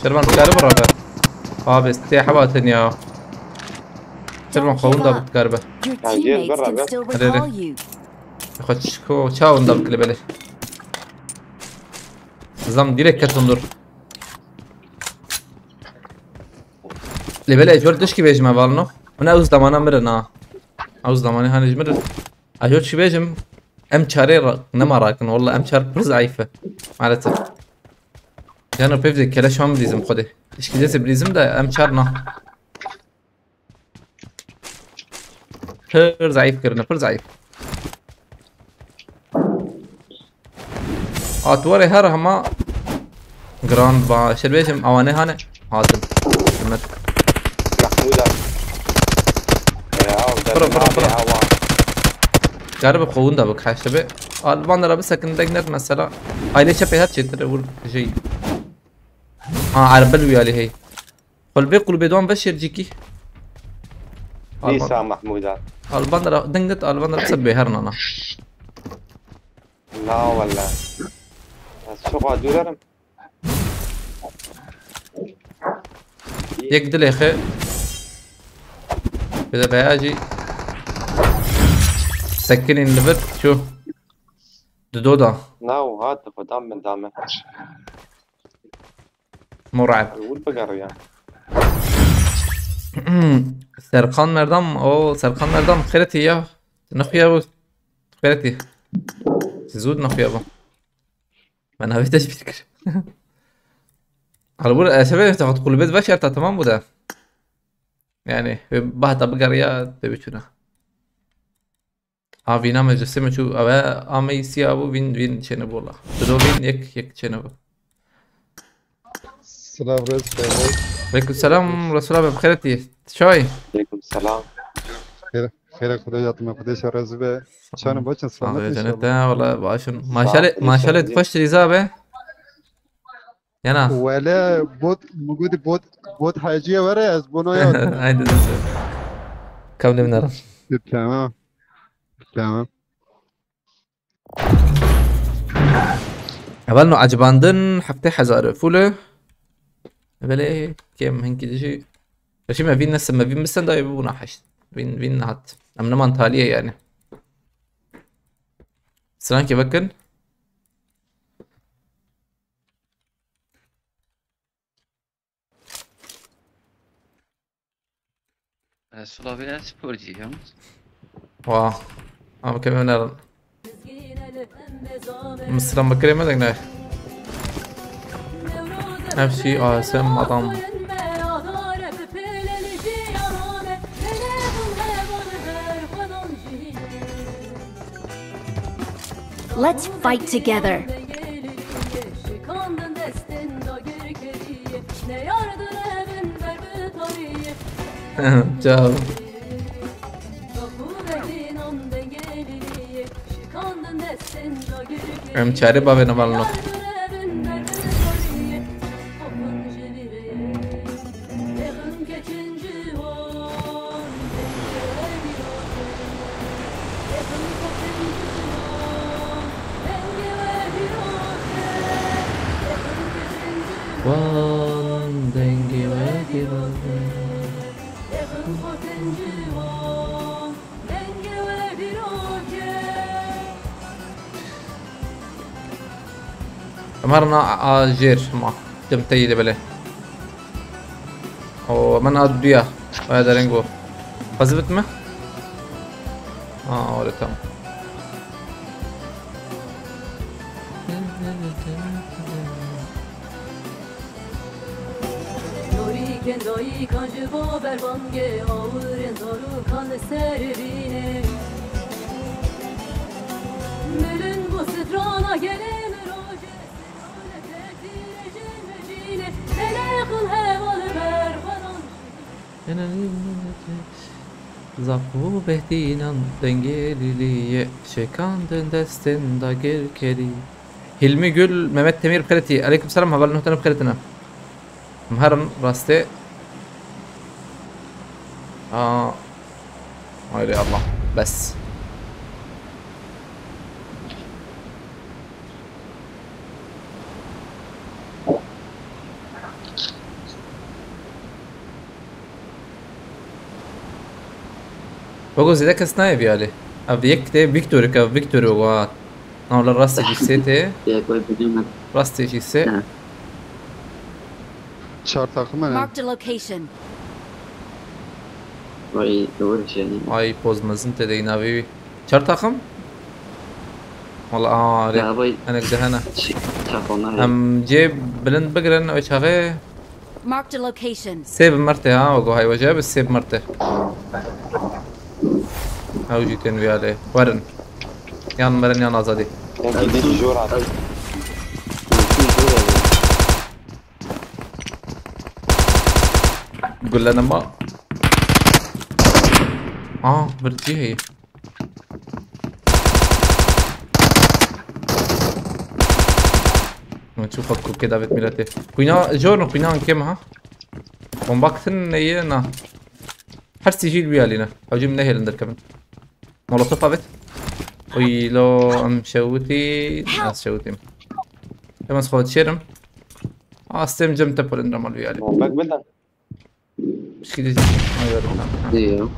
Şervan, dikare biraber. Abi, tê hevatin ya. Şervan, xewin da bikare be. Your Ya, gel teammates can beraber. Still Hadi, hadi. Recall you. Xwe çiko, çawin da bikile bele. Zam direkt ketin dur. Lê belê ez jor tişkî bêjim hevalno. Min ew zamana mirin ha. Ew zamanê hanê ji mirin. Ez jor çi bêjim? Em çarê ra-, nema rakin. Walla em çar pir zayıf e. Maalesef. Cano pevde keleş wan bilîzim xwedê. Tişkî dê zî bilîzim de em çar na. Pir zayıf kirine, pir zayıf. Atwarê her hema giran ba, şer bêjim, awane hane hatin. Himmet. Mahmud abi. Ya, Bro, bro, bro. Awa. Garibi qowun da bik, haşte be. Alban da rabi sekin degnet mesela. Aile çepe hat çetir vur şey. Ha, arbel uyali hey. Xulbê qulbê doan veşêr cîkî. Nîsa Alban. Mahmûda. Alban ra, deng dit Alban ra se bêher nana. Na wala. Ez çok acılarım. Yek dilê xe. Bir de veya jî sekinîn li vir çû. Dido da. Na û hat xwe dam min dame. Murab. Wûr bigeriya. Serkan Merdam, o Serkan Merdam xêretî ya. Nexuya bu. Xêretî. Zûd nexuya bu. Ben abi teşbih kir. Halbur esebe taxat kulübet baş erta tamam bu da. Yani bahta bigeriya te biçuna. Ha, vîna me ji sê me çû, ew e, a me yî sîya bû, vîn, vîn çêne bû la. Dido vîn yek, yek çêne bû. Silav rêz be. Aleyküm selam, Resul abi, bi xêretî. Çay? Aleyküm selam. Xêr, xêr Xwedê ya me, Xwedê şer rêz be. Çan baş in, selamet in inşallah. Cennet, wala baş in. Maşallah, maşallah, xweş rîza be. Yana. Wele bot, min gotî bot, bot heciye were, ez bono ya. Haydi, haydi. Kabul eminim. Tamam. Tamam. Evel no acibandin heftê hezar fule. Belê kêm hinkî dijî. Eşî me vîn nesin, me vîn bisen dayê bibûna heşt. Vîn, vîn nehat. Em neman taliye yani. Strankê vekin. Resul abi ne sporcuyum? Wa. Ama kemem ne lan? Mısra mı kreme de ne? Hepsi asem adam. Let's fight together. Ciao. Em çare bavê ne valno. Wan dengê we giran. Em her na a jêr ma. Dem teyî de bele. O, min a duya. Aya dereng o. Xwezibit mi? Ha, öyle tamam. Norî kendayî kan ji bo berbangê awirên zarokan li ser vînê. Milin bo strana gelê min rojê, strana te tîrê jê. Zap û behdînan dengê lîliyê, şêkandin destên dagirkerî. Hilmi Gül, Mehmet Demir bi xêr tî. Aleyküm selam, hevalên hûn bi xêr tîne. Em herin rastê. Aa. Hayri Allah. Bes. Wego zêde kes nayê vî alê. Ev yek tê Victor'ik, ev Victor wego ha. Na wala rastê jî sê tê. Yek wê bilî min. Rastê jî sê. Ha. Çar takım hene. Marked a location. Vay, doğru şey. Ay, poz mezin tê dey navê wî. Çar takım? Wala, aa, rê. Ya, vay. Hinek de hene. Şey, çapanlar ya. Em cê bilind bigirin, o çaxê. Marked a location. Sê bi mirtê ha, o gohay wece bi sê bi mirtê. Ew jî tên vî alê. Werin. Yan mirin yan azadî. Belki de jor at. Gulle nema. Aa, bir cî heye. Çû xwe kokê davêt miletê. Xwîna, jorno xwîna ankê me ha. Bomba kitin neye na. Her sî jî li wî alî ne. Hewcî min nehêlin derkevin. Molotof avêt. Oy lo em şewitî. Ez şewitîm. Em ez xwe dişêrim. Astêm cem te polin ramal wî alî. Bombek bidin. Pişkî dî. Ay, werin, ha. Diyo.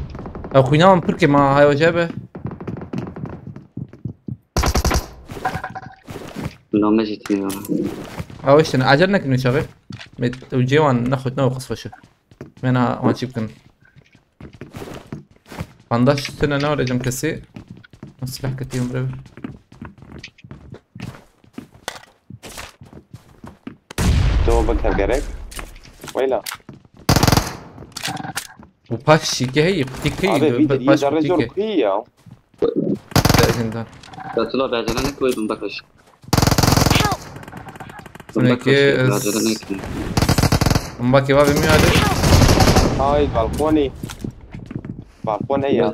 Ew xwîna min pir kêm a, hay wece be. Name jî tîne ya. Ew işte, acele nekin çaxê. Met, ew cê wan nexwit, ne xwest xweş e. Mena wan çî bikin. Bandaj tune ne öğreneceğim kesi. Silah katayım buraya. Cevaba tev gerek. Weyla. Bu paş şike hey, tik hey, Abi bir de paş zerre zor tik hey. Kuyu ya. Zindan. Betula bejene ne koydum bakış. Help! Sonraki Bakış, ez bejene ne koydum. Bomba kebabı mı geldi? Ay balkoni. Balkon ne ya?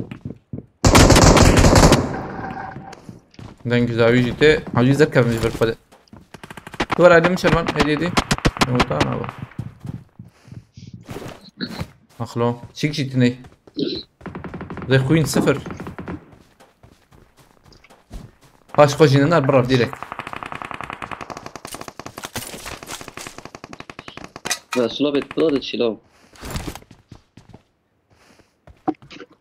Deng güzel bir jite. Hacı zek kavmiş bir pade. Tu var aydın şerman. Hadi hadi. Yumurta ne bu? Mahlo. Çık jitine. Zey queen sıfır. Paş xwe jî nar birav direkt. Ve sula bet bira de çilo.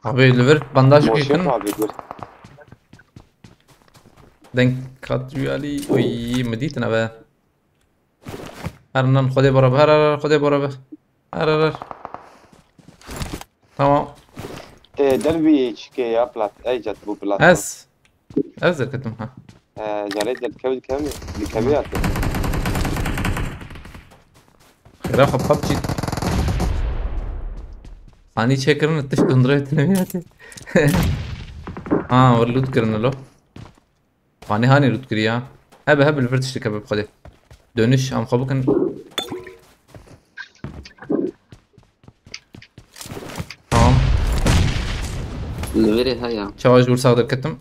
Abi li vir bandaj Boşluk gitin. Abi dur. Denk kat rüyali. Oy, mi dîtin eve. Her nan Xwedê bora be, her, her, her, Xwedê bora be. Her, her, her. Tamam. E, derbi çike ya plat. Ey cat bu plat. Ez. Ez derketim ha. E, carê derkev dikev mi? Dikev ya. Xira xwe PUBG. Hani çekirin tiş dondurayı tine mi yatı? Ha, var loot kirin lo. Hanê hanê loot kiriya. Hebe hebe li vir tiştek hebe bi Xwedê. Dönüş, em xwe bikin. Tamam. Li virê heye. Çawa ji wir sax derketim.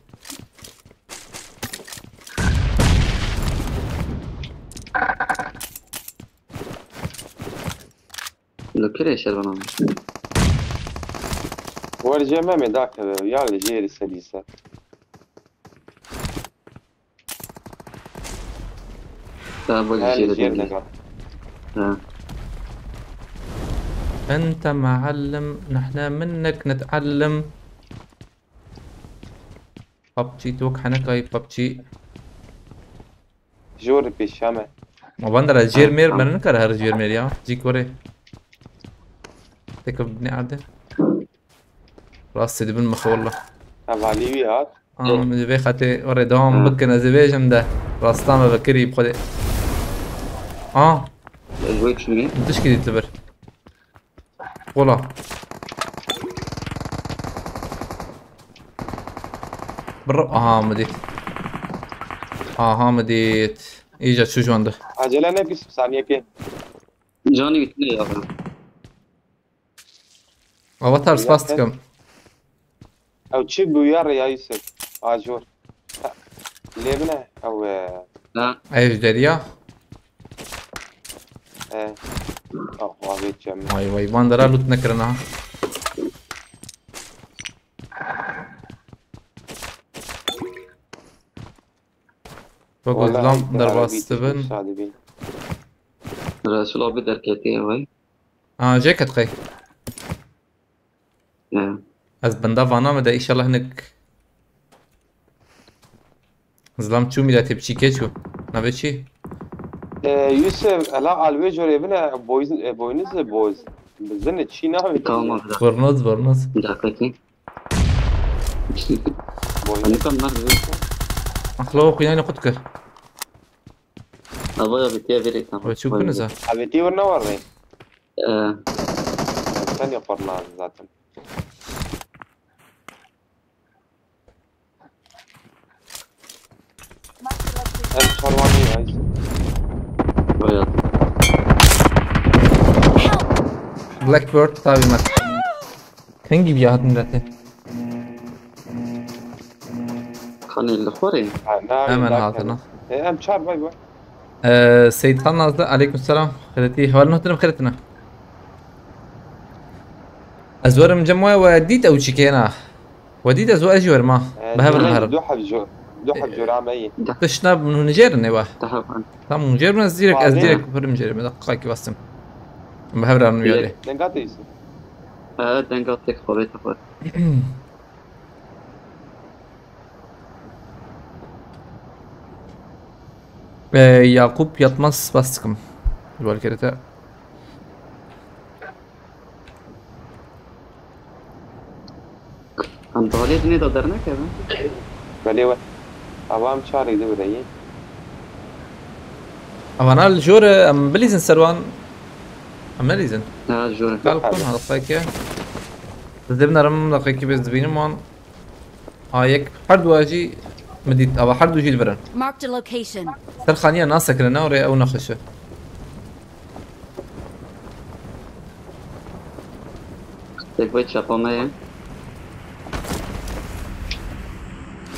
Li kirê şervan am. Wer cê me me dakeve ya li jêrî serî ser. Tamam, bak, ha, jêrî jêrî de. Ha. أنت معلم، نحن منك نتعلم. PUBG, tu wek henekayî PUBG. Jor pêşiya me. Ma van dera jêr mêr, me nikare her jêr mêr ya. Cîk were. Tek binê erde. Rastê dibin mixi walla. Hevalî wî hat. Aa, min vê xetê were devam bikin, ez ê bêjim de. Rasta me vekirî bi Xwedê. Aa. Ez wê çûnî. Tişkî dît li vir. Kola. Bir, aha, mi dît. Aha, mi dît. Îca çû ji wan de. Acele ne, bîst saniyekê. Canî bitine ya. Avatar, spas dikim. Ew çi bûye ya Yusuf? Ajor. Ha, lê bine ew, e, Ha. Ev ji derya. E, ah, avê çem. Vay vay, van dera loot nekirina. Wek Wala zilam ew derbas dibin. Resul abi derketiye vay. Ha, jê ket qey. Ya. Ez binda vana me de, inşallah hinek. Zilam çû mîra tepçîkê çû. Navê çi? Ee, Yusuf, ela alwê corê bine boyz-, e, boynuz e boz. Bizine çi navê? Tamam abi. Bornoz, bornoz. Bir dakika ki. Boynuz. Hani tam nerede? Axlo xuyayne qut kir. Abi abi tiye verek tamam. Ve çû kiniz ha? Abi tiye ne var be? Ee. Sen yaparlar zaten. Ev çarwanî ya. Bayağı. Blackbird tabi mat. Kengî biya hatin rete. Kanê li xwe rê? Ha, na, Hemen na, hatına. E, em çar bay bay. Ee, Seyit Xan Nazlı, aleyküm selam. Xeretî, hevalin hotinim xeretine. Ez werim cem we, we dît ew çîkeyena. We dît ez we ez jî werim ha. Ee, Bi hev re dû, herim. Dû heb jor, dû heb jor ameyî. Tişna min hûn jêrin ê we. Tamam, hûn jêr bin ez direk, ez Vazê. Direk pirim jêrim. Deqîqekî bastim. Bi hev re nûyarê. Denga te îsî. Ee, denga tek xwe bê te xwe. Ee, Yakup Yatmaz spas dikim. Ji bo alîkariya te. Em dalê dinê de dernekevin. Belê we. Ava em çarê di bireyê. Evana li jor e, em bilîzin ser wan. Em nelîzin. Ha, jor e. Kal kun, ha, deqîqekê. Ez dê binerim, deqîqekê bê ez dibînim wan. Ha, yek her du jî min dît, ava her du jî dibirin. Marked a location. Ser xaniya nasekine, ne orê ew nexweş e. Tek vay çapa me ye.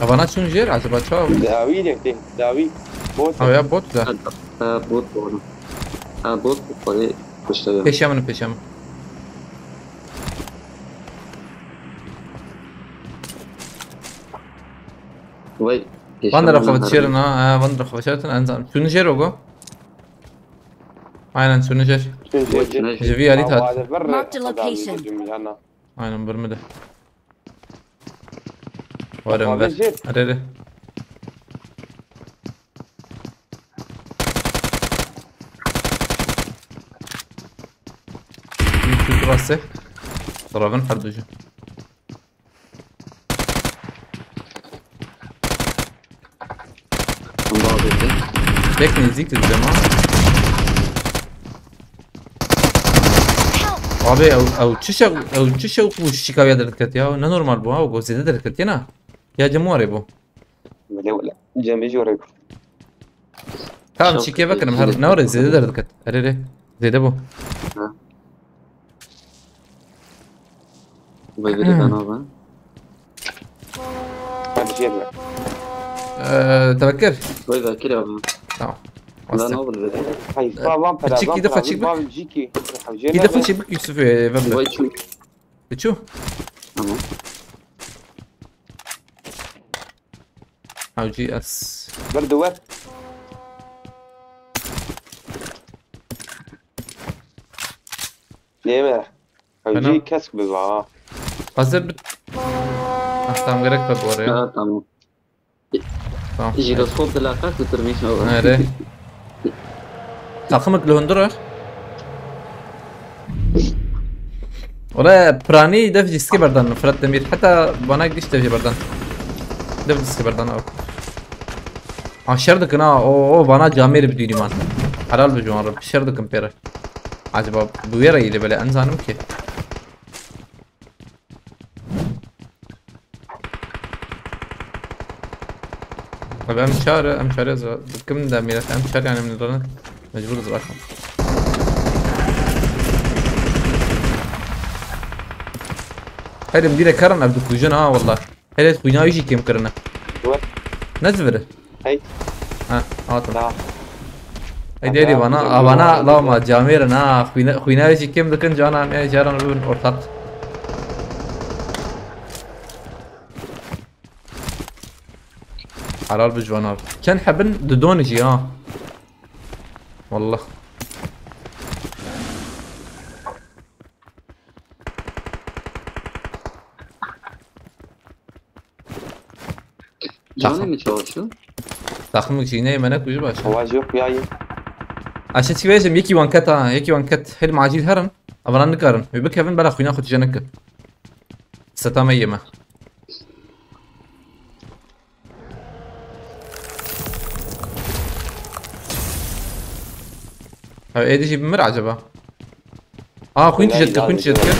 Evana çûn jêr, acaba çawa? Dawî de, de, dawî. Bot. Ha ya bot da. Ha, ha, bot, bot. Ha, bot, bot, bot. Pêşiya min, pêşiya min. Vay, Van dira xwe çêrin ha, ha, van dira xwe çêrin, en zan. Çûn jêr ogo. Aynen, çûn jêr. Çûn jêr. Ji vî alî hat. Marked a location. Aynen, bir mi de. Warım ver. Are, are. Şu burası. Tarafın her ducu. Hunda abi. Tek nêzîk didem ha. Abi ew, ew çi şew, ew çi şew ku şikaviya derdiket ya. Ne normal bu ha, o zêde derdiket ya na. Ya cem ware bu. Wele wele. Cem jî were. Tamam, çike vekirim her ne ware zêde derdiket. Erê rê. Zêde bu. Ha. Vay biri ben abi. Hadi şey mi? Ee, tevekkür. Vay Bekir abi. Tamam. Ben ne oldu dedi? Hayır, babam para. Çık, gidip açık bak. Gidip açık bak Yusuf, e, ben de. Vay çu. Biçu. Tamam. Hawcî ez. Bir duvar. Değil mi? Hawcî kesk bi va. Hazır bit. Ah, tamam, gerek bak oraya. Ha, tamam. Tamam. Jiroskop dilaqe kuturmîş o. Nere? Takımık li hundur e. Ora prani dev ciski berdan Fırat Demir. Hatta bana gidiş dev berdan. Dev ciski berdan o. Ha, şer dikin ha. O, o bana camêr bi dînî man. Helal bi ciwan re. Şer dikin pêre. Acaba bu yere iyiydi böyle, en zanim ki. Abi em çare, em çare za-, kim de millet, em çare yani millet, mecburuz bakın. Herê min dîre kerin ev dikujin ha, wallah. Herê xwîna wî jî kêm kirine. Dur. Ne zivire? Hey. Ha, hatim. Tamam. Hadi, hadi, vana, vana lama camêrin ha. Xwîna, xwîna wî jî kêm dikin, cana em ê caran bibin ortak. Helal bi ciwan abi. Çend hebin? Didon jî ha. Wallah. Canê min çawa çû? Taxmik jî neyê me ne kuji baş. Hava yok ya. Aşe çi vejim, yekî wan ket ha, yekî wan ket. Hêl macîl herin. Avana nikarin. Wê bikevin bela xwîna xwe tije neke. Seta me yeme. Ew ê dijî bimir acaba? Aa, xwîn tije dike, xwîn tije dike.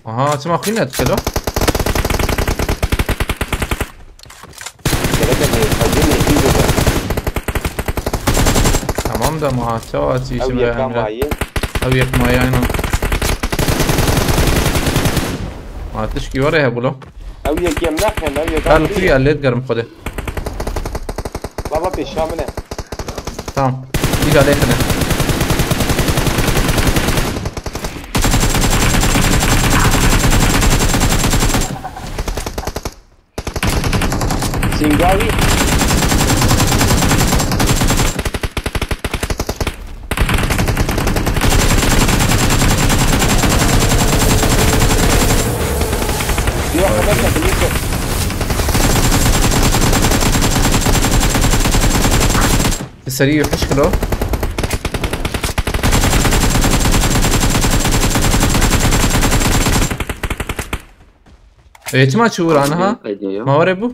Aha, çima xwîn nedike lo? Tamam da ma çawa çî Ew işim yeka ya. Mayî. Ew yek mayî, aynen. Ma tişkî were hebû lo. Ew yek yem nexin, ew yek Gel, tu ya lê digerim xwedê. Baba pêşa min e. Tamam. Îca lê xine. Singavî. Yok, hemen takılıyorsun. Serî xweş kiro. Ê, çima çû wira niha? Qeydiye ya. Ma were bû?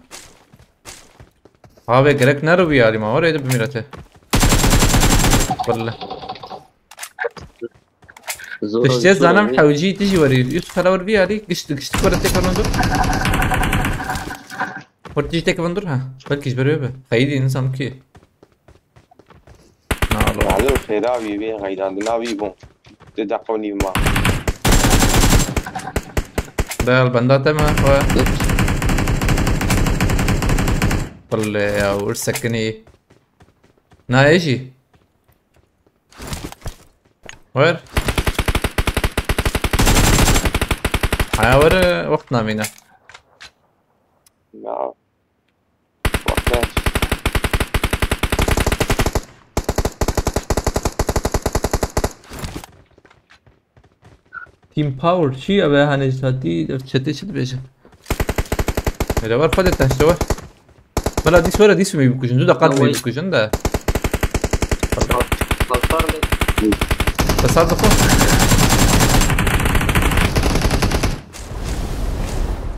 Abi gerek nero bir yari ma were de bir mirete. Vallahi. Zor Tiştê bir zanim şey. Hewcî tijî werî. Üst kara wer vî yarî. Gişt, gişt were tek vurun dur. Hort tijî tek vurun dur ha. Belki ji ber wê be. Xeyîdî insan ki. Na lo. Alo, xêra wî, wê xeydandina wî bû. Di deqa û nîv ma. Del benda te me. Wale ya, wir sekinî. Na ê jî. Wer. Haya wer, wext namîne. Ya. Wext ne? Team Power çi ya be, hani zatî çete çi dibêje? Hele var, fade taşte var. Bela dîs were, dîs me bikujin. Du dakika me bikujin de. Tasar de. Tasar de xo.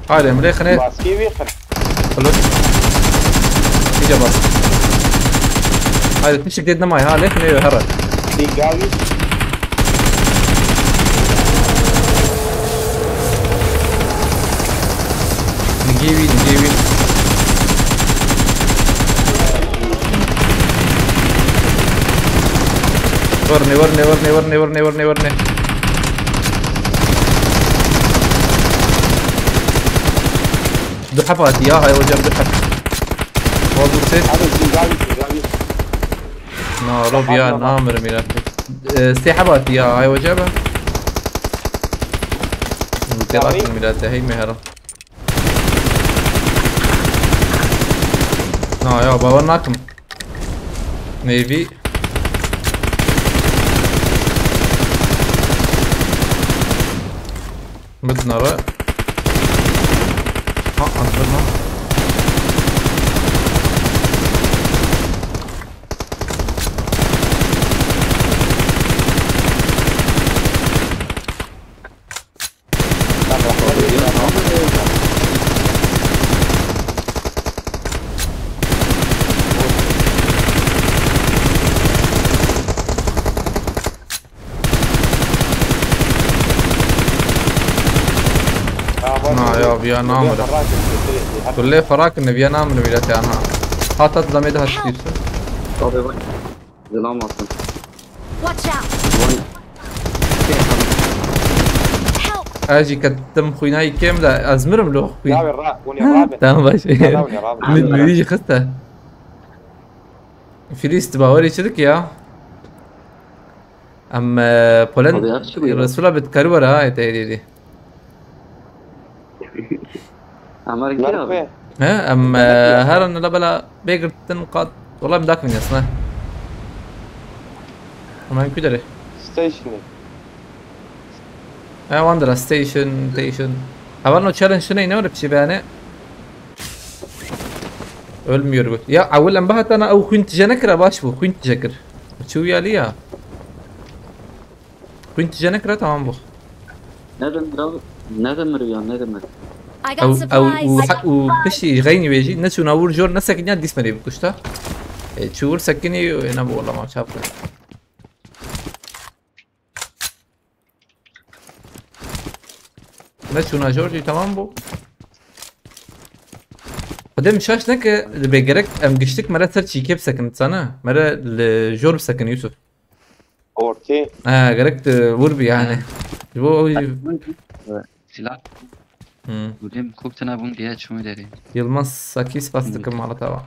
Haydi Emre xine. Maske bir xine. Xulus. Iyice bas. Haydi tişik dedin ama ha, lef ne herre. Digavi. Nigêwî, nigêwî. Werne, werne, werne. Du heb hatiye, hay hocam, du heb. Wazû sê. Abi, Digavi, Digavi. Na, Rob ya, namirim yine. Ee, sê heb hatiye, hay hocam. Têrakin milete, hey meherim. Na ya, bawer nakim. Navy. Midnara. Ha, antirna. Na ya, viya namire. Tu lê xwe rakirine, viya namire mîrete anha. Hat hat zamê de hat tîrse. Tabii bak. Zilam attım. Watch out! Vay. Şey yapalım. Ez jî ketim xwînayî kêm de, ez mirim lo xwîn. Navê ra, hûn ê rabin. Tamam, baş. Navê rabin. Min, min jî xiste. Filîst, bawerî çi dike ya? Em, e, Polen, Abi, ev çi bû ya? Resûla bi dikarî were ha, ê te êdî dî. Amar Merhaba. He, em, e, herin la bela bê girtin qat. Wala em dakivîne esna. Ama em ku derê? Stationê. E, wan dira station, station. Heval no challenge ne, ne öyle bir şey yani. Ölmüyor bu. Ya, ewil em bihatana ew xwîn tije nekira, baş bû. Xwîn tije kir. Çi wî alî ya? Xwîn tije nekira, tamam bû. Ne demir abi? Ne demir ya, ne demir? I got Ew, ew, û supplies. Ha-, û piştî xeynî wê jî, ne çûna wir jor, ne sekiniya dîsmenê bikuşta. E, çû wir sekinî, e, ne bû, wala ma çap kir. Ne çûna jor jî, tamam bû. Xwedê min şaş neke, dibê gerek em giştik mere ser çîkê bisekin, sana. Mere li jor bisekin, Yusuf. Ortê. Ha, gerek de wir bi yani. Ji bo ew jî Silah. Hı. Gulüm, kok tane bun diye çumu deri. Yılmaz Saki spas dikim mala te wa.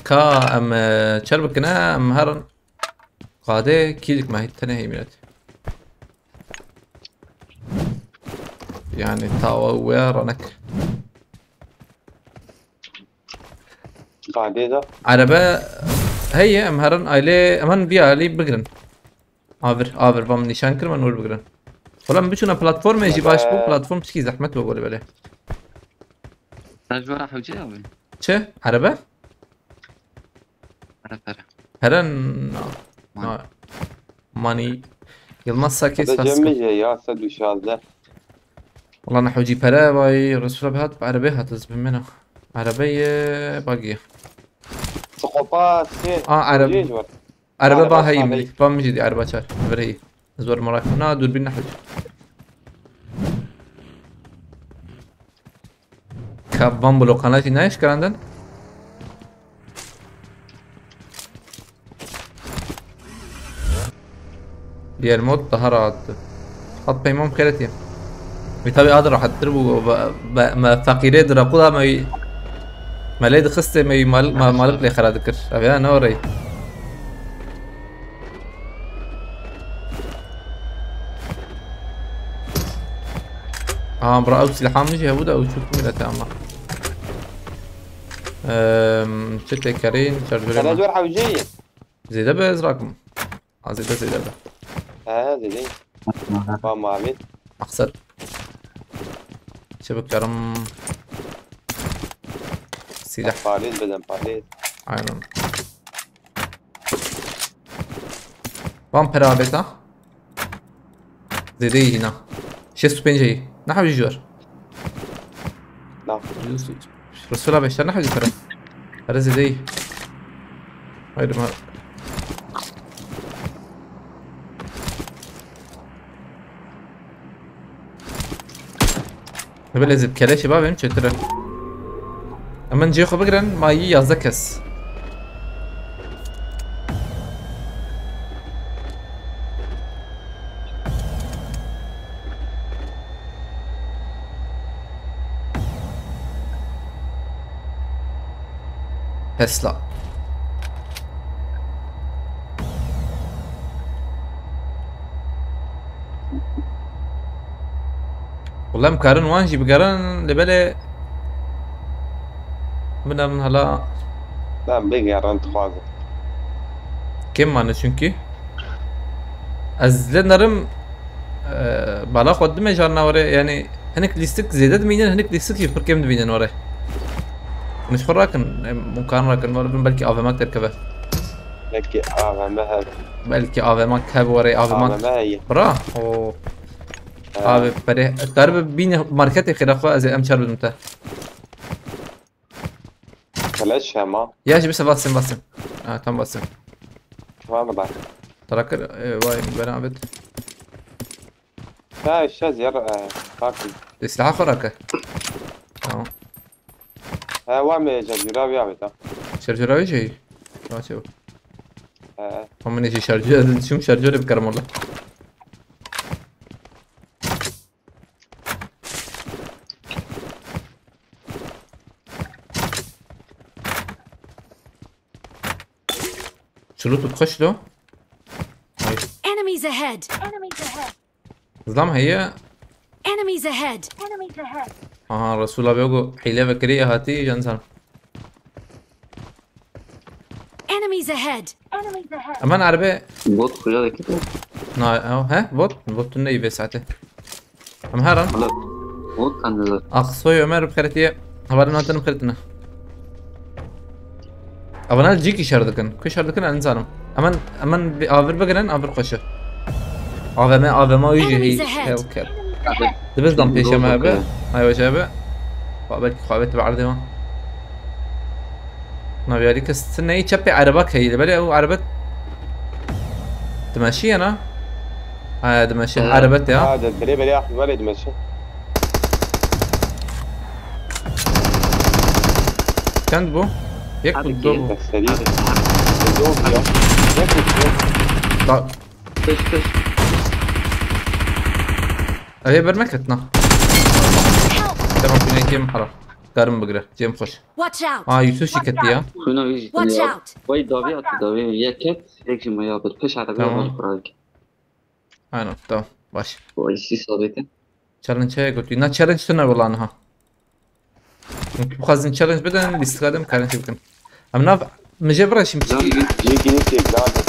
Ka em, e, çer bikine, em herin qadê kîlik me hît tenê heyminet. Yani tawa we ranek. Qadê de. Erebe heye, em herin ailê, em herin vî alî bigirin. Avir, avir, vam nîşan kir, me nor bigirin. Wala em biçûna platformê jî baş bû, Erebe. Platform çikî zehmet bû, belê, belê. Sen ji wara hewce ya wî? Çi? Erebe? Pere, pere. Pere na-, Mani. Na-, Mani. Yılmaz Saki Hadi spas Cem kim? Bey ya, sed û şazde. Wala nehewcî pere vay, Resulullah bi hat, bi erebê hat, ez bimena. Erebeyê bagiye. Psikopat, şey, A, ereb-, şey var. Erebe Araba ba heyî sade. Minik, ba min jî dî ereba çar. Vir heyî. Ez wer merak. Na, dûrbîn nehewcî. Ka van blokana jî nayê şikirandin? Diğer mod daha rahattı. Hat peymam keretiye. Ve tabi adı rahattir bu. Be, be, me fakire dira kula me, me lê dixiste me mal, ma, malik lê xera dikir. Abi ya ne orayı? Aha, bura ew silaham jî hebû da ew çûk milete ama. Ehm, çi têkerîn, şarjörê Sana me. Zor hewcî. Zêde be ez rakim. Ha, zêde, zêde be. He, zêde. Ba mavî. Maqsed. Çi bikarim? Silah. Palêt bidin, palêt. Aynen. Van pere avêta. Zêdeyî hîna. Şêst û pênc heyî. Ne hewcî jor? Na. Resûla beşer ne hewcî pere. Pere zêdeyî. Hayır ma. Hebe lezî bi keleşê bavê min çêtir e. Em min cihê xwe bigirin, ma yî yazdeh kes. Tesla. Wala em karin wan jî bigerin, lê belê min em hala Ben bigerin dixwazim. Kêm mane çünkü. Ez lê nerim, e, bala xwe dime jar navere, yani hinek lîstik zêde dimînin, hinek lîstik jî pir kêm dimînin were. Min ji xwe rakin, em, mumkan rakin, were bin belkî A V M derkeve. Belkî A V M hebe. Belkî A V M hev were, A V M. A V M heye. Bra, o. He. Abi, pere, darbe bîne marketê xêra xwe, ez ê em çar bidim te. Keleş hema. Ya, ji bir basın, basın. Ha, tam basın. Tamam mı bak? Tarakır, e, vay, ben abi. Ha, işte ziyar, e, bakın. Silah xwe rake. Tamam. Ha, var mı cezura bir abi tam? Şerjura bir şey. Tamam, şey bu. He. Ama neyse, şarjör, çim şarjörü bikerim valla. Şunu tut, koş lo. Ay. Enemies ahead! Enemies ahead! Zlam heye. Enemies ahead! Enemies ahead! Aha, Resul abi ogo hile ve kiri hatî can san. Enemies ahead! Enemies ahead! Aman arbe. Bot kuya da kiti. Na, he? Bot? Bot ne be saate. Em heran. Alo. Bot kandı. Aksoy Ömer bixeretiye. Haberin hatırım xeretine. Avana cîkî şer dikin. Ku şer dikin, ez nizanim. Emen, emen bi-, avir bigirin, avir xweş e. A V M, A V M û jî Enemies hî ahead. Hellcat. Dibiz dan pêşe me hebe. Yok, yok. Hay hoca hebe. Ba belkî xwe bête bi erdê wan. Naviyarî kes neyî çepê erebak heyî. Belê ew erebet dimeşî ye na? Ha, dimeşî. Hı. Erebet ya. Ha, de, belê, belê, axî, belê dimeşî. Çend bû? Yek bû, du bû. Serî. Abi. Serî oldu ya. Yek bû, yek. Da- Kış, kış. Ev ê ber me ketna. Tamam, binekê min xera. Karim bigire. Cem xweş. Watch out! Aa, Yusuf şirketi ya. Kuna wî jî Watch ya. Out! Vay davi attı davi. Yek ket, yek jî maya bir. Pêş arabaya Tamam. Var kural. Aynen, tamam. Baş. Vay, siz sabite. Challenge heye gotiye. Na challenge tune wela niha. Hûn bixwazin challenge bidin, lîstika de em karin çi bikin. Em nav, min jê bireşîm Lan çi? Yek yine tek daha da.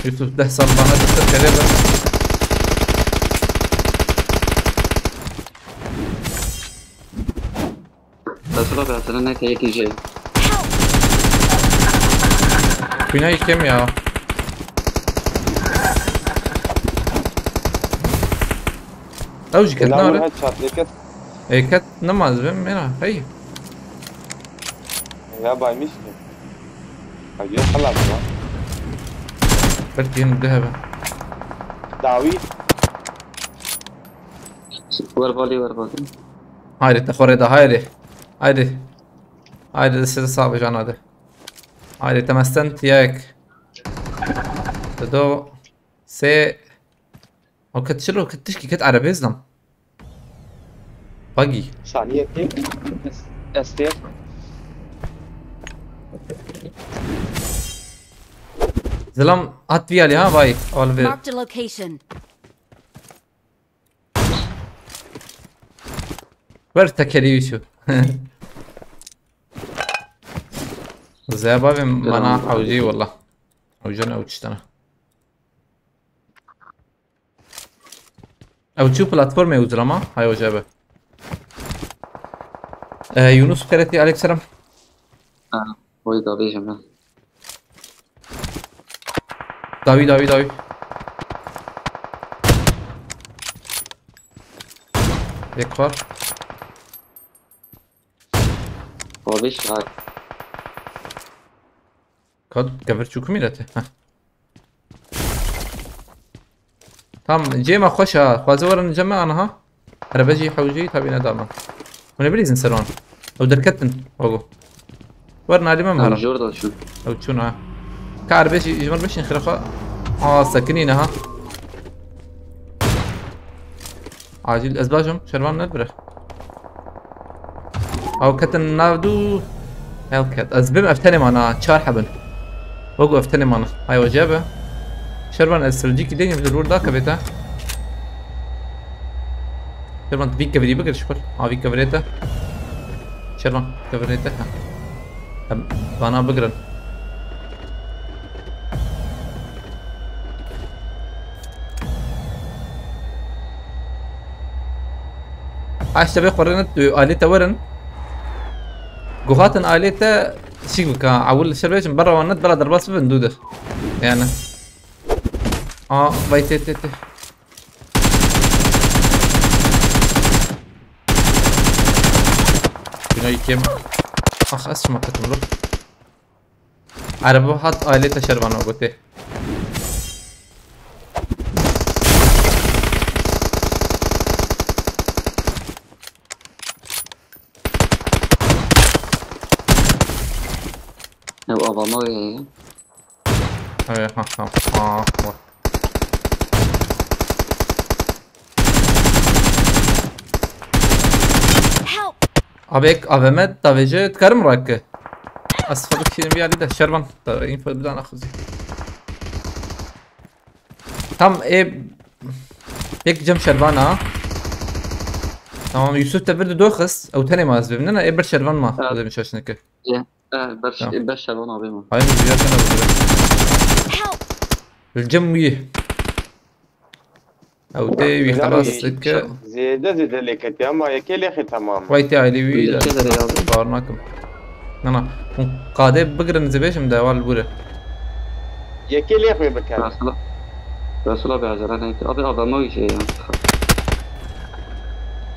Yusuf deh sal bana diktir kere ben. Mesela ben sana ne kayık yiyeceğim. Bina yıkayım ya. Ew jî ket Ela nare. Her çat eket. Ê ket nema ez bim, mera, hey. Ya baymış mı? Ay yok, Allah Allah. Belkî hin du hebe. Dawi. Ver balî, ver balî. Haydi, te xorê de, haydi. Haydi. Haydi, destê te sax be, can hadi. Haydi, te mesten yek. Te do. Sê. O ket çilo, ket tişkî, ket erebê zlam. Buggy. Saniye. Es-, S T F. Zilam hat vî alî ha, vay. Al vê. Marked a location. Ver tekerî Yusuf. Zeba ve mana avcı valla. Avcı ne uçtana. Ew çi platformê uzrama? Hay hoca be. Ee, Yunus Fereti, aleyküm selam. Ha, oy da bêjim ben. Dawi, dawi, dawi. Yek var. Abi şahit. Kad gever çûkû mîrete. Heh. Tam cê me xweş e. Xwaze werin cem me aniha. Erebe jî hewcî tabî ne daman. Hûn ê bilîzin ser wan. Ew derketin. Ogo. Werin alî me mara. Jor da çûn. Ew çûn ha. Ka erebe jî ji min bişîn xire xwe. Aa, sekinî ne ha. Acil ez bajim, şervan ne bire. Ew ketin nav du. Hellcat. Ez bim ev tenê mana, çar hebin. Wego ev tenê mana. Hay hoca be. Şervan ez silcîkî deyim, li rûr da kevê te. Şervan vî kevirî bikir şikir. Ha vî kevirê te. Şervan, kevirê te. Ha. Em, bana bigirin. Ha işte vê xwe rêne tu alê te werin. Guhatin alê te şik bika. Ewil şer bêjim, bera wan net, bera derbas bibin dû de. Yani. Aa, vay tê tê tê. Bina yekêm. Ah, ez çima ketim lo. Araba hat ailê te şervana gotê. Bu adamlar ya. Evet, ha, ha, ha, bak. Help! Abi ek A V M davêje dikarim rake. Asfaltı kilim bir yerde şervan. Da info bir daha nakhuzi. Tam e ek cem şervan ha. Tamam, Yusuf te bir de doxist. Ew tenê ma ez bibînim. E bir şervan ma. Evet. Dedim şaşneke. Ya. Evet, ber, Tamam. ber şervan abi mi? Hayır, güzel sen hazır. Help! Cem wî. Ew tê wî xelas dike. Zêde zêde lê ketiye ama yekê lêxê temam. Vay tê ailî wî de. Yekê de ya abi. Bawer nakim. Na na. Hûn qadê bigirin zê bêjim de wal bûre. Yekê lêxê bike. Resul, Resul abi acele neydi? Abi adamlar şey ya.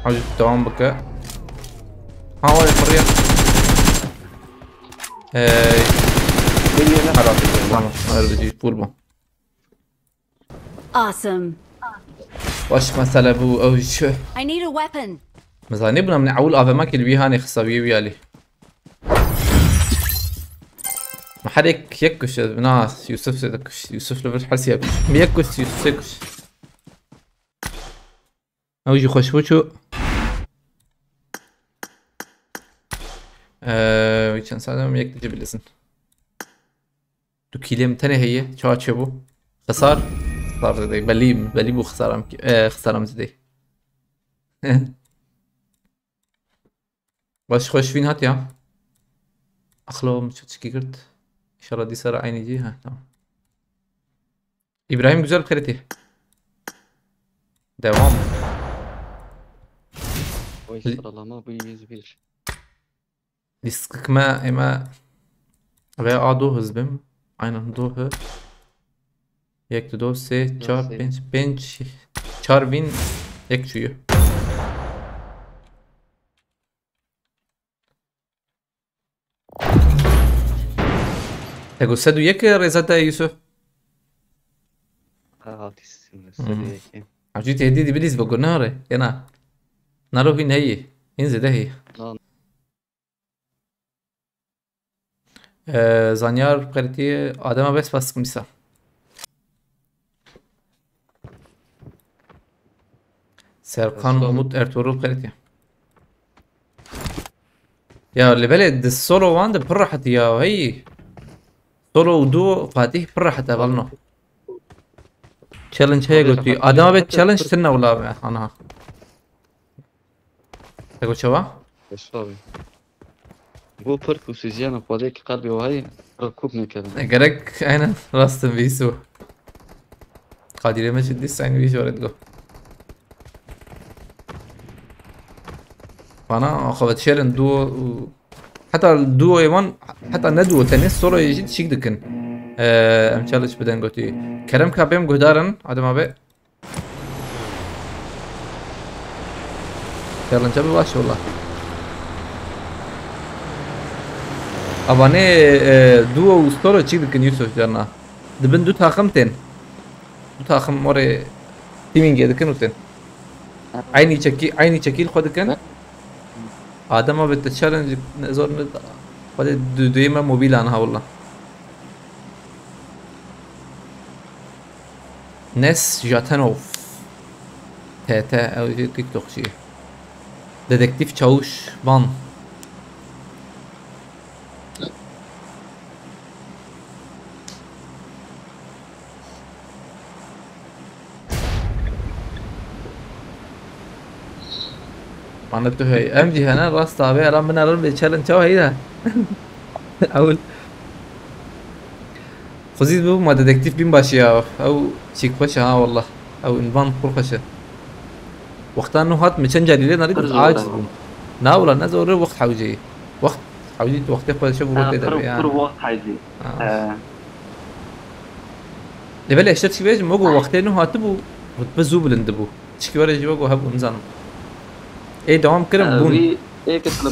Hacı devam bike. Ha, o yapıyor. Eee. Bilmiyorum. Herhalde. Tamam. Ayrı bir full bu. Awesome. Baş mesele bu, ew şu. I need a weapon. Mizanî bûna min ewil A V M kil wî hanê xisa wî wî alî. Ma her yek yek kuş, na, Yusuf se kuş, Yusuf li vir hersiya kuş. Mi yek kuş, Yusuf se kuş. Ew jî xweş bû çû. Eee, wî çend sal em yek dici bilizin. Du kîlê min tenê heye, çawa çêbû? Xisar? Xisar zêde, belî, belî bû xisaram ki, e, xisaram zêde. Baş xweş vîn hat ya. Axlo min çi çikî girt. İnşallah dîsa re aynî cî, ha, tamam. İbrahim Güzel xeritî. Devam. Oy Li- sıralama bu yüz bir. Lîstikek me ême ve a do hizbim. Aynen do hi. Yek, du, do, sê, çar, Nasıl? pênc, pênc, çar bin, yek çûyî. Te got sed û yek rêza te Yusuf? Ha, altı isimli. Hmm. Seri yeki. Hacî te hêdî dibî lîst bigurne re. Yena. Naro hîn heyî. Hîn zêde heyî. Lan. Ee, Zanyar qeritî adema bes pas kimisa. Serkan Estağfurullah. Umut Ertuğrul qeritî. Ya li belê di solo wan de pir rehet ya, hey. Solo û duo Fatih pir rehet e, valno. Challenge heye Abi, gotî. rehet Adama e, be rehet e, challenge pir- tine wila be. Ana. Te got çawa? Resul abi. Bu pir ku siziyana xwedê ki qelbê wahayê rakûp nekevin. E, gerek aynen rastın vîsu. Kadirê me jî dîs aynî vî jor digo. Bana axavet şerin duo û heta duoyê wan, heta ne duo tenê soloyê jî çîk dikin. Ee, em challenge biden gotî. Kerem ka bêm guhdarin, Adem abi. Challenge abi baş wala. Abanê e, duo û solo çîk dikin Yusuf carna. Dibin du taxim tên. Du taxim morê teamingê dikin û tên. Aynî çekî, aynî çekî li xwe dikin. Ne? Adem abi te challenge ne zor ne xwedê du duyê me mobîl aniha wala. Nes Jatenov. T T, ew jî TikTokçî. Dedektîf Çawuş Van. Mane tu hey. Em jî hene rast abi, ela min erin bê challenge çawa heyda. Ewil. Xwezî bû ma dedektîf bîn baş ya. Ew çîk xweş e ha wallah. Ew ünvan pir xweş e. Wexta nû hat min çend carî lê narî Pir got zor e. Aciz bûm. Na wala ne zor e wext hewceyî. Wext hewcî tu wextê xwe şev û rû tê de be Pir yani. pir wext heycî. Ha. Lê belê eşter çi bêjim wego wextê nû hatibû rutbe zû bilind dibû. Çikî were jî wego hebû nizanim. Ê dewam kirin bûn. Wî ê ke tele.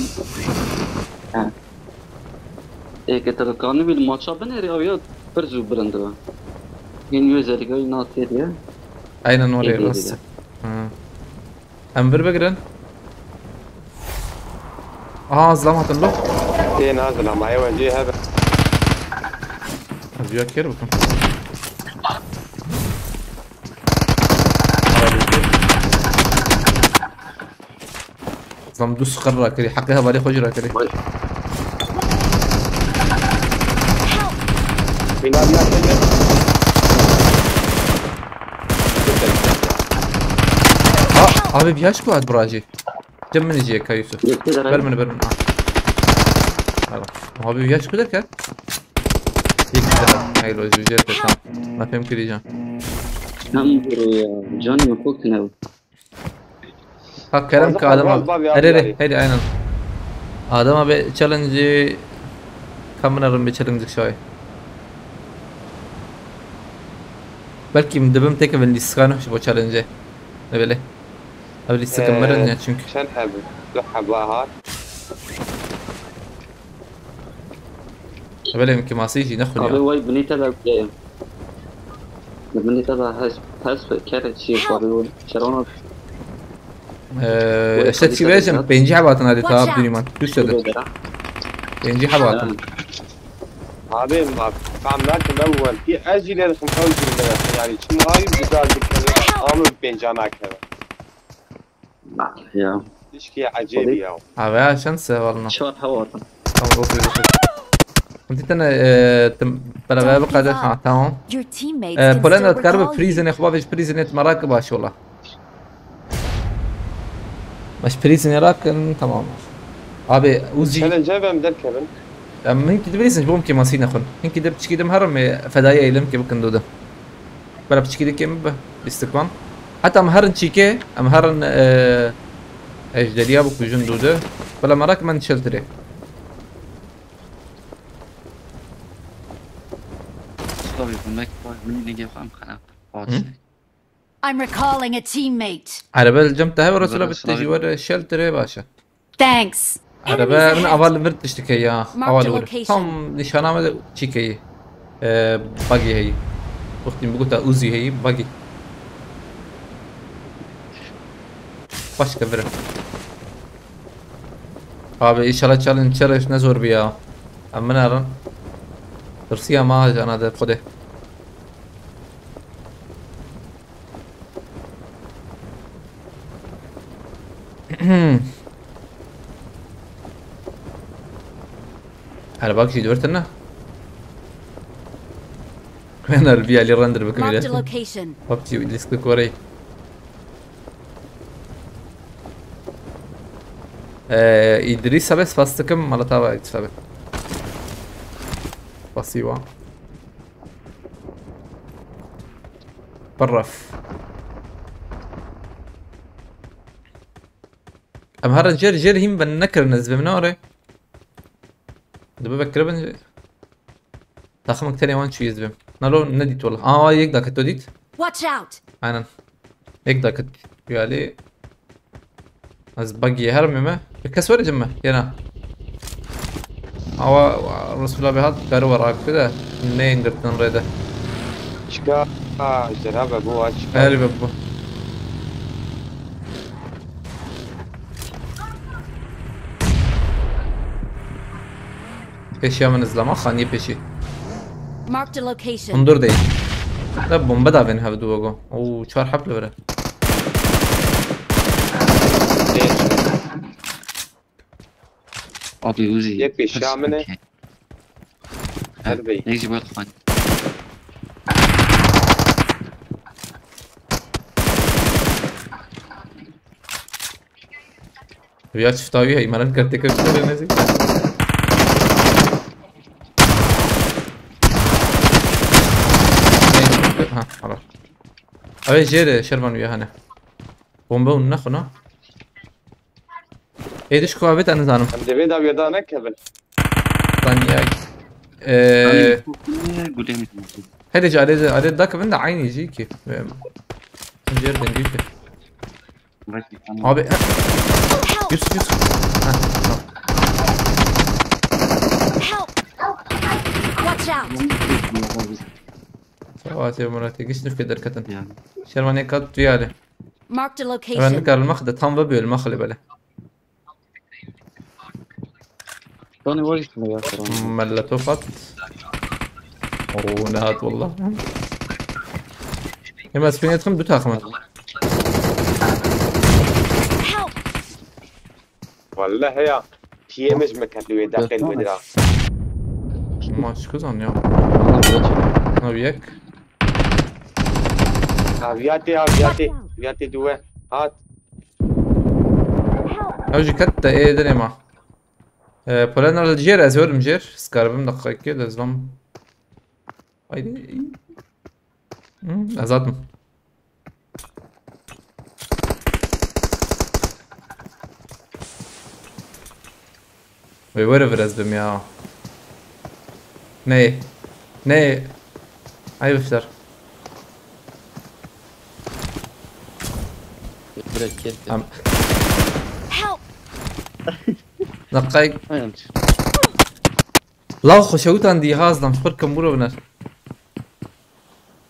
Ê ke tele kanî wî li maça binêrî ew ya pir zû bilind dibe. Hîn wê zerîgayî na tê diye. Aynen oraya Ê, ê, rast. ê. Hı. Em vir bigirin. Aha, zlam hatin lo. Tê nazil ama ew cê hebe. Ya kêr bikim. Zam du sıkır rakirî. Heqê hevalê xwe jî rakirî. Vay. Help! Bilal ya kêr. Ha, abi bir yaş ku at buracı. Cem min jî yeka Yusuf. Yekê de Ber min, ber min. Ha. Merhaba. Abi yaş ku derken? Yek de. Hayır, o yüzden tamam. Ma fem kireceğim. Tam bro ya. Canım koktu ne bu? Ha, Kerem Fazla ki adama. Fazla abi, abi, Hele hele, abi. Hele aynen. Adama bir challenge, kameranın bir challenge şoy. Belki dibim tek evin liskanı bu challenge. Ne böyle? Abi liste Ee, kameranın ya çünkü. Çend hebe? Du hebe hat. Belê min kêmasî jî nexwiniya. Abi way binê te de, e, binê te de hes, hes kere çi, abi way çerana. Ee, Way işte çi kalite bêjim, de. Pêncî hebatin hadi Watch ta out. Abdurrahman. Tüsede. Pêncî hebatin. Abi ma, tam nakim ew welkî, ez jî lê dixim ew jî lê dixim. Yani çim ayı güzel bir kere ama pênca nakeve. Bak ya. Tişkî ecêb ya. Abi ya şans e valla. Çar hewa atan. Tamam, okey, okey. Dîtene, e, tim, beraber bu kadar. Ha, tamam. Your teammates E, can Polen still de kar bi recall you. Prison, xwa vej prison et merak baş ola. Baş prison rakin, tamam. Abi Uzi. Challenge em derkevin. Em hinkî de bilirsin, bom ki masî nexwin. Hinkî de piçkî dim herim, e, fedaya eylem ki bikin dode. Bela piçkî dikê min bi bîstikvan. Heta em herin çîkê, em herin, e, ejderiya bikujin dûde. Bela merak men şeltirê. Sorry, bu mek var, min ne gef am kana. Hı? I'm recalling a teammate. Erebe li cem te hebe Resûla Resûla bitte jî were şeltirê baş e. Thanks. Erebe min aval vir tiştik heye ya. Marked a location. Tam nîşana me de çîkeyî. Ee, buggy heyî. Wextî min bigota Uzi heyî, buggy. Başka biri. Abi inşallah challenge, challenge ne zor bir ya. Em min erin. Tirsiya ma cana de xwedê. Her bak jî dörtene. Ben her bir yerli render bakım Marked a ile. Location. Hop, liste korey. Ee, İdris abi, spastikım, Malatava İdris abi. Pasiva. Parraf. Em her jêr, jêr hîn ben nekirin ez bim ne ore. Dibe vekiribin. Taximik tenê wan çûyî ez bim. Nalo nedît wala. Aa, yek dakika to dît. Watch out! Aynen. Yek dakika. Yalî. Ez bagiyê herimê me. Kes were cim me. Yena. Awa, wa, Resulullah bi hat, kari wa rakti de. Ne indirtin rê de. Çika, ha, ejderha ve bu aç. Her ve bu. Pêşiya min izlama, xaniyê pêşî. Marked a location. Hundur değil. Da bomba da beni hevdu ogo. Oo, çar hep li vere. Abi Uzi. Yek pêşiya min e. Her bey. Yek ji bo xan. Ya çifta wî heyî, meren kar têkil kir, nezî. Ha, hala. Ew ê jêr e, Şervan wî hene. Bombe hûn nexwin ha. Êdiş ku avêt, ez nizanim. Em divê dawiya da nekevin. Zaniya. Ee, Gulê min. Hele ji alê, alê dakevin de aynî jî ki. Em, jêr bendî ki. Abi, he. Yusuf, Yusuf. Ha, tamam. Help! Watch out! Sawatê Muratê, giş nifkê derketin. Yani. Şervanê kat tu yali. Marked a location. Ben nikar max de tam ve böl maxle bele. Tony, what is my Molotof at. Oo, nehat wallah. Hemen spin ettim, du takımın. Help! Wallah heya. T M H me ketî wê deqên wê dira. Maç kazan ya. Tamam, geç. Abi yek. Ha viyatê ha viyatê. Viyatê duwe. Hat. Ew jî ket te ê dinê ma. Ee, Polenler jêr ez werim jêr. Skarbim dakika iki de zlam. Haydi. Hı, ez hatim. Wê were vir ez bim ya. Ney. Ney. Ay bifter. Direkt kes. Am. Help! Dakikayek. Aynen. Law xweşewitandî ha ez dam xwe kim bûro biner.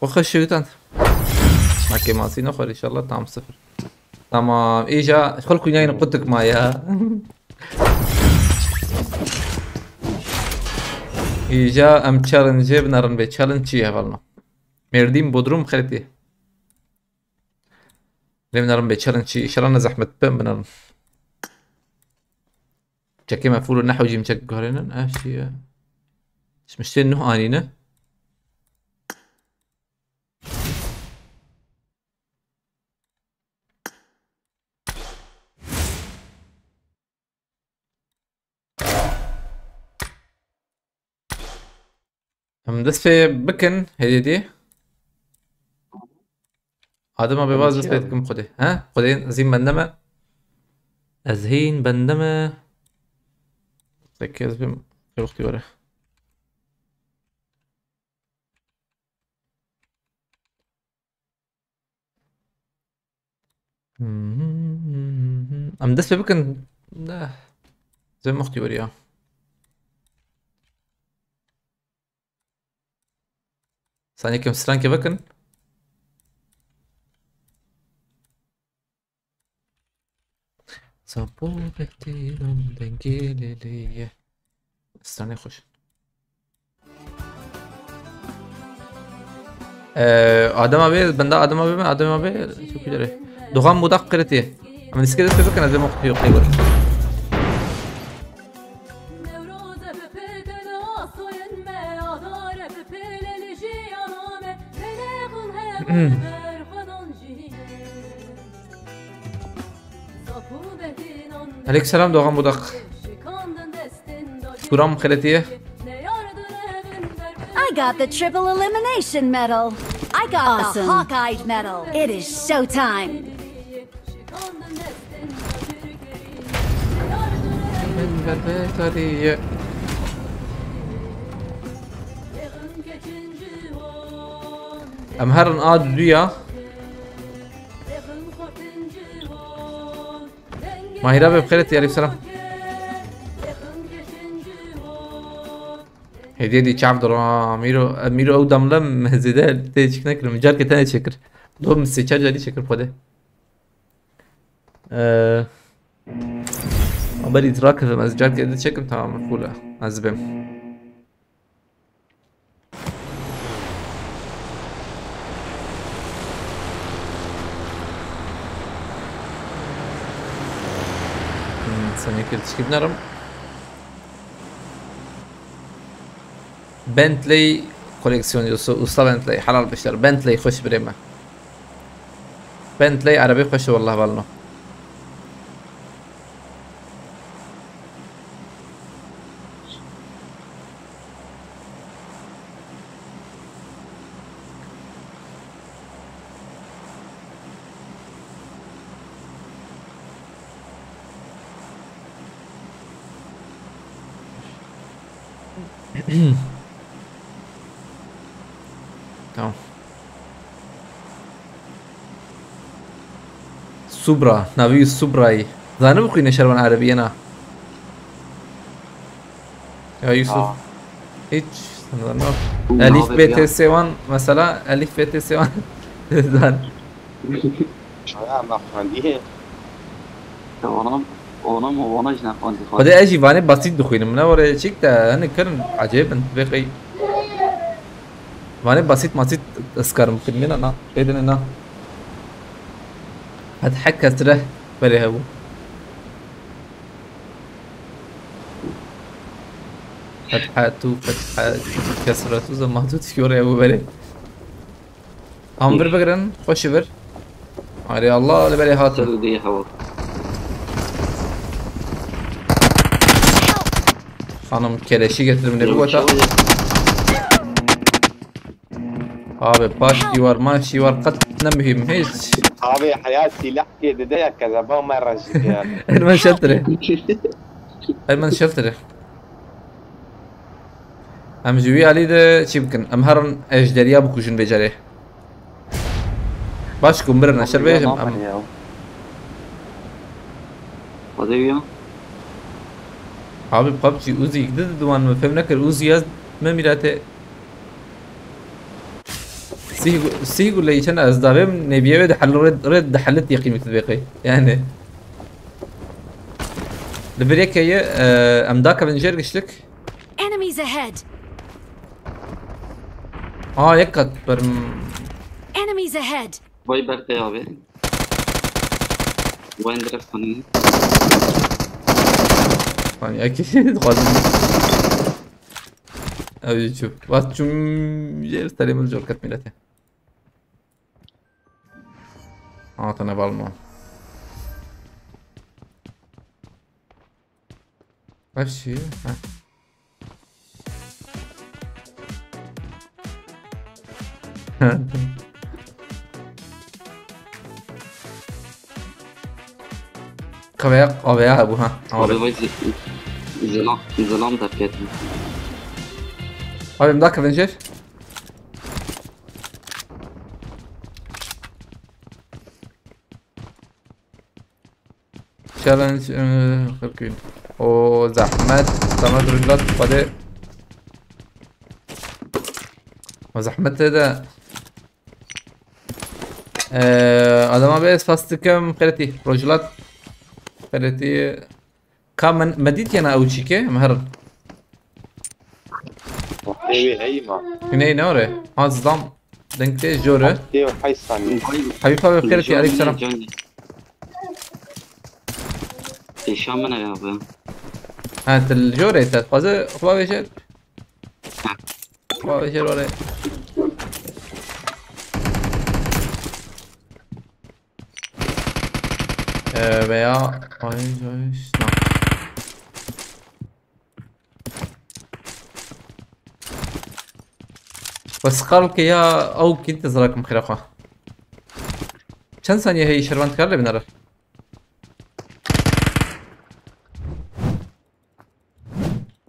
Xwe xweşewitand. Nakê masî nexwer inşallah tam sıfır. Tamam, îja xul kunyayın qutuk ma ya. Îja em challenge binerin be challenge çi hevalno. Merdim Bodrum xereti. Lê binerin be challenge çi inşallah ne zahmet be binerin. Çekê me fûr û nehw jî min çek guherînin. Ev çi ye? Ji min ştên nuh anîne. Em dest pê bikin hêdî dî. Adem abi vaz dest pê dikim xwedê. He? Xwedê ez hîn bende me. Ez hîn bende me. Peki ez bim. Wextî were. Em dest pê bikin. Ne. Zê muxtî weriya. Saniyê kim strankê bikin. Sapû bektiran dengê lêlê ye. Stranê xweş. Ee, Adem abi, bende Adem abi mi? Adem abi çok ileri. Doğan Budak kritiği. Ama niske de bikin Adem okuyor. Aleykümselam Doğan Budak. Kuram xeletiye. I got the triple elimination medal. I got the hawk-eyed medal. It is showtime. Em herin a duya. Mahir abi, bixêr etî, aleyküm selam. Hediye dî çav diro, mîro, mîro ew damle me zêde tê çik nekirim, carkê tenê çêkir. Do min sê çar carî çêkir xwedê. Eee, berî rakivim ez carkê dî çêkim, tamam, cool e. Ez bêm. Hmm, sen yekê tişkî binerim. Bentley koleksiyoncusu, usta Bentley, helal beşler. Bentley xweş birê me. Bentley erebê xweş e, wallah, valno. Tamam. Subra, navî Subrayî. Zanî bixwîne şervan erebî yena. Ya Yusuf. Aa. Hiç sanırım yok. Elif B T S one mesela, Elif B T S one. Zan. Ya me xwendiye. Ona, ona mı, ona jî nexwendî xwe. Xwedê ez jî vanê basît dixwînim. Ne were çik de hani kirin acayip in. Vê qey. Vanê basit masit ez karim bikin. Mena na. Êdine na. Heta hek kesre berê hebû. Fetha tu, fetha kesre tu, zema tu tişkî oraya bû berê. Em vir bigirin, xweşî vir. Arê Allah li berê hatin. Ser û dê hewa. Xanim keleşî getirdim ne bigota. Abi paş şîwar, ma şîwar qet ne mühim hiç. Abi heyat silah diye dede ya kezeba me rajik ya. Elmen şeltire. Elmen şeltire. Em ji wî alî de çî bikin? Em herin ejderya bikujin vê carê. Baş ku mirin, ez şer bêjim, em Xwedê ya. Abi PUBG Uzi di duwan min fêm nekir, Uzi ya me mîrate. Sî gu-, sî guleyî çend ez davêm, nêbiye wê di hel-, rê, rê di helit yeqîmî tu dibê qey. Yani. Li vir yekê ye, e, em dakevin jêr giştik. Enemies ahead! Aa, yek kat ber. Enemies ahead! Vay bertê abi. Vay direkt tanıyım. Hani yek dixwazim. Ew çû. Vat çûm jêr serê min jor ket mîrete. Hatine bal ma. Ev çi? Heh. Kaveya, kaveya hebû ha. Abi vay zi-, zilam, zilam derket. Abi, em dakevin jêr. Challenge, e, xirkîn. O zehmet, zehmet rujlat xwedê. O zehmet tê de. E, adama bê ez fas dikim, xeretî, rojlat. Xeretî. Ka min, me dît yena ew çîke, em herin. Ê wê heyî ma. Hiney ne ore? Ha, zidam. Deng tê jore. Tê û heyş saniye. Habîb abi, xêr tê, aleykum selam. Pêşa min e ya be. Ha, tu li jore te, dixwaze xwe bêje. Xwe bêje ore. Ee, veya ay, ay, na. Bes qal ke ya ew kî te zirakim xira xwe. Çend saniye heye şervan dikar lê binere?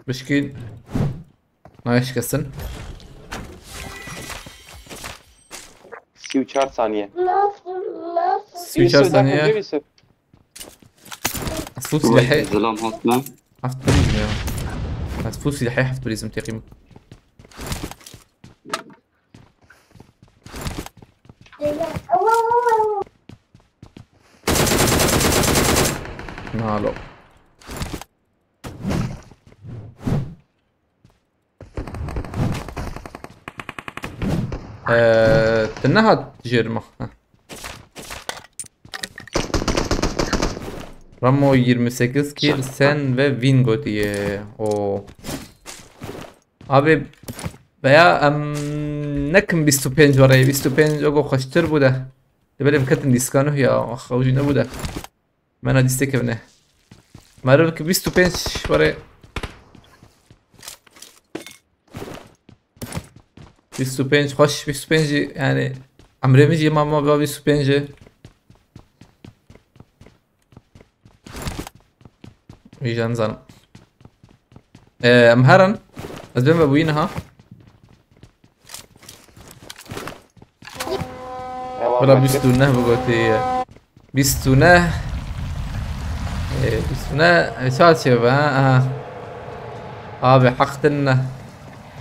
Bişkî. Nayê şikestin. Sî û çar saniye. Sî û çar saniye. Yusuf, Yusuf. Ez full silahê. Zilam hatme. Heft turizm ya. Ez full silahê heft turizm teqîm. Nalo. Ee, tu nehat jêr me. Heh. Ramo yirmi sekiz kill, sen ve win gotiye. O. Abi, veya em nekin bîst û pênc were, bîst û pênc ogo xweştir bû de. Dibê em ketin dîska nuh ya, ax, ew jî nebû de. Mena dîstê kevne. Meriv ki bîst û pênc were. Bîst û pênc xweş, bîst û pênc jî, yani, emrê min jî ma, ma bîst û pênc e. Wî jî nizanim. Ee, em herin. Ez bêm ve bûyî niha. Eyvallah. Wala bîst û neh bigotî. Bîst û neh. Ee, bîst û neh. Ee, çar çêbe, ha? Aha. Abi, heq din ne.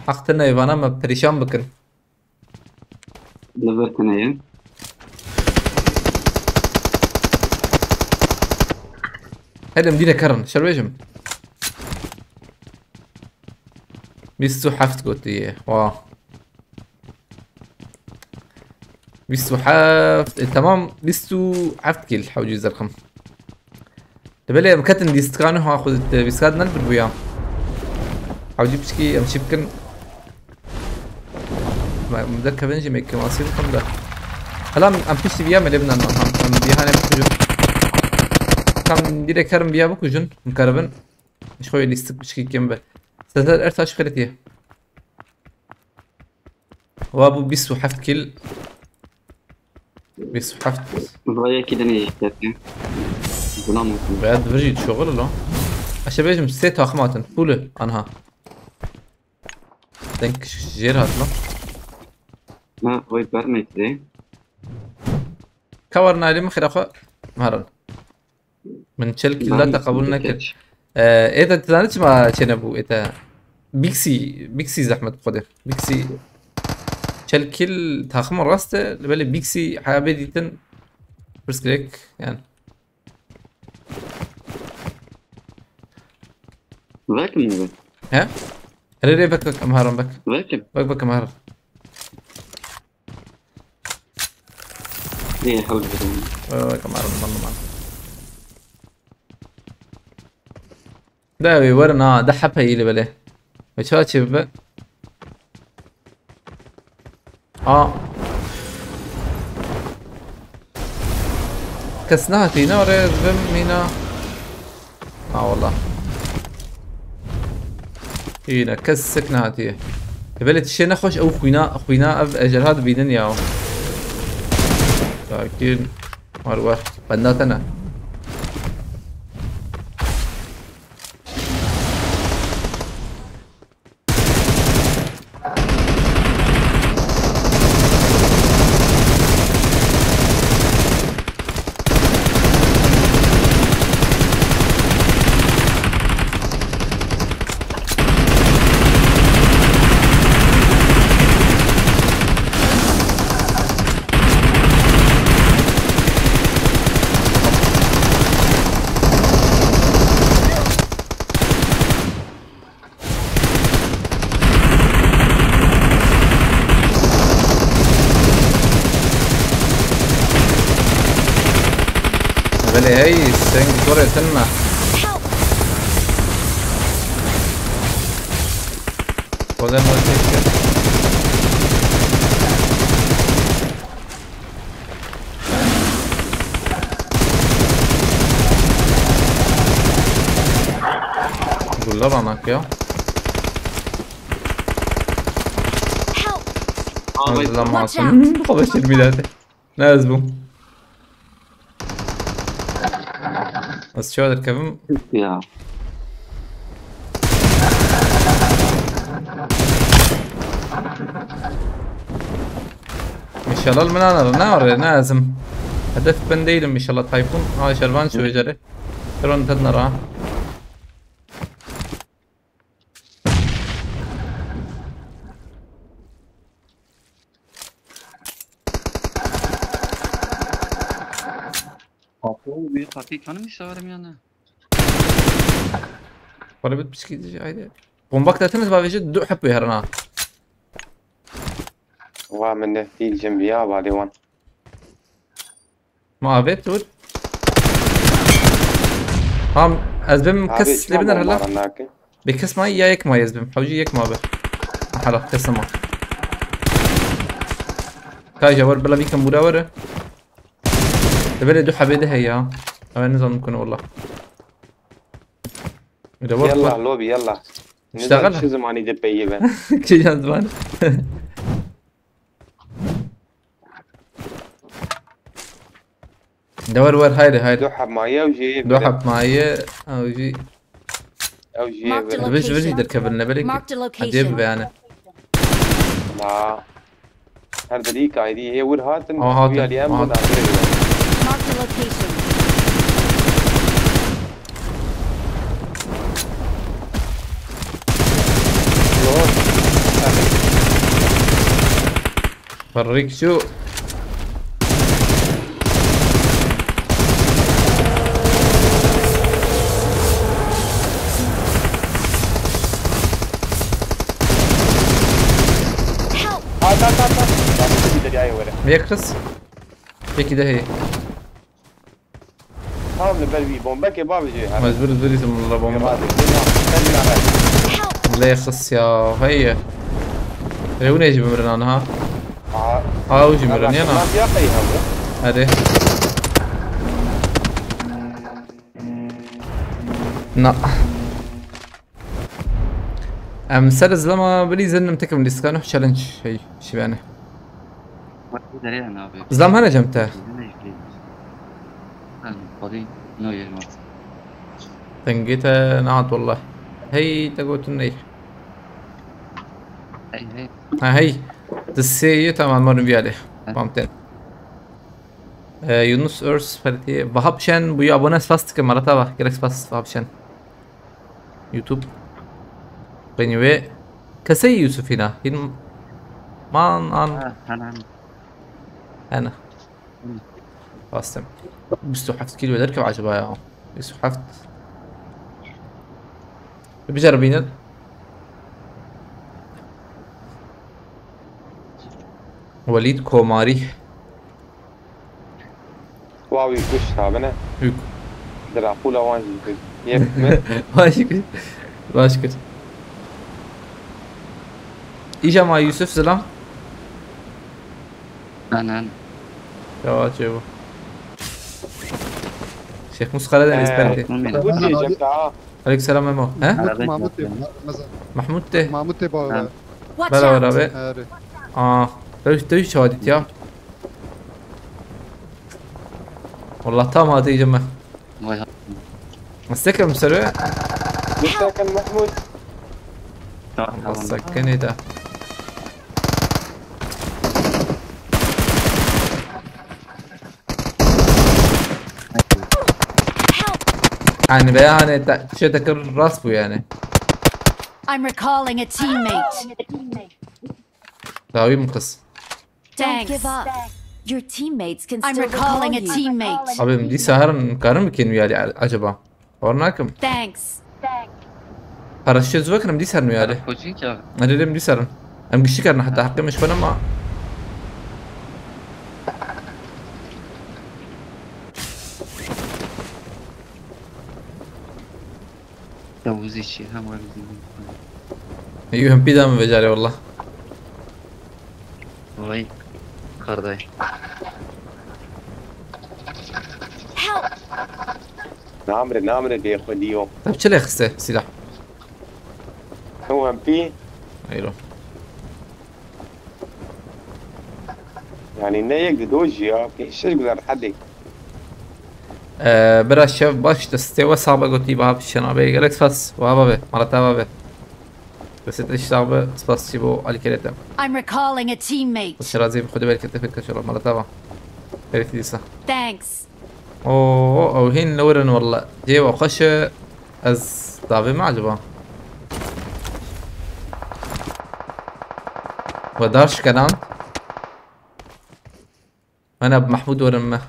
Heq din ne, vana me perîşan bikin. Li vir tune ye. Hadi em dîne kerin, şer bêjim. Bîst û heft gotiye. Wa. Bîst û heft. E, tamam, bîst û heft kîl hewcî zerxim. Li belê em ketin lîstikan ha xwe di lîstika de nelbir bûya. Hewcî piçkî em çî bikin. Me, me derkevin jî me kemasî bikim de. Hela em piştî viya me lê binan, em, em viya hane bikujin. Tam direk herim viya bikujin, em keribin. Ji xwe lîstik piçkî kêm be. Sezer Ertaş xêretiye. Wa bû bîst û heft kîl. Bîst û heft. Vay yekî dinê yekî. Gulam olsun. Veya divir jî şoxil lo. Eşe bêjim sê taxim hatin. Pûlü anha. Denk jêr hat lo. Ha, oy bermekte. Ka war naylê min xira xwe. Marin. Min çel kîl data qebûl nekir. Ee, êta tu zanî çima çênebû êta? Bixi, Bixi zehmet bi Xwedê. Bixi çel kîl taxima rast e, li belê Bixi heyabê dîtin pirs girêk, yani. Vekim mi be? He? Rê rê vek vek em harin vek. Vekim. Vek vek em harin. Ê, hewlbirim. Vek em harin, man, man. Da wê werin ha, da hepe î li belê. Ve çawa çê bibe? A. Kes nehatî, ne orê bim mîna. Ha, wala. Yine kes sik nehatiye. E, belê tiştê nexweş ew xwîna, xwîna ev ejderha dibînin ya. Sakin. War war. Benda te ne. Belê hey, sen kurê tinme. Xwedê me têk kir. Gulle bana ya. Help! Abi, Zıla Watch masum. Out. Xwe şirmî derdê. Ne ez bûm. Ez çawa derkevim? Ya. İnşallah min anarı, ne arı, ne ezim. Hedef ben değilim inşallah Tayfun. Ha, Şervan şu beceri. Şervan tadına ra. Apo, bir patik hanım işte var yani. Para bit piçki haydi. Bomba katınız bavêje du hep herna. Wa min de dîl cim biya badê wan. Ma avêt wir. Ham, ez bim kes lê biner hala. Bê kes ma ya yek ma ez bim. Hewcî yek ma be. Hala kes ma. Kaja wer bila vî kemûra were. Li belê du hebê de heye ya. Ew nizanim kune wala. Yalla, lobi, yalla. İşte nizam çi zimanî de peyî be. Kîjan ziman? De wer wer, haydi, haydi. Du heb maye ew jî. Du heb maye ew jî. Ew jî. Marked a location. Vij, vij derkevin ne belê ki. Marked a location. Acayip be yani. La. Her dilî kaydî hê wir hatin. Aa, hatin. Wî alî em. Aha. Marked a location. Ferrik şu. Help! At, at, at, at. Bak, bir de yaya were. Yek kız. Peki de hey. Tamam, li ber wî bombekê bavêjê her. Mecbur zuri isim la bomba. Bavêjê, ya, sen ya ben. Lê kız ya. Hey. Rewne jî bimirin an ha. Aa, Ha, o jî mirin ya na. Lan ya qey hemû. Hadi. Na. Em ser zilama bilî zinnim tekim lîskan challenge hey şibene. Wekî derê ne abi. Zam hene cem te. Ne yekî. Ben, hadi, no yerim. Tengê te nehat wallah. Hey te gotin ney. Hey hey. Ha hey. Di sê yê tamam marun viyale. Pamten. Ee, Yunus Örs Ferdi. Vahap Şen bu abone spas dikim. Marata bak. Gerek spas Vahap Şen. YouTube. Beni ve Kesey Yusufina. Hin man an Ha, hemen. Hene. Bastım. Bîst û heft kilo derken acaba ya. Bîst û heft. Bir ceribinin. Walid Komari. Wa wî kuş tabine. Hük. Dracula wan jî kir. Yek mi? Baş kir. Baş kir. Îja ma Yusuf Zilam. Anan. Ya çevo. Şêx Mus Karadeniz Ee, belki. Mumin. Bu diyecek daha. Aleykümselam Memo. He? Arada Mahmut, Mahmut diyor. Bey, Ramazan. Mahmut de. Mahmut Bey bağlı. Ha. Watch Beraber out! abi. Heri. Aa. Dövüş dövüş çawa dit ya. Wallah tam hatî îja me. Vay ha. Stekem ser. Mustaken Mahmut. Tamam Allah tamam. sakin eda. Help! Yani veya hani te, şey takır rast bu yani. I'm recalling a teammate. Dawi mi kız? Thanks. Your teammates can I'm recalling a teammate. Abi dîsa herin karin bikin yani acaba? Var nakim. Thanks. Paraşüt züve kirim dîsa herin yani. Kocî ki abi. Hadi dedim dîsa herin. Em güçlü karin hatta hakkım iş bana ama. Ya bu zî çi hem var bizim. U M P daha mı becari wallah. Vay. Karday. Help! Namre, namre bê xwedî yo. Tabi çile xiste silah. U M P. Ayro. Yani ne yek di do jî ya. Pêş şeş güzel hadi. Ee, bira şev baş destê we sabe gotî baha pişena be. Gelek spas. Wa babe. Marata babe. Destê te şitab be. Spas çi bo alîkerê te. I'm recalling a teammate. Şirazî bi xwedê belkî te fekir şola. Marata ba. Belkî dîsa. Thanks. Oo, ew hîn li wir in walla. Cê we xweş e. Ez davê me acaba? We dar şikenan. Hene bi Mahmud werin me.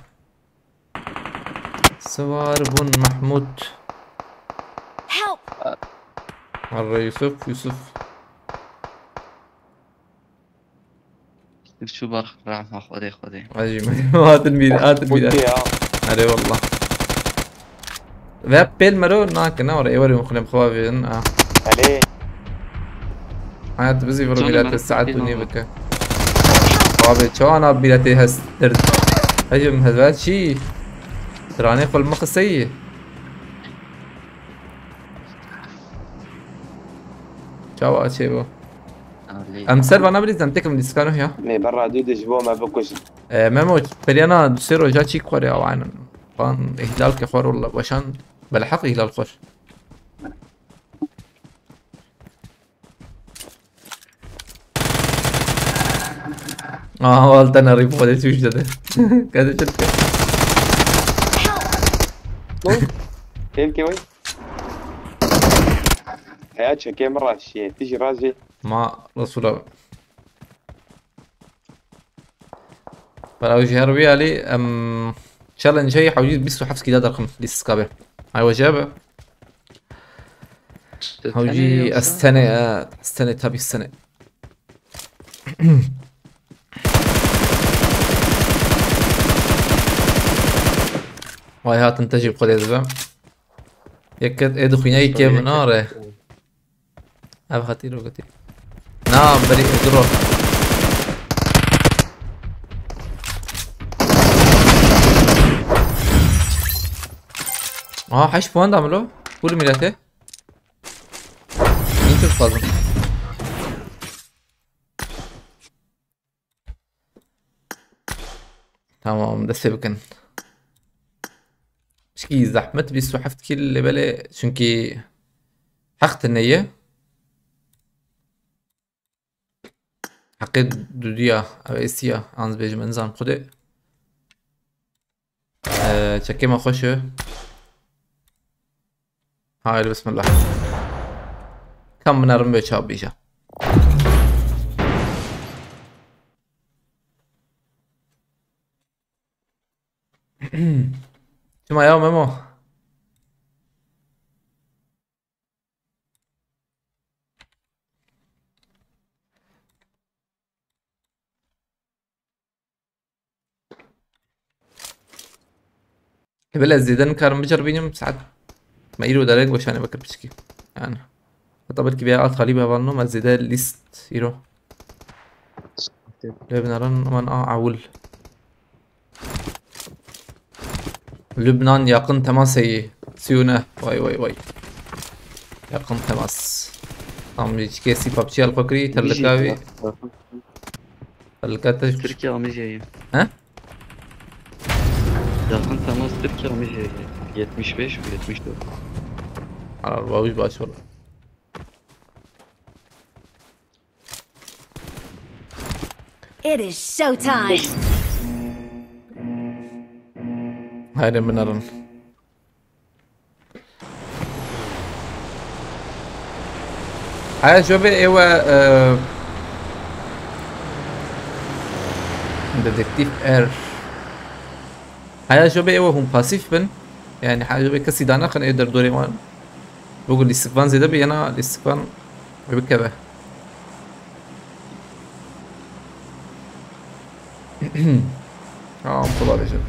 Siwar bûn Mahmud. Help! Merre Yusuf, Yusuf. Şu bak rahma xwedê xwedê. Acî me. Hatin bîr, hatin bîr. Muti ya. Erê wallah. Ve pêl mero nake ne were êwerê xulem xwavên a. Elê. Hayat bizi vuru Canım, milete ben saat pêl û nî mero. Bike. Abi çawana bilete hestir. Hecim hezar çi. Tranê xul mı qiseyî. Çawa çê bu? Alê. Em ser vana bilîzem tekim dîskano ya. Nê berra dû de ji bo me bikujin. E, Memo, peryana du sê roja çî xwarê awanin. Van ihlal ke xwar walla weşan. Belheq ihlal xwar. Aa, wal te nerî xwedê çûş dede. Kede çirke. Kevkê wê. Heya çekê min raşiye. Tijî rajê. Ma Resûla. Bera wî ji her wî alî, em, challenge heyî hewcî bîst û heft kîla derxim lîstiska be. Ay wece be. Hewcî ez tenê, e, ez tenê, tabî ez tenê. Vay hatin te jî bi Xwedê dibim. Yek ket ê dixwîne yekê min are. Ev xetî ro gotî. Na, berî duro. Aha, heşt puan da milo. Full milete. Min çok fazla. Tamam, destê bikin. Pişkî zehmet bîst û heft kîl lê belê, çünkî heq tine ye. Heqê dudiya, ev êsiya, an dibêjim, nizam xudê. Ee, çekê me xweş e. Haydi, bismillah. Kam binerim ve çav bîja. Çima ya Memo? Bile ez zêde nikarim biceribînim, saet me îro derek weşanê vekir piçkî. Yani. Heta belkî vêya a talîb hevalno me zêde lîst îro. Lê binaran man a ewil. Lübnan yakın temas heye. Siyone. Vay, vay, vay. Yakın temas. Tam bir kesî PUBG el xwe kirî, terlika wî. Terlika te Türkiye amijeyim. He? Yakın temas Türkiye amijeyim. Yetmiş beş mi? Yetmiş dört. Arar, bawiş baş ol. It is showtime. Haydi binerin. Haya jobê êwe, e, Detektif Er. Haya jobê êwe hûn pasîf bin. Yani haya jobê kesî danexin ê derdorê wan. Wekî lîstikvan zêde be, yana lîstikvan bikeve. Aa, kolay diyeceğim.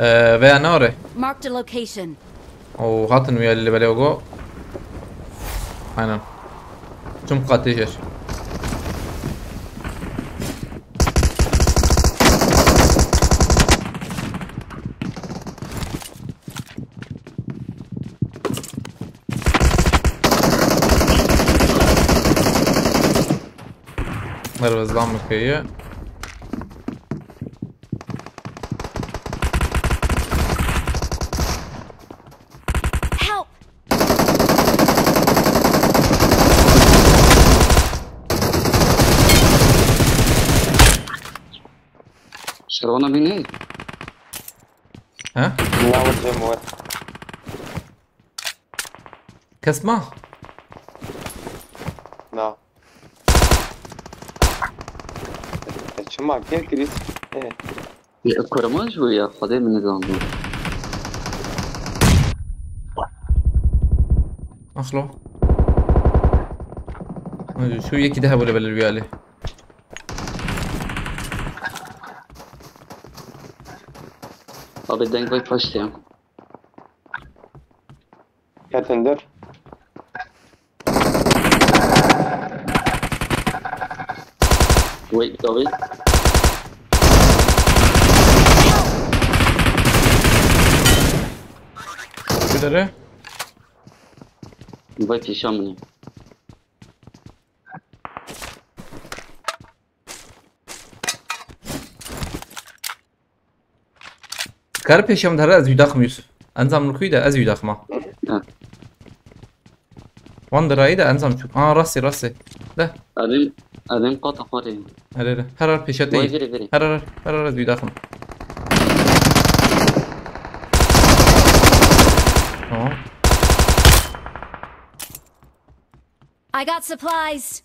Ee, veya ne oraya? Marked a location. O, hatin wî li belê go. Aynen. Çim qatê jer. Merve zlam mı köyü? Help! Şerwana bînî? He? Lawa cem we. Kes ma? Na. E, çima kê kirî? E. Ya, kurmancî bû ya, Xwedê min nizandiye. Axlo. Şu yekî daha böyle belli bir hali. Abi deng vay paştê ya. Ketin der. Wait, sorry. Bidere. Vay pêşa min e. Kar pêşiya min dere ez wî daxim Yusuf. Enzam li kuyî de ez wî daxima. Ha. Wan dirayî de enzam çûk. Aa, rastê, rastê. De. Evim, evim qata xwarê. Here, here. Her her pêşe te. Vay, viri, viri. Her her, her her ez wî daxim. Tamam. I got supplies.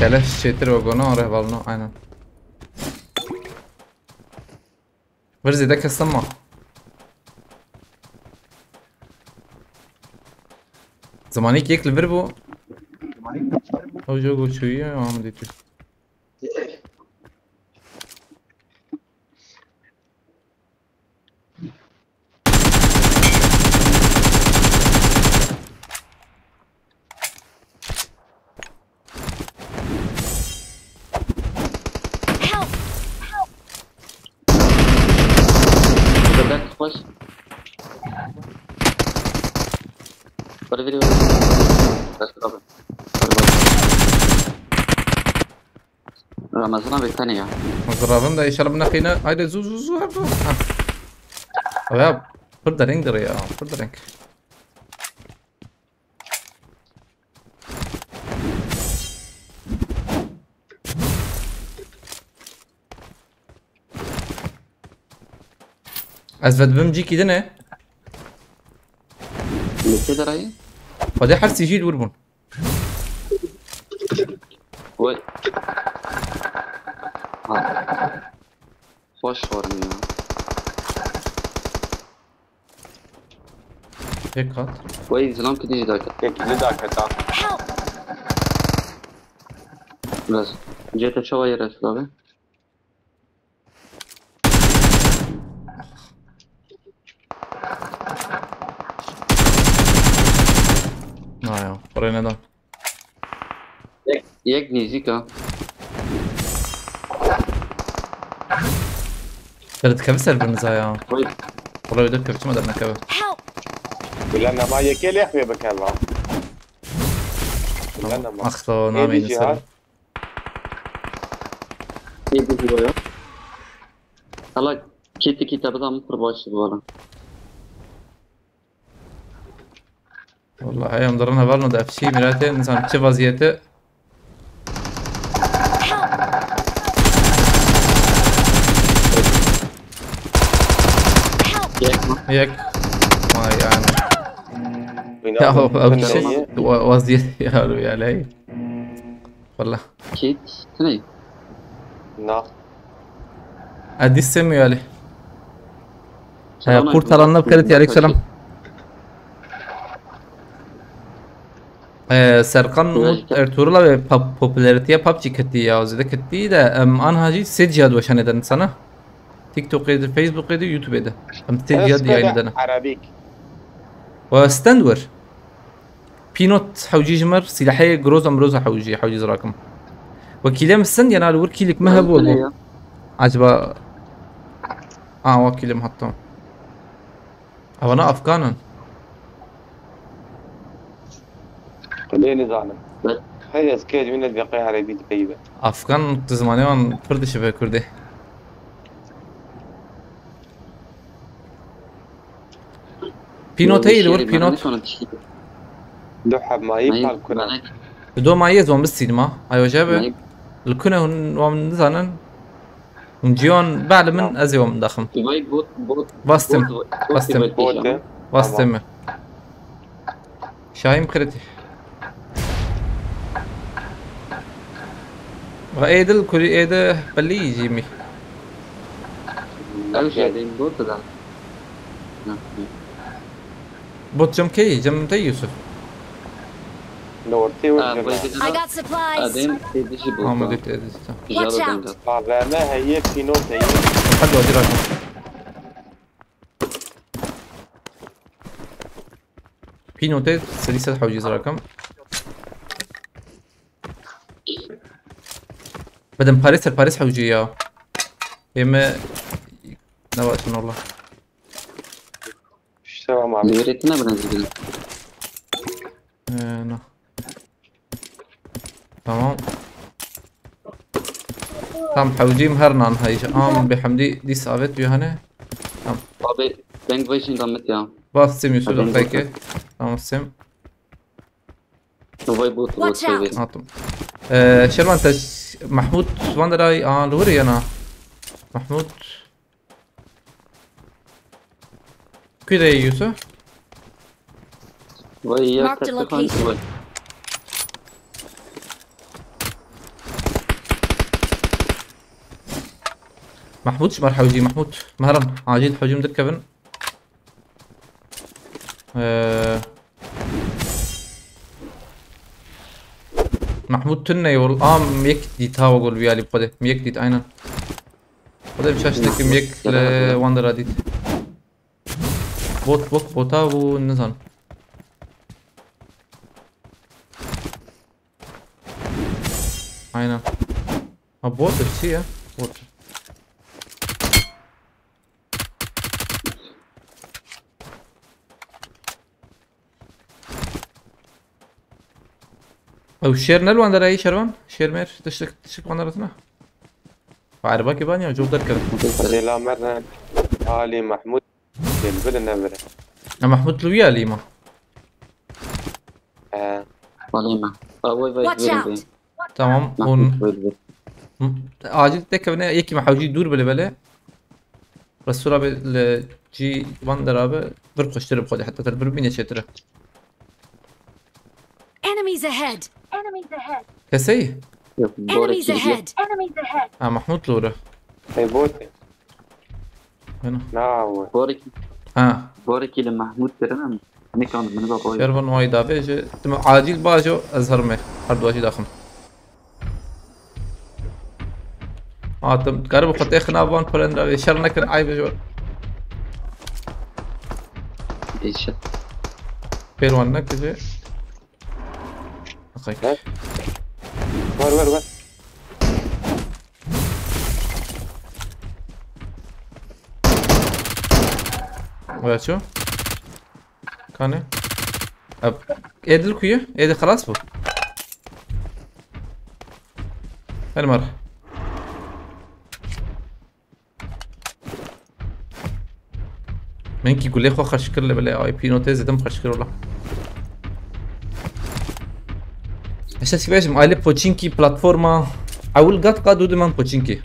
Keleş çêtir ve gona re hevalno, aynen. Vir zêde kes nema. Zimanîk yek li vir bû. Ew jî got çûyî, em dîtî. Help! Help! Burada ben tutmaz. Böyle biri var. Başka abi. Ramazan abi, tane ya. Ramazan abi da inşallah buna kıyına. Haydi zu zu zu zu. Ha. Ya, burada renk ya, burada renk. Ez vedibim cîkî din e. Li kê derayê? Xwedê her sî jî li wir bûn. Wê. Ha. Xweş xwarin ya. Yek kat. Wey, zilam ki dijî dakir. Yek li dakir ta. Help! Biraz. C T çawa yer Esra abi? Na ya, oraya neden? Yek, yek nêzîk a. Seret dikeve ser biriniza ya. Oy. Kolay ödep kevçime dernekeve. Help! Bila nema yekê lêx wê bikeva. Bila nema. Ax, to nameyni ser. Ê, bu ya. Hala kiti kiti bida min pir baş bu ara. Vallahi em dirin hevalno de efşî miratê, nizanim çi vaziyeti. Yek. Vay yani. Ya, o, o bir şey. Wa-, vaziyet ya, ya, ley. Valla. Kit, ne? Na. Edî Semî Ali. Selam aleyküm. Kurtalanlar Ferit, aleyküm selam. Ee, Serkan û Ertuğrul abi pop-, popüleritiye PUBG ketî ya, zêde ketî de, em, anha jî sê ciya diweşanê de insana. TikTokê de, Facebookê de, YouTubeê de. Em sê ciya diye yayın edene. Arabik. Ve stand wir. Pinot hewcî ji mir, silahê Groza Mroza hewcî, hewcî zirakim. Wekîlê min send yana li wir kîlik me hebû hebû. Acaba... A, wekîlê min hat, tamam. Evana Afgan in. Lê nizanim. Hey, ez kê dibîne dibe qey erebî dipeyibe. Afgan, tu zimanê wan pir dişibe kurdê. Pînot heye li wir, pînot. Du heb mayî pal kuna. Bi do mayî ez wan bistînim ha. Ayo jebe. Li kune hûn wan nizanin. Hûn ciwan be li min, ez ê wan daxim. Vay bot, bot, Vastim. Bot, bot, Vastim. Bot, bot, Vastim. Tamam. Şahin kredi. Ve êdil kurî êde belî jî mî. Ew jî dên bot da. Bot cem key, cem te Yusuf. Li ortê we cem. I got supplies. Adem tê dijî bot. Ama dit edit. Watch out. A V M heye, pînot heye. Hadi hadi rakın. Pînotê serî ser hewcî zirakim. Bedim parê ser parê hewcî ya. Ê me ne baş in Allah. Şişe var mı abi? Devretine biraz gidelim. Ee, no. Tamam. Tam hewcîm her nan heyş. Am bi hemdî dîs avet diyor hani. Tamam. Abi, deng vejin da mit ya. Bas Sim Yusuf da peki. Tamam Sim. Vay bot, bot. Attım. Ee, Şervan te Mahmut Vanderay, aa, Luri yana. Mahmut. Kuyde Yusuf? Vay ya. Marked a location. Vay. Mahmud, ji me re hewcî, Mahmud. Meheran, acîl hewcî min derkevin. Ee, Mahmud tune yol. Aa, min yek dît ha, we gol vî alî bi xwedê. Min yek dît, aynen. Xwedê bi şaş dikim, yek li Wandera dît. Bot, bot, bota bû, nizanim. Aynen. Ha, bot e, çi ye? Bot. Ew şêr ne li wan derayî şervan? Şêr mêr, tiştik, tiştik wan deratine. Erebakê ban ya, cov derkevin. Zêla me re alî Mahmud. Gel, bile nevire. Ya Mahmud li wî alî ma? He. Alî me. Ha, vay, vay, Watch vay, out! Vay. Tamam, hûn Mahmud, vay, vay. Acil tekevine, yekî me hewcî dûr bile bele. Resûra be li cî van derabe, vir xweştir bi xwedê, heta te vir bîne çêtir e. Enemies ahead! Kesey? Yok, Enemies borekî. Ahead! Ha, Mahmud li wir e. Hey, bot. Hena. Na, we. Borekî. Ha. Borekî li Mahmud kirine mi? Nikan min ba boy. Şervan way davê ji. Tim acil bajo, ez herme. Her dua jî daxim. Hatim, dikare bi xwe têxin a van polendra vê. Şer nekin, ayb ji we. Pêl wan nekir jî. Okay. He? Ver, ver, ver. Ver ço? Kane. Ab, êdil kuyu? Êdil xelas bû. Her mar. Min kî gulê xwe xerç kir li belê I P notê zêdim xerç kir wala. Eşe sî bêjim, aile Pochinki platforma ewil gat qa dû diman Pochinki.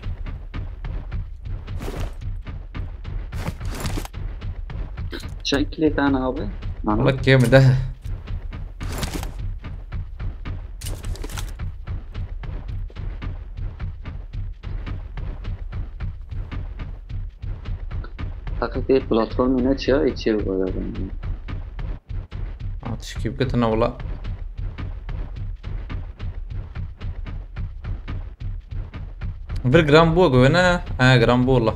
Çend kilê tane abi? Wala kêm deh. Heqîqî platformê ne çi ya, ê çi ya bu arada? Ha, tişkî bike tune wala. Vir gram bû, go ne? He, gram bû wala.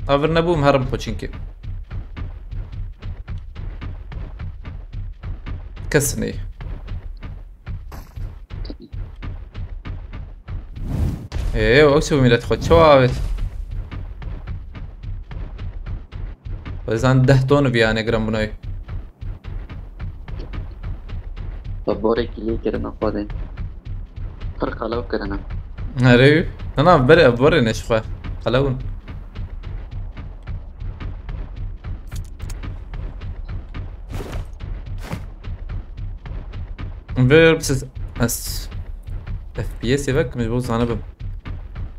Avir nebûm herim xwe çinkî. Kes ney. Ê, ew çi milet xwe çawa avêt? Xwezan deh ton viyane giran bunayê. Bi borekî lê kirine xwedê. Pir qelew kirine. Erê, na, na, berê, berê ne ji xwe. Qelew in. Vir siz ez F P S vek min ji bo zanibim.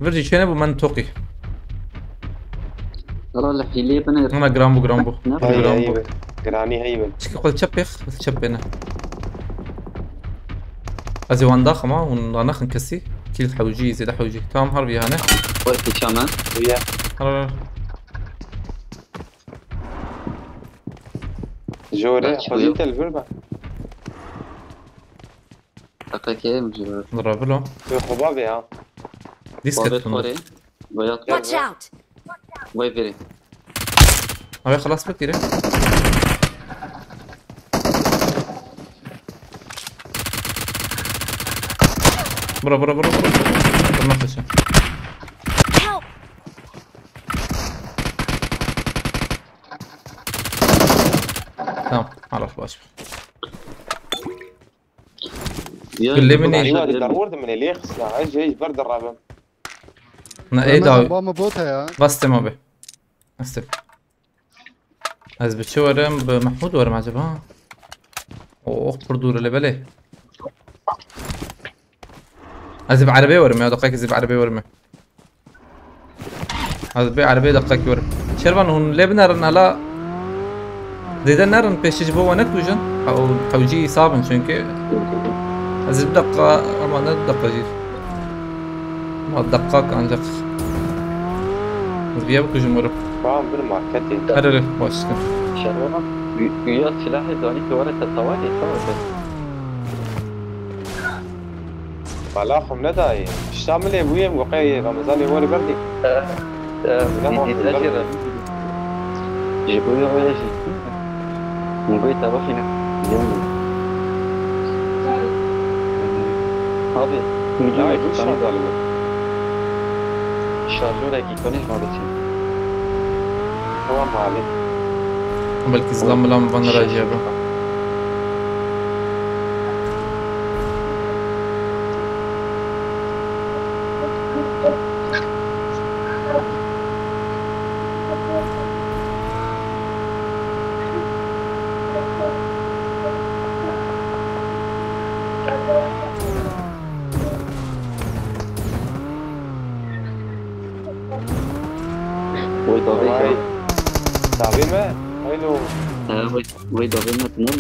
Vir jî çêne bû, min toqî. Wala li hîlê binêr. Ana, giran bû, giran bû. Ne? Heyî, giran heyî bû. Bin. Giranî heyî bin. Çikî xwe çep pêx, çep pêne. Ez ê wan daxim ha, hûn da nexin kesî. Kîl hewcî, zêde hewcî. Tamam, harbi yani. Wekî çamen. Uye. Har, har. Jore, xwezî te li vir be. Teqekê min jî. Rabilo. Wê xwe bavê ha. Dîs ket xorê. Watch out! Vay verê. Abi xelas bek dire. Bura, bura, bura, bura. Bura nexweşe. Help! Tamam, Allah baş. Gulê min ê. Darwar de min ê lê xisna, ez jê ber derabim. Na, ê da. Ba min bot heye. Bastım abi. Bastım. Ez bi çi werim? Bi Mahmud werim acaba? Oh, pir dûr e lê belê. Ez ê bi erebê werim ya, deqekê ez ê bi erebê werim. Ez bi erebê deqekê werim. Şervan hûn lê binerin hala. Zêde nerin pêşî ji bo we nekujin. Ew hewcî îsab in çünkü. Ez ê du deqa, ama ne du deqa jî. Ma deqak ancak. Ez viya bikujim were. Tamam, bir marketê. Her her baş dikim. Şerwana, gü-, güya silahê zanî ki were te tawanê, tamam be. Bala xwe nedayê. Tişta min lê bûye, em goqeyê Ramazanê were berdî. Eh, eh, Bala xwe dîdî berdî. Ji bo ya were jî. Min goyê te bixîne. Abi, milyon Ay, ekî bu tane şarjör. Şarjör ekî tane ma biçin. Tamam abi. Belkî zilam milam van rajiya be. Wê davê Vay. Davê me? Haylo. He, wê, wê davê me, ne?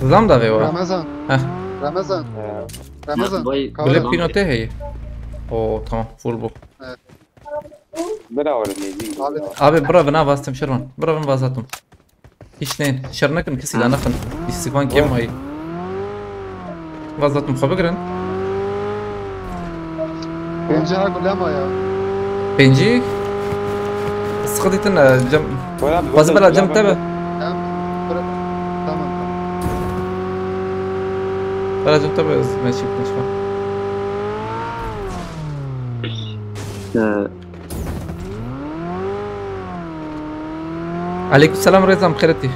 Zam davê wa? Ramazan. Heh. Ramazan. He. Ramazan. Vay, Kavra. Gulê pîno te heye. Oo, tamam, full bu. Evet. Bira were nêzî. Abi. Abi, bira vina vastim Şervan. Bira vin vazatim. Hiç ne, şer nekin, kesî la nexin. Îstivan kêm mayî. Vazatim xwe bigirin. Pêncî ha gule ma ya. Pêncî? Sıkı ditin, e, cem. Wala, Bazı bela cem tabi. Em, bıra-, tamam, tamam. Bela cem tabi, ez meşik, meşik. Ee, Aleykümselam Rêzam, xêretî.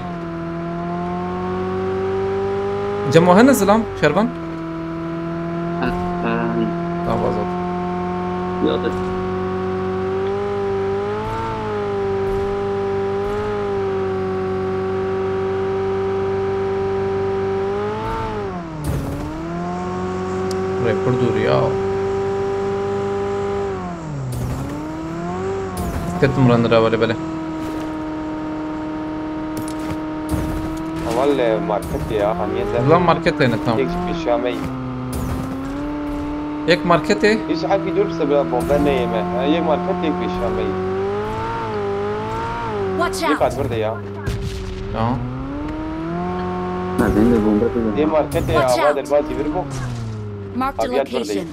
Cemo hene zilam, Şervan? He, he. Tamam, vazat. Ya da. Rê pir dûr ya. Ketim randira wele bele. Heval, e, marketê ya, haniye de. Lan marketê ne tam. Yek pêşiya me. Yek marketê? Hiç hepî dur se bira bombe neyeme. Ha, yek market yek pêşiya me. Watch Yek out! At bir de ya. Tamam. Ha, ben de bombe dedim. Yek marketê Watch ava out! Derbazî bir bu. Marked a Abi, yat bir de. Location.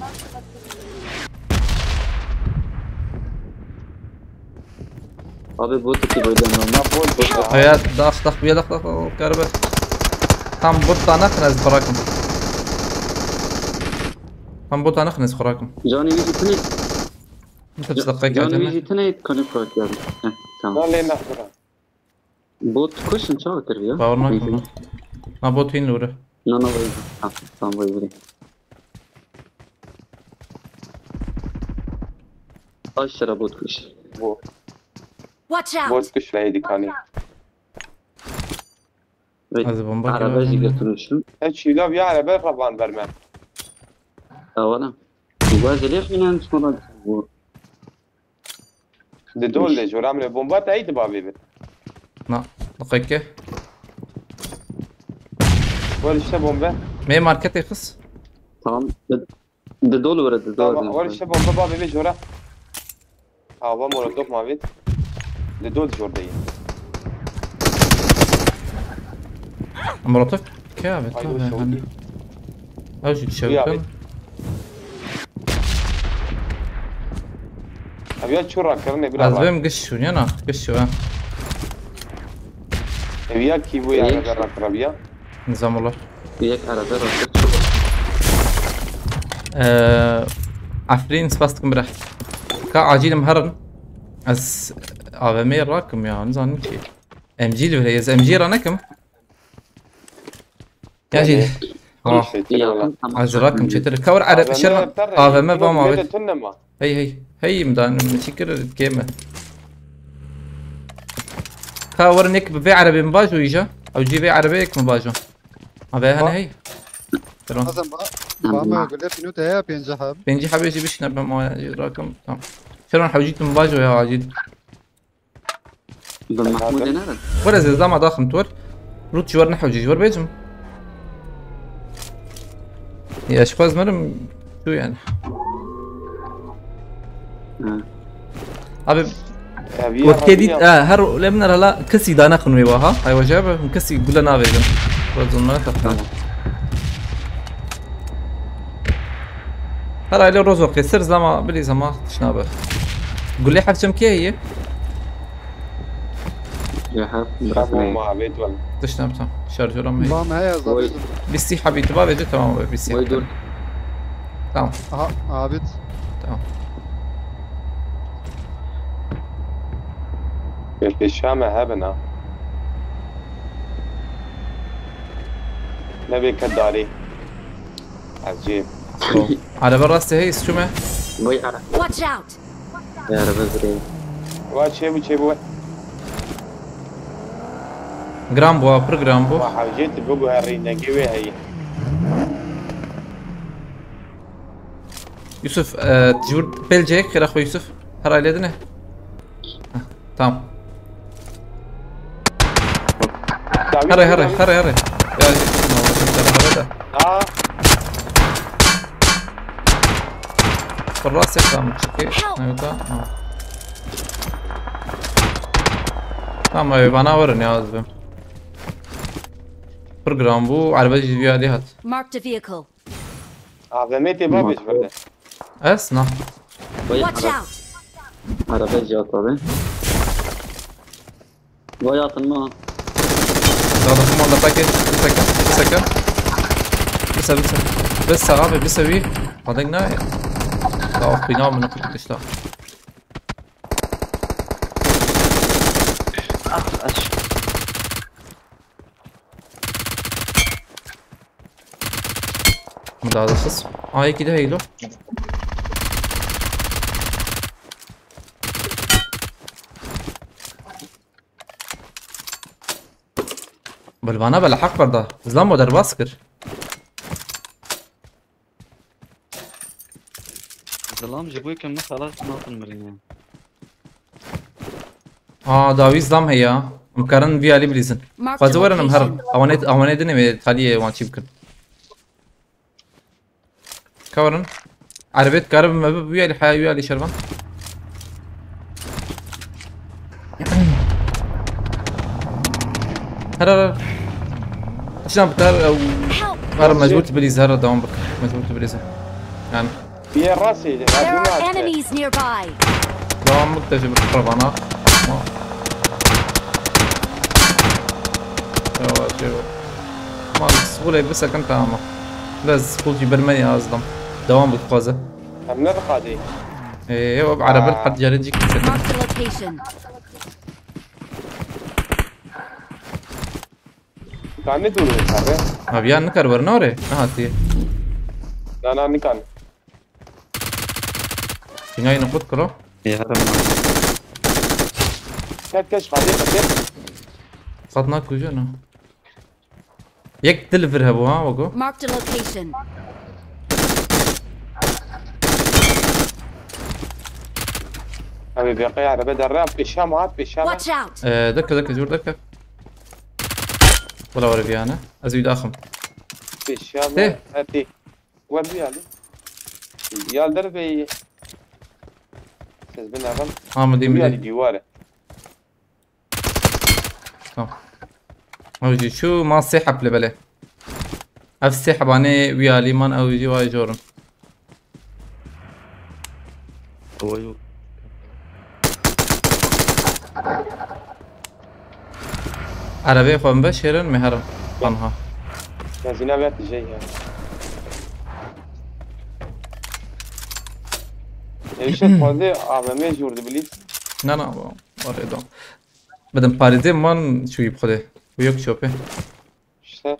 Abi, bot iki böyle normal. Ha, bot, bot. Aya, dax, dax, bir dax, dax, dax, karibe. Tam bot da nakin ez bırakım. Tam bot da nakin ez bırakım. Canı yüzü tuni. Mutlu dakika Canı geldi mi? Yüzü tuni kanı bırak yani. Heh, tamam. Lan lê nexwira. Bot kuşun çawa kiriyor? Bawer nakim lan. Na bot hin lure. Na, na, vay. Ha, tamam, vay, vay. Aşağı bot kuş. Bu. Watch out! Bot kuş neydi kanî? Ve Ez bomba araba kırarım. Zî götürmüşüm. E, çîla bir araba raban verme. Ya, valla. Bu bazı lafıyla sonra bu. Di dol de jor emre bomba te ey di bavê bi. Na, diqeke. Gol işte bombe. Me marketê xis. Tamam. Di, di dol were, di dol. Tamam, gol işte bombe bavê bi jora. Hava molotof mavit. Di dol jor de. Molotof? Ke abi, Ay, tabii hoş oldu. Hani. Ew jî dişewitin. Ya abi. Ev ya çû rakirinê bira. Ez bêm giş şûn ya na, giş şû ha. Ev ya kî bû ya Yek. Rakirin ya. Nizam ola. Yek arada rakir çû. Eee, Efrîn spas dikim bira. Ka acilim herin. Ez A V M'yê rakim ya, nizanim ki. M G li vir heye, ez M G ra nekim. Ya jî. Ah. Yakın ama. Ez rakim çetir. Ka wir Ereb şer A V M A V M yapar ya, bam yine abi. De tünne ma. Hey, hey. Hey, imdan, mi çikir kême. Ka wir nek bi vê erebê mi bajo îja. Ew jî vê erebê yek mi bajo. Abi hani hey. Tamam. Azam ba. Tamam. Ba me gule pîno te ya pêncî heb. Pêncî hebê jî bişine ben ma rakim. Tamam. Şeron hewcî tu mi bajo ya acil. Bi Mahmûdê nere? Were zê zama daxim tu wer. Rût ji wer nehewcî ji wer bêjim. Ya ji xwe ez mirim tu yani. Hı. Abi, ya, bir wekê dît, ha, her lê min hala kesî dane xin wê waha. Hay weje be, kesî gule navêjin. Were zûn me texne. Tamam. Her aile rozo qêsir zama bilî zama tişna be. Gulê hevçem kê ye? Ya ha, bırakmayın. Tamam abi, tamam. Tişna tam. Şarjora mı? Bam heye, zabit. Bîstî hebî tu bavêje tamam be, bîstî. Oy, dur. Tamam. Aha, abit. Tamam. Pêşa me hebin ha. Nebê ke darî. Ecêb. Araba rastê hey, çûme. Vay ara. Watch out! Vay araba zirê. Vay çêbû, çêbû, vay. Giran bû, pir giran bû. Vay hewcê tu biguherî, nengê wê heyî. Yusuf, e, ji wir pêl ceyek xêra xwe Yusuf. Her aile dine. Heh, tamam. Dawî, herê, dawî, herê, dawî, herê, herê. Ya, herê de. Aa. Rastê tamam, çekê. Help! Neyota. Ha. Tamam, ev bana verin ya, ez bim. Program bu, araba jî vî alî hat. Marked a vehicle. A V M tê bavê ji vir de. Ez na. Vay, watch ara-, out! Araba jî hat abi. Vay atın mı? Daha da kumanda paket. Bir second. Bir second. Bir second. Bir second. Bir second abi, bir second. Padek ne? Daha of bina mı, ne işte. Aç, aç. Min da dixist. Aa, yekî de heylo. Bilvana bela heq berda. Zilamo derbas kir. Zilam ji bo yekê min xelas nakin mirin ya. Aa, dawî zam heye. Em karin vî alî bilîzin. Mark the location. Xwezî werin em herin. Awanê, awanê dinê wê taliyê wan çî bikin. Ka werin. Erebet karin me bi vî alî heya wî alî şervan. Her, her, her. Tiştan bitar ew. Help! Her mecbur tu bilîz, her devam bik. Mecbur tu bilîz. Yani. Yê rastê de, ha, There are enemies nearby. Devam bik de ji bir ravana. Yavaş, yavaş. Man, skulê bisekin tamam. Biraz skul jî bir me yazdım. Devam bik fazla. Em ne dixwazî? Ee, ew araba, aa, her carê cî kimse. Mark the location. Ka ne dûr in kare? Abi ya nikar wer nare. Ne hatiye? Na, na, nikan. Binayê nixut kiro. Ê, herim. Ket keş xadê xadê. Xat nak kujo ne? Yek dil vir hebû ha, wego. Marked a location. Abi, bir kaya araba derre, pêşa me hat, pêşa me. Watch out! Ee, deke, deke, jor deke. Wala were viyane. Ez wî daxim. Pêşa me, heti. Wer viyalî. Ya derveyî. Siz bin avan. Ha, mi dî, mi dî. Viyalî dîwar e. Tamam. Ew jî çû, ma sê heb li belê. Ev sê hebanê wî alî man, ew jî vay jorin. Oy. Erebeyê xwe min be şêrin, me herin. Anha. Benzîna ver tijey ya. Êşe xwendê A V M jûr dibilît. Na, na, ba. Arê da. Bidim parêzê man çûyî bi xwedê. Bu yok çöpe. İşte.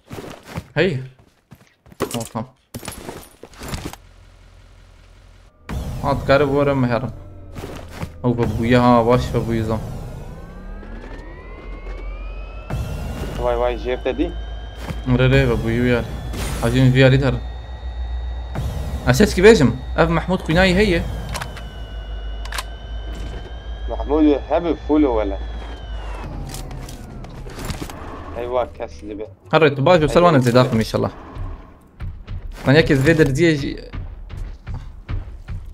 Hey. Ortam. Hat kare bu ara meherim. Ew ve bûye ha, baş ve bûye zam. Vay vay, jêr te dî? Re re ve bûye yer. Hacî viyalî der. Ez çi bêjim? Ev Mehmûd Xwînayî heye. Mehmûd hebe full o wele. Eywa kes dibe. Her tu baş û ser wan zêde axim inşallah. Man yekê vê derziyê jî.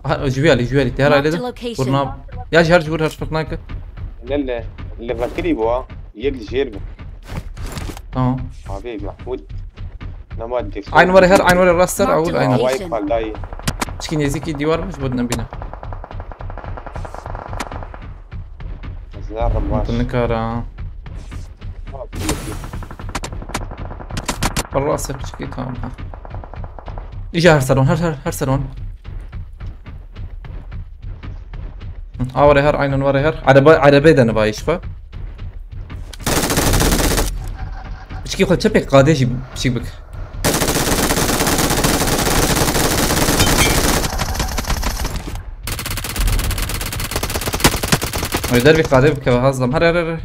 Ha, ji wî alî, ji wî alî. Te her aile de. Marked a location. Kurna. Ya ji her ji wir her şpik nake. Ne le, le vekirî bû ha. Yek li jêr bû. Tamam. Abi Mahmud. Nema dikson. Aynı var her, aynı var rast ser, Marked a avul aynı. Location. Vay paldayı. Çikî nêzîkî dîwar bû, ji bo nebîne. Ez ne remaş. Tu nikara. Rastê piçikî tamam ha. Îja her seron, her, her, her seron. Hı, a were her, aynen were her. Araba, arabê de niva îş xwe. Piçikî xwe çepek qadê jî piçik bik. Ay dervî qadê bikeve hazlam. Her, her, her, her.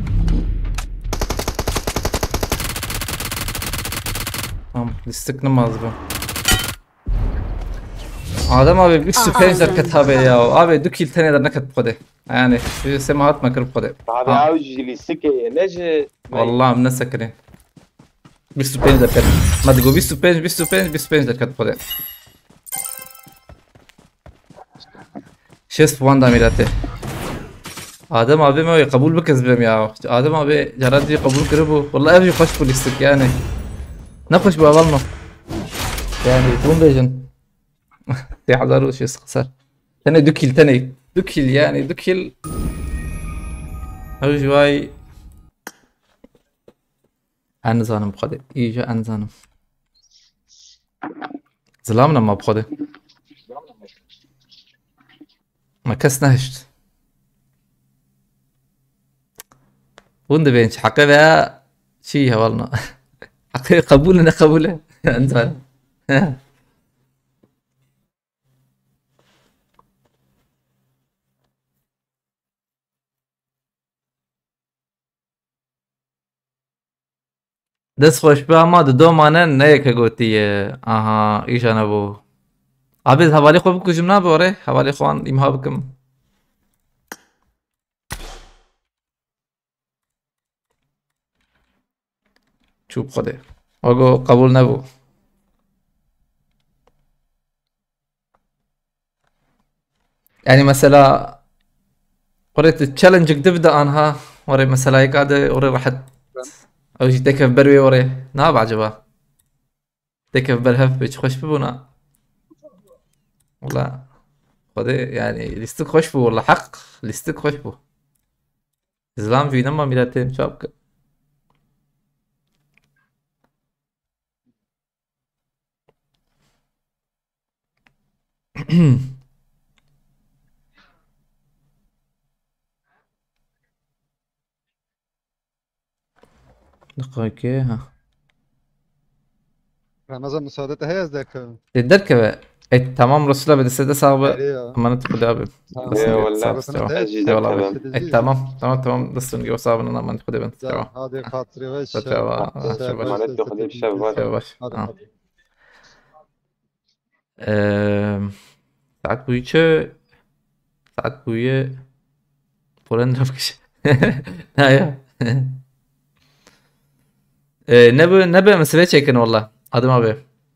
Tamam, listik nimaz bu. Adem abi bir süper derket abi ya. Abi du kill tenê de neket bu kadar. Yani, bir semahat mekir bu kadar. Abi ha. Ew ji lîstikê ye, ne ji... Vallahi ne sekirin. Bîst û pênc derket. Me digo bîst û pênc, bîst û pênc, bîst û pênc derket xwedê. Şêst puan da mîratê. Adem abi me wê qebûl bike ez bêm ya. Adem abi cara dî qebûl kiribû. Walla ev jî xweş bû lîstik yani. Ne xweş bû heval me. Yani, hûn bêjin. Sê hezar û şêst xisar. Tenê du kîl, tenê. Du kîl yani, du kîl. Ew ji vay. Ez nizanim bi Xwedê. Îja ez nizanim. Zilam ne ma bi Xwedê. Me kes nehişt. Hûn dibên çi heqê veya çi hevalna. Heqê qebûl e, ne qebûl e. Ez nizanim. Dest xweş be, ama di domane ne yeke gotiye. Aha, îja nebû. Abi, hevalê xwe bikujim nabe orê? Hevalê xwe an îmha bikim. Çû bi Xwedê. Wago qebûl nebû. Yani mesela orê tu challenge dibde anha, orê mesela yeka de orê rehet. Ew jî tekev ber wê orê. Ne abi acaba? Tekev ber hev pê çi xweş bibûna. Wala. Xwedê yani lîstik xweş bû wala heq. Lîstik xweş bû. Zilam jî nema mîretê çap kir. Diqayke, ha. Ramazan, müsaade heye ez derkevim. Te derkeve. E, tamam, Resulullah be, deste de sağ be. Emanet Xuda be. Eyvallah. Sağ ol. Eyvallah. E, tamam, tamam, tamam, destun gibi sağ olun, emanet Xuda ben. Tamam. Hadi, hatırı ve şer. Emanet Xuda, şer baş. Hadi, hadi. Eee, saet bûye çi? Saet bûye polen rafkiş. Ha ya. Eee, ne bu, ne be, min sibê çêkin walla. Adem abi.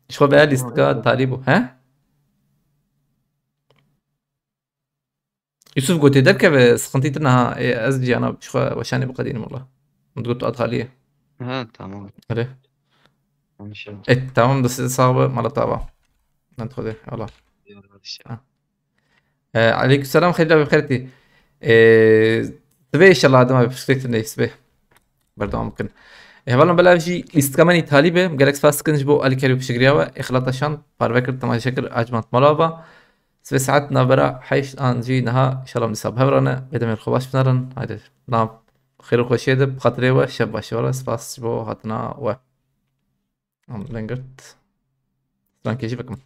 Ji xwe veya lîstika talî bû. He? Yusuf gotê derkeve, sıkıntı tine ha. E, ez ciyana ji xwe weşanê biqedînim wala. Min digot tu ataliyê. Ha, tamam. Öyle. Tamam, inşallah. E, tamam da size sağ ol, mala tava. Ben de wala. Eyvallah, inşallah. Ha. E, aleykümselam, xeyirler ve xeyreti. E, Sibê inşallah Adem abi, perspektif neyse be. Berdewam bikin. E, hevalno bela jî lîstika me nî talî be, gelek spas dikin ji bo alîkarî û piştgiriya we. Ê xelata şand, parve kir, temaşe kir, acmand mala va. Sibê saet navbera heşt an jî niha, inşallah min dîsa bi hev re ne. Bê demên xwe baş binerin. Haydi, nav xêr û xweşiyê de, bi xatirê we, şev baş. Wala spas ji bo hatina we. Am, lengirt. Strankê jî bikim.